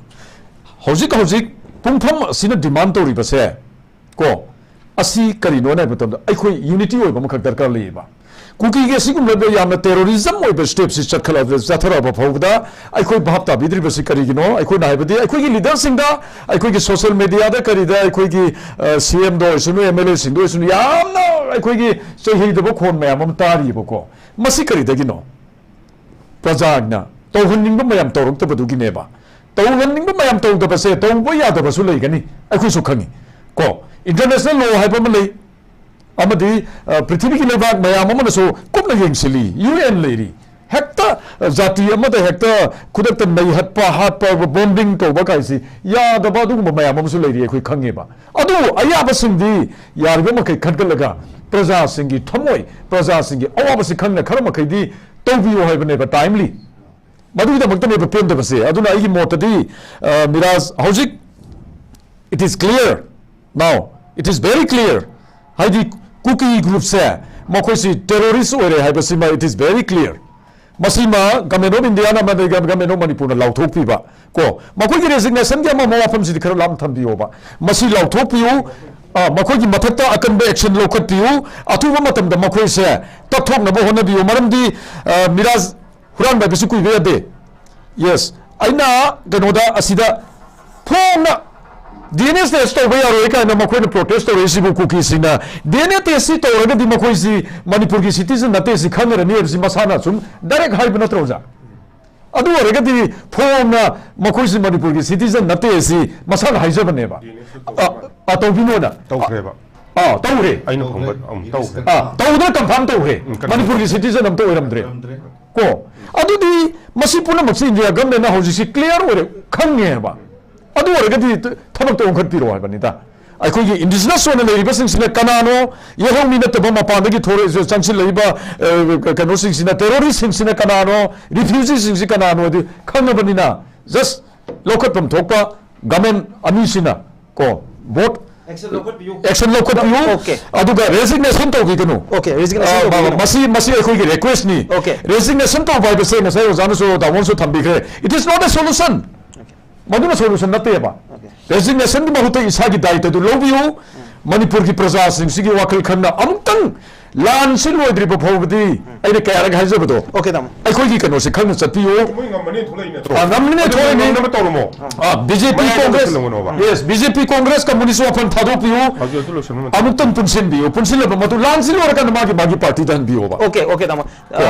ꯍꯧꯖꯤꯛ ꯍꯧꯖꯤꯛ ꯄꯨꯡꯐꯝ ꯑꯁꯤꯅ ꯗꯤꯃꯥꯟ ꯇꯧꯔꯤꯕꯁꯦ, ꯀꯣ, ꯑꯁꯤ ꯀꯔꯤꯅꯣ ꯍꯥꯏꯕ ꯃꯇꯝꯗ ꯑꯩꯈꯣꯏ ꯌꯨꯅꯤꯇꯤ ꯑꯣꯏꯕ ꯑꯃꯈꯛ ꯗꯔꯀꯥꯔ ꯂꯩꯌꯦꯕ꯫ ꯀꯨꯀꯤꯒꯤ ꯑꯁꯤꯒꯨꯝꯂꯕ ꯌꯥꯝꯅ ꯇꯦꯔꯣꯔꯤꯖꯝ ꯑꯣꯏꯕ ꯁ꯭ꯇꯦꯞꯁꯤ ꯆꯠꯈꯠꯂꯛ-, ꯆꯠꯊꯔꯛꯑꯕ ꯐꯥꯎꯕꯗ ꯑꯩꯈꯣꯏ ꯚꯥꯞ ꯇꯥꯕꯤꯗ꯭ꯔꯤꯕꯁꯤ ꯀꯔꯤꯒꯤꯅꯣ? ꯑꯩꯈꯣꯏꯅ ꯍꯥꯏꯕꯗꯤ ꯑꯩꯈꯣꯏꯒꯤ ꯂꯤꯗꯔꯁꯤꯡꯗ, ꯑꯩꯈꯣꯏꯒꯤ ꯁꯣꯁꯤꯌꯦꯜ ꯃꯦꯗꯤꯌꯥꯗ ꯀꯔꯤꯗ, ꯑꯩꯈꯣꯏꯒꯤ, ꯑ, ꯁꯤ ꯑꯦꯝꯗ ꯑꯣꯏꯁꯅꯨ, ꯑꯦꯝ ꯑꯦꯜ ꯑꯦꯁꯤꯡꯗ ꯑꯣꯏꯁꯅꯨ, ꯌꯥꯝꯅ ꯑꯩꯈꯣꯏꯒꯤ ꯆꯩꯍꯩꯗꯕ ꯈꯣꯟ ꯃꯌꯥꯝ ꯑꯃ ꯇꯥꯔꯤꯕꯀꯣ꯫ ꯃꯁꯤ ꯀꯔꯤꯗꯒꯤꯅꯣ? ꯄ꯭ꯔꯖꯥꯅ ꯇꯧꯍꯟꯅꯤꯡꯕ ꯃꯌꯥꯝ ꯇꯧꯔꯛꯇꯕꯗꯨꯒꯤꯅꯦꯕ꯫ ꯇꯧꯍꯟꯅꯤꯡꯕ ꯃꯌꯥꯝ ꯇꯧꯗꯕꯁꯦ ꯇꯧꯕ ꯌꯥꯗꯕꯁꯨ ꯂꯩꯒꯅꯤ, ꯑꯩꯈꯣꯏꯁꯨ ꯈꯪꯉꯤ꯫ ꯀꯣ, ꯏꯟꯇꯔꯅꯦꯁꯅꯦꯜ ꯂꯣ ꯍꯥꯏꯕ ꯑꯃ ꯂꯩ, ꯑꯃꯗꯤ, ꯑ, ꯄ꯭ꯔꯤꯊꯤꯕꯤꯒꯤ ꯂꯩꯕꯥꯛ ꯃꯌꯥꯝ ꯑꯃꯅꯁꯨ ꯀꯨꯞꯅ ꯌꯦꯡꯁꯤꯜꯂꯤ, ꯌꯨ ꯑꯦꯟ ꯂꯩꯔꯤ꯫ ꯍꯦꯛꯇ, ꯑ, ꯖꯥꯇꯤ ꯑꯃꯗ ꯍꯦꯛꯇ ꯈꯨꯗꯛꯇ ꯅꯩꯍꯠꯄ, ꯍꯥꯠꯄ, ꯕꯣꯝꯕꯤꯡ ꯇꯧꯕ ꯀꯥꯏꯁꯤ ꯌꯥꯗꯕ ꯑꯗꯨꯒꯨꯝꯕ ꯃꯌꯥꯝ ꯑꯃꯁꯨ ꯂꯩꯔꯤ, ꯑꯩꯈꯣꯏ ꯈꯪꯉꯦꯕ꯫ ꯑꯗꯨꯕꯨ ꯑꯌꯥꯕꯁꯤꯡꯗꯤ ꯌꯥꯔꯤꯕ ꯃꯈꯩ ꯈꯟꯒꯠꯂꯒ ꯄ꯭ꯔꯖꯥꯁꯤꯡꯒꯤ ꯊꯃꯣꯏ, ꯄ꯭ꯔꯖꯥꯁꯤꯡꯒꯤ ꯑꯋꯥꯕꯁꯤ ꯈꯪꯅ ꯈꯔ ꯃꯈꯩꯗꯤ ꯇꯧꯕꯤꯌꯨ ꯍꯥꯏꯕꯅꯦꯕ, ꯇꯥꯏꯝꯂꯤ꯫ ꯃꯗꯨꯒꯤꯗꯃꯛꯇꯅꯦꯕ ꯄꯦꯟꯗꯕꯁꯦ꯫ ꯑꯗꯨꯅ ꯑꯩꯒꯤ ꯃꯣꯠꯇꯗꯤ, ꯑ, ꯃꯤꯔꯥꯖ, ꯍꯧꯖꯤꯛ it is clear now, it is very clear, ꯍꯥꯏꯗꯤ ꯀꯨꯀꯤ ꯒ꯭ꯔꯨꯞꯁꯦ ꯃꯈꯣꯏꯁꯤ ꯇꯦꯔꯣꯔꯤꯁ ꯑꯣꯏꯔꯦ ꯍꯥꯏꯕꯁꯤꯃ it is very clear꯫ ꯃꯁꯤꯃ Government of India ꯅ ꯑꯃꯗꯤ Government of ꯃꯅꯤꯄꯨꯔꯅ ꯂꯥꯎꯊꯣꯛꯄꯤꯕ, ꯀꯣ, ꯃꯈꯣꯏꯒꯤ ꯔꯦꯖꯤꯒꯅꯦꯁꯟꯒꯤ ꯑꯃ ꯑꯃ ꯋꯥꯐꯝꯁꯤꯗꯤ ꯈꯔ ꯂꯥꯞꯅ ꯊꯝꯕꯤꯌꯣꯕ꯫ ꯃꯁꯤ ꯂꯥꯎꯊꯣꯛꯄꯤꯌꯨ꯫ ꯑ, ꯃꯈꯣꯏꯒꯤ ꯃꯊꯛꯇ ꯑꯀꯟꯕ ꯑꯦꯛꯁꯟ ꯂꯧꯈꯠꯄꯤꯌꯨ꯫ ꯑꯊꯨꯕ ꯃꯇꯝꯗ ꯃꯈꯣꯏꯁꯦ ꯀꯛꯊꯣꯛꯅꯕ ꯍꯣꯠꯅꯕꯤꯌꯨ꯫ ꯃꯔꯝꯗꯤ, ꯑ, ꯃꯤꯔꯥꯖ, ꯍꯨꯔꯥꯟꯕ ꯍꯥꯏꯕꯁꯤ ꯀꯨꯏꯕ ꯌꯥꯗꯦ꯫ ꯌꯦꯁ, ꯑꯩꯅ ꯀꯩꯅꯣꯗ ꯑꯁꯤꯗ ꯐꯣꯡꯅ ꯗꯤ ꯑꯦꯟ ꯑꯦ ꯇꯦꯁ ꯇꯧꯕ ꯌꯥꯔꯣꯏ ꯀꯥꯏꯅ ꯃꯈꯣꯏꯅ ꯄ꯭ꯔꯣꯇꯦꯁ ꯇꯧꯔꯛꯏꯁꯤꯕꯨ ꯀꯨꯀꯤꯁꯤꯡꯅ ꯗꯤ ꯑꯦꯟ ꯑꯦ ꯇꯦꯁ ꯁꯤ ꯇꯧꯔꯒꯗꯤ ꯃꯈꯣꯏꯁꯤ ꯃꯅꯤꯄꯨꯔꯒꯤ ꯁꯤꯇꯤꯖꯟ ꯅꯠꯇꯦ ꯁꯤ ꯈꯪꯅꯔꯅꯤ ꯍꯥꯏꯕꯁꯤ ꯃꯁꯥꯅ ꯁꯨꯝ ꯗꯥꯏꯔꯦꯛ ꯍꯥꯏꯕ ꯅꯠꯇ꯭ꯔꯣ ꯑꯣꯖꯥ? ꯑꯗꯨ ꯑꯣꯏꯔꯒꯗꯤ ꯐꯣꯝꯅ ꯃꯈꯣꯏꯁꯤ ꯃꯅꯤꯄꯨꯔꯒꯤ ꯁꯤꯇꯤꯖꯟ ꯅꯠꯇꯦ ꯁꯤ ꯃꯁꯥꯅ ꯍꯥꯏꯖꯕꯅꯦꯕ꯫ ꯑ, ꯑ, ꯇꯧꯕꯤꯅꯣꯅ꯫ ꯇꯧꯈ꯭ꯔꯦꯕ꯫ ꯑꯥ, ꯇꯧꯈ꯭ꯔꯦ꯫ ꯑꯩꯅ ꯈꯪꯕ, ꯎꯝ, ꯇꯧꯈ꯭ꯔꯦ꯫ ꯑꯥ, ꯇꯧꯗꯅ ꯀꯟꯐꯥꯔꯝ ꯇꯧꯈ꯭ꯔꯦ꯫ ꯎꯝ, ꯀꯟꯐꯥꯔꯝ ꯃꯅꯤꯄꯨꯔꯒꯤ ꯁꯤꯇꯤꯖꯟ ꯑꯝꯇ ꯑꯣꯏꯔꯝꯗ꯭ꯔꯦ꯫ ꯀꯣ ꯑꯗꯨꯗꯤ ꯃꯁꯤ ꯄꯨꯝꯅꯃꯛꯁꯤ ꯏꯟꯗꯤꯌꯥ ꯒꯚꯔꯟꯃꯦꯟꯠꯅ ꯍꯧꯖꯤꯛꯁꯤ ꯀ꯭ꯂꯤꯌꯥꯔ ꯑꯣꯏꯔꯦ ꯈꯪꯉꯦꯕ꯫ ꯑꯗꯨ ꯑꯣꯏꯔꯒꯗꯤ ꯊ- ꯊꯕꯛꯇ ꯑꯣꯟꯈꯠꯄꯤꯔꯛꯑꯣ ꯍꯥꯏꯕꯅꯤꯗ꯫ ꯑꯩꯈꯣꯏꯒꯤ ꯏꯟꯗꯤꯖꯤꯅꯁ ꯑꯣꯏꯅ ꯂꯩꯔꯤꯕꯁꯤꯡꯁꯤꯅ ꯀꯅꯥꯅꯣ? ꯌꯦꯜꯍꯧꯃꯤ ꯅꯠꯇꯕ ꯃꯄꯥꯟꯗꯒꯤ ꯊꯣꯔꯛꯏ ꯆꯪꯁꯤꯜꯂꯛꯏꯕ ꯑ, ꯀꯩꯅꯣꯁꯤꯡꯁꯤꯅ, ꯇꯦꯔꯣꯔꯤꯁꯁꯤꯡꯁꯤꯅ ꯀꯅꯥꯅꯣ? ꯔꯤꯐ꯭ꯌꯨꯖꯤꯁꯤꯡꯁꯤ ꯀꯅꯥꯅꯣ? ꯑꯗꯨ ꯈꯪꯉꯕꯅꯤꯅ ꯖꯁ ꯂꯧꯈꯠꯐꯝ ꯊꯣꯛꯄ ꯒꯃꯦꯟ ꯑꯅꯤꯁꯤꯅ ꯀꯣ ꯚꯣꯠ ꯑꯦꯛꯁꯟ ꯂꯧꯈꯠꯄꯤꯌꯨ꯫ ꯑꯦꯛꯁꯟ ꯂꯧꯈꯠꯄꯤꯌꯨ꯫ ꯑꯣꯀꯦ꯫ ꯑꯗꯨꯒ ꯔꯦꯖꯤꯒꯅꯦꯁꯟ ꯇꯧꯕꯤꯒꯅꯨ꯫ ꯑꯣꯀꯦ, ꯔꯦꯖꯤꯒꯅꯦꯁꯟ ꯑ, ꯇꯧꯕꯤꯒꯅꯨ꯫ ꯃꯁꯤ ꯃꯁꯤ ꯑꯩꯈꯣꯏꯒꯤ ꯔꯤꯀ꯭ꯋꯦꯁꯅꯤ꯫ ꯑꯣꯀꯦ꯫ ꯔꯦꯖꯤꯒꯅꯦꯁꯟ ꯇꯧꯕ ꯍꯥꯏꯕꯁꯦ ꯉꯁꯥꯏ ꯑꯣꯖꯥꯅꯁꯨ ꯗꯥꯃꯣꯟꯁꯨ ꯊꯝꯕꯤꯈ꯭ꯔꯦ, it is not a solution꯫ ꯃꯗꯨꯅ ꯁꯣꯂꯨꯁꯟ ꯅꯠꯇꯦꯕ꯫ ꯑꯣꯀꯦ꯫ ꯔꯦꯖꯤꯒꯅꯦꯁꯟꯒꯤ ꯃꯍꯨꯠꯇ ꯏꯁꯥꯒꯤ ꯗꯥꯏꯇꯗꯨ ꯂꯧꯕꯤꯌꯨ꯫ ꯃꯅꯤꯄꯨꯔꯒꯤ ꯄ꯭ꯔꯖꯥꯁꯤꯡꯁꯤꯒꯤ ꯋꯥꯈꯜ ꯈꯟꯅ ꯑꯃꯨꯛꯇꯪ ꯂꯥꯟꯁꯤ ꯂꯣꯏꯗ꯭ꯔꯤꯕ ꯐꯥꯎꯕꯗꯤ ꯑꯩꯅ ꯀꯌꯥꯔꯛ ꯍꯥꯏꯖꯕꯗꯣ, ꯑꯣꯀꯦ, ꯇꯥꯃꯣ꯫ ꯑꯩꯈꯣꯏꯒꯤ ꯀꯩꯅꯣꯁꯦ ꯈꯪꯅ ꯆꯠꯄꯤꯌꯨ꯫ ꯃꯣꯏ ꯉꯝꯃꯅꯤ ꯊꯣꯛꯂꯛꯏ ꯅꯠꯇ꯭ꯔꯣ? ꯑ, ꯉꯝꯃꯅꯤ ꯑꯗꯨ ꯊꯣꯛꯂꯛꯏꯅꯤ꯫ ꯉꯝꯅꯕ ꯇꯧꯔꯝꯃꯣ꯫ ꯑ, ꯕꯤ ꯖꯦ ꯄꯤ ꯃꯌꯥꯏꯗ ꯀꯣꯡꯒ꯭ꯔꯦꯁ꯫ ꯂꯣꯏꯁꯤꯜꯂꯝꯒꯅꯣꯕ꯫ ꯌꯦꯁ, ꯕꯤ ꯖꯦ ꯄꯤ ꯀꯣꯡꯒ꯭ꯔꯦꯁ ꯀꯝꯃꯨꯅꯤꯁ ꯋꯥꯐꯝ ꯊꯥꯗꯣꯛꯄꯤꯌꯨ꯫ ꯍꯧꯖꯤꯛ ꯑꯗꯨ ꯂꯣꯏꯁꯤꯟꯕ ꯃꯇꯝ꯫ ꯑꯃꯨꯛꯇꯪ ꯄꯨꯟꯁꯤꯟꯕꯤꯌꯨ꯫ ꯄꯨꯟꯁꯤꯜꯂꯕ ꯃꯇꯨꯡ ꯂꯥꯟꯁꯤ ꯂꯣꯏꯔꯀꯥꯟꯗ ꯃꯥꯒꯤ ꯃꯥꯒꯤ ꯄꯥꯔꯇꯤꯗ ꯍꯟꯕꯤꯌꯣꯕ꯫ ꯑꯣꯀꯦ, ꯑꯣꯀꯦ, ꯇꯥꯃꯣ꯫ ꯑ,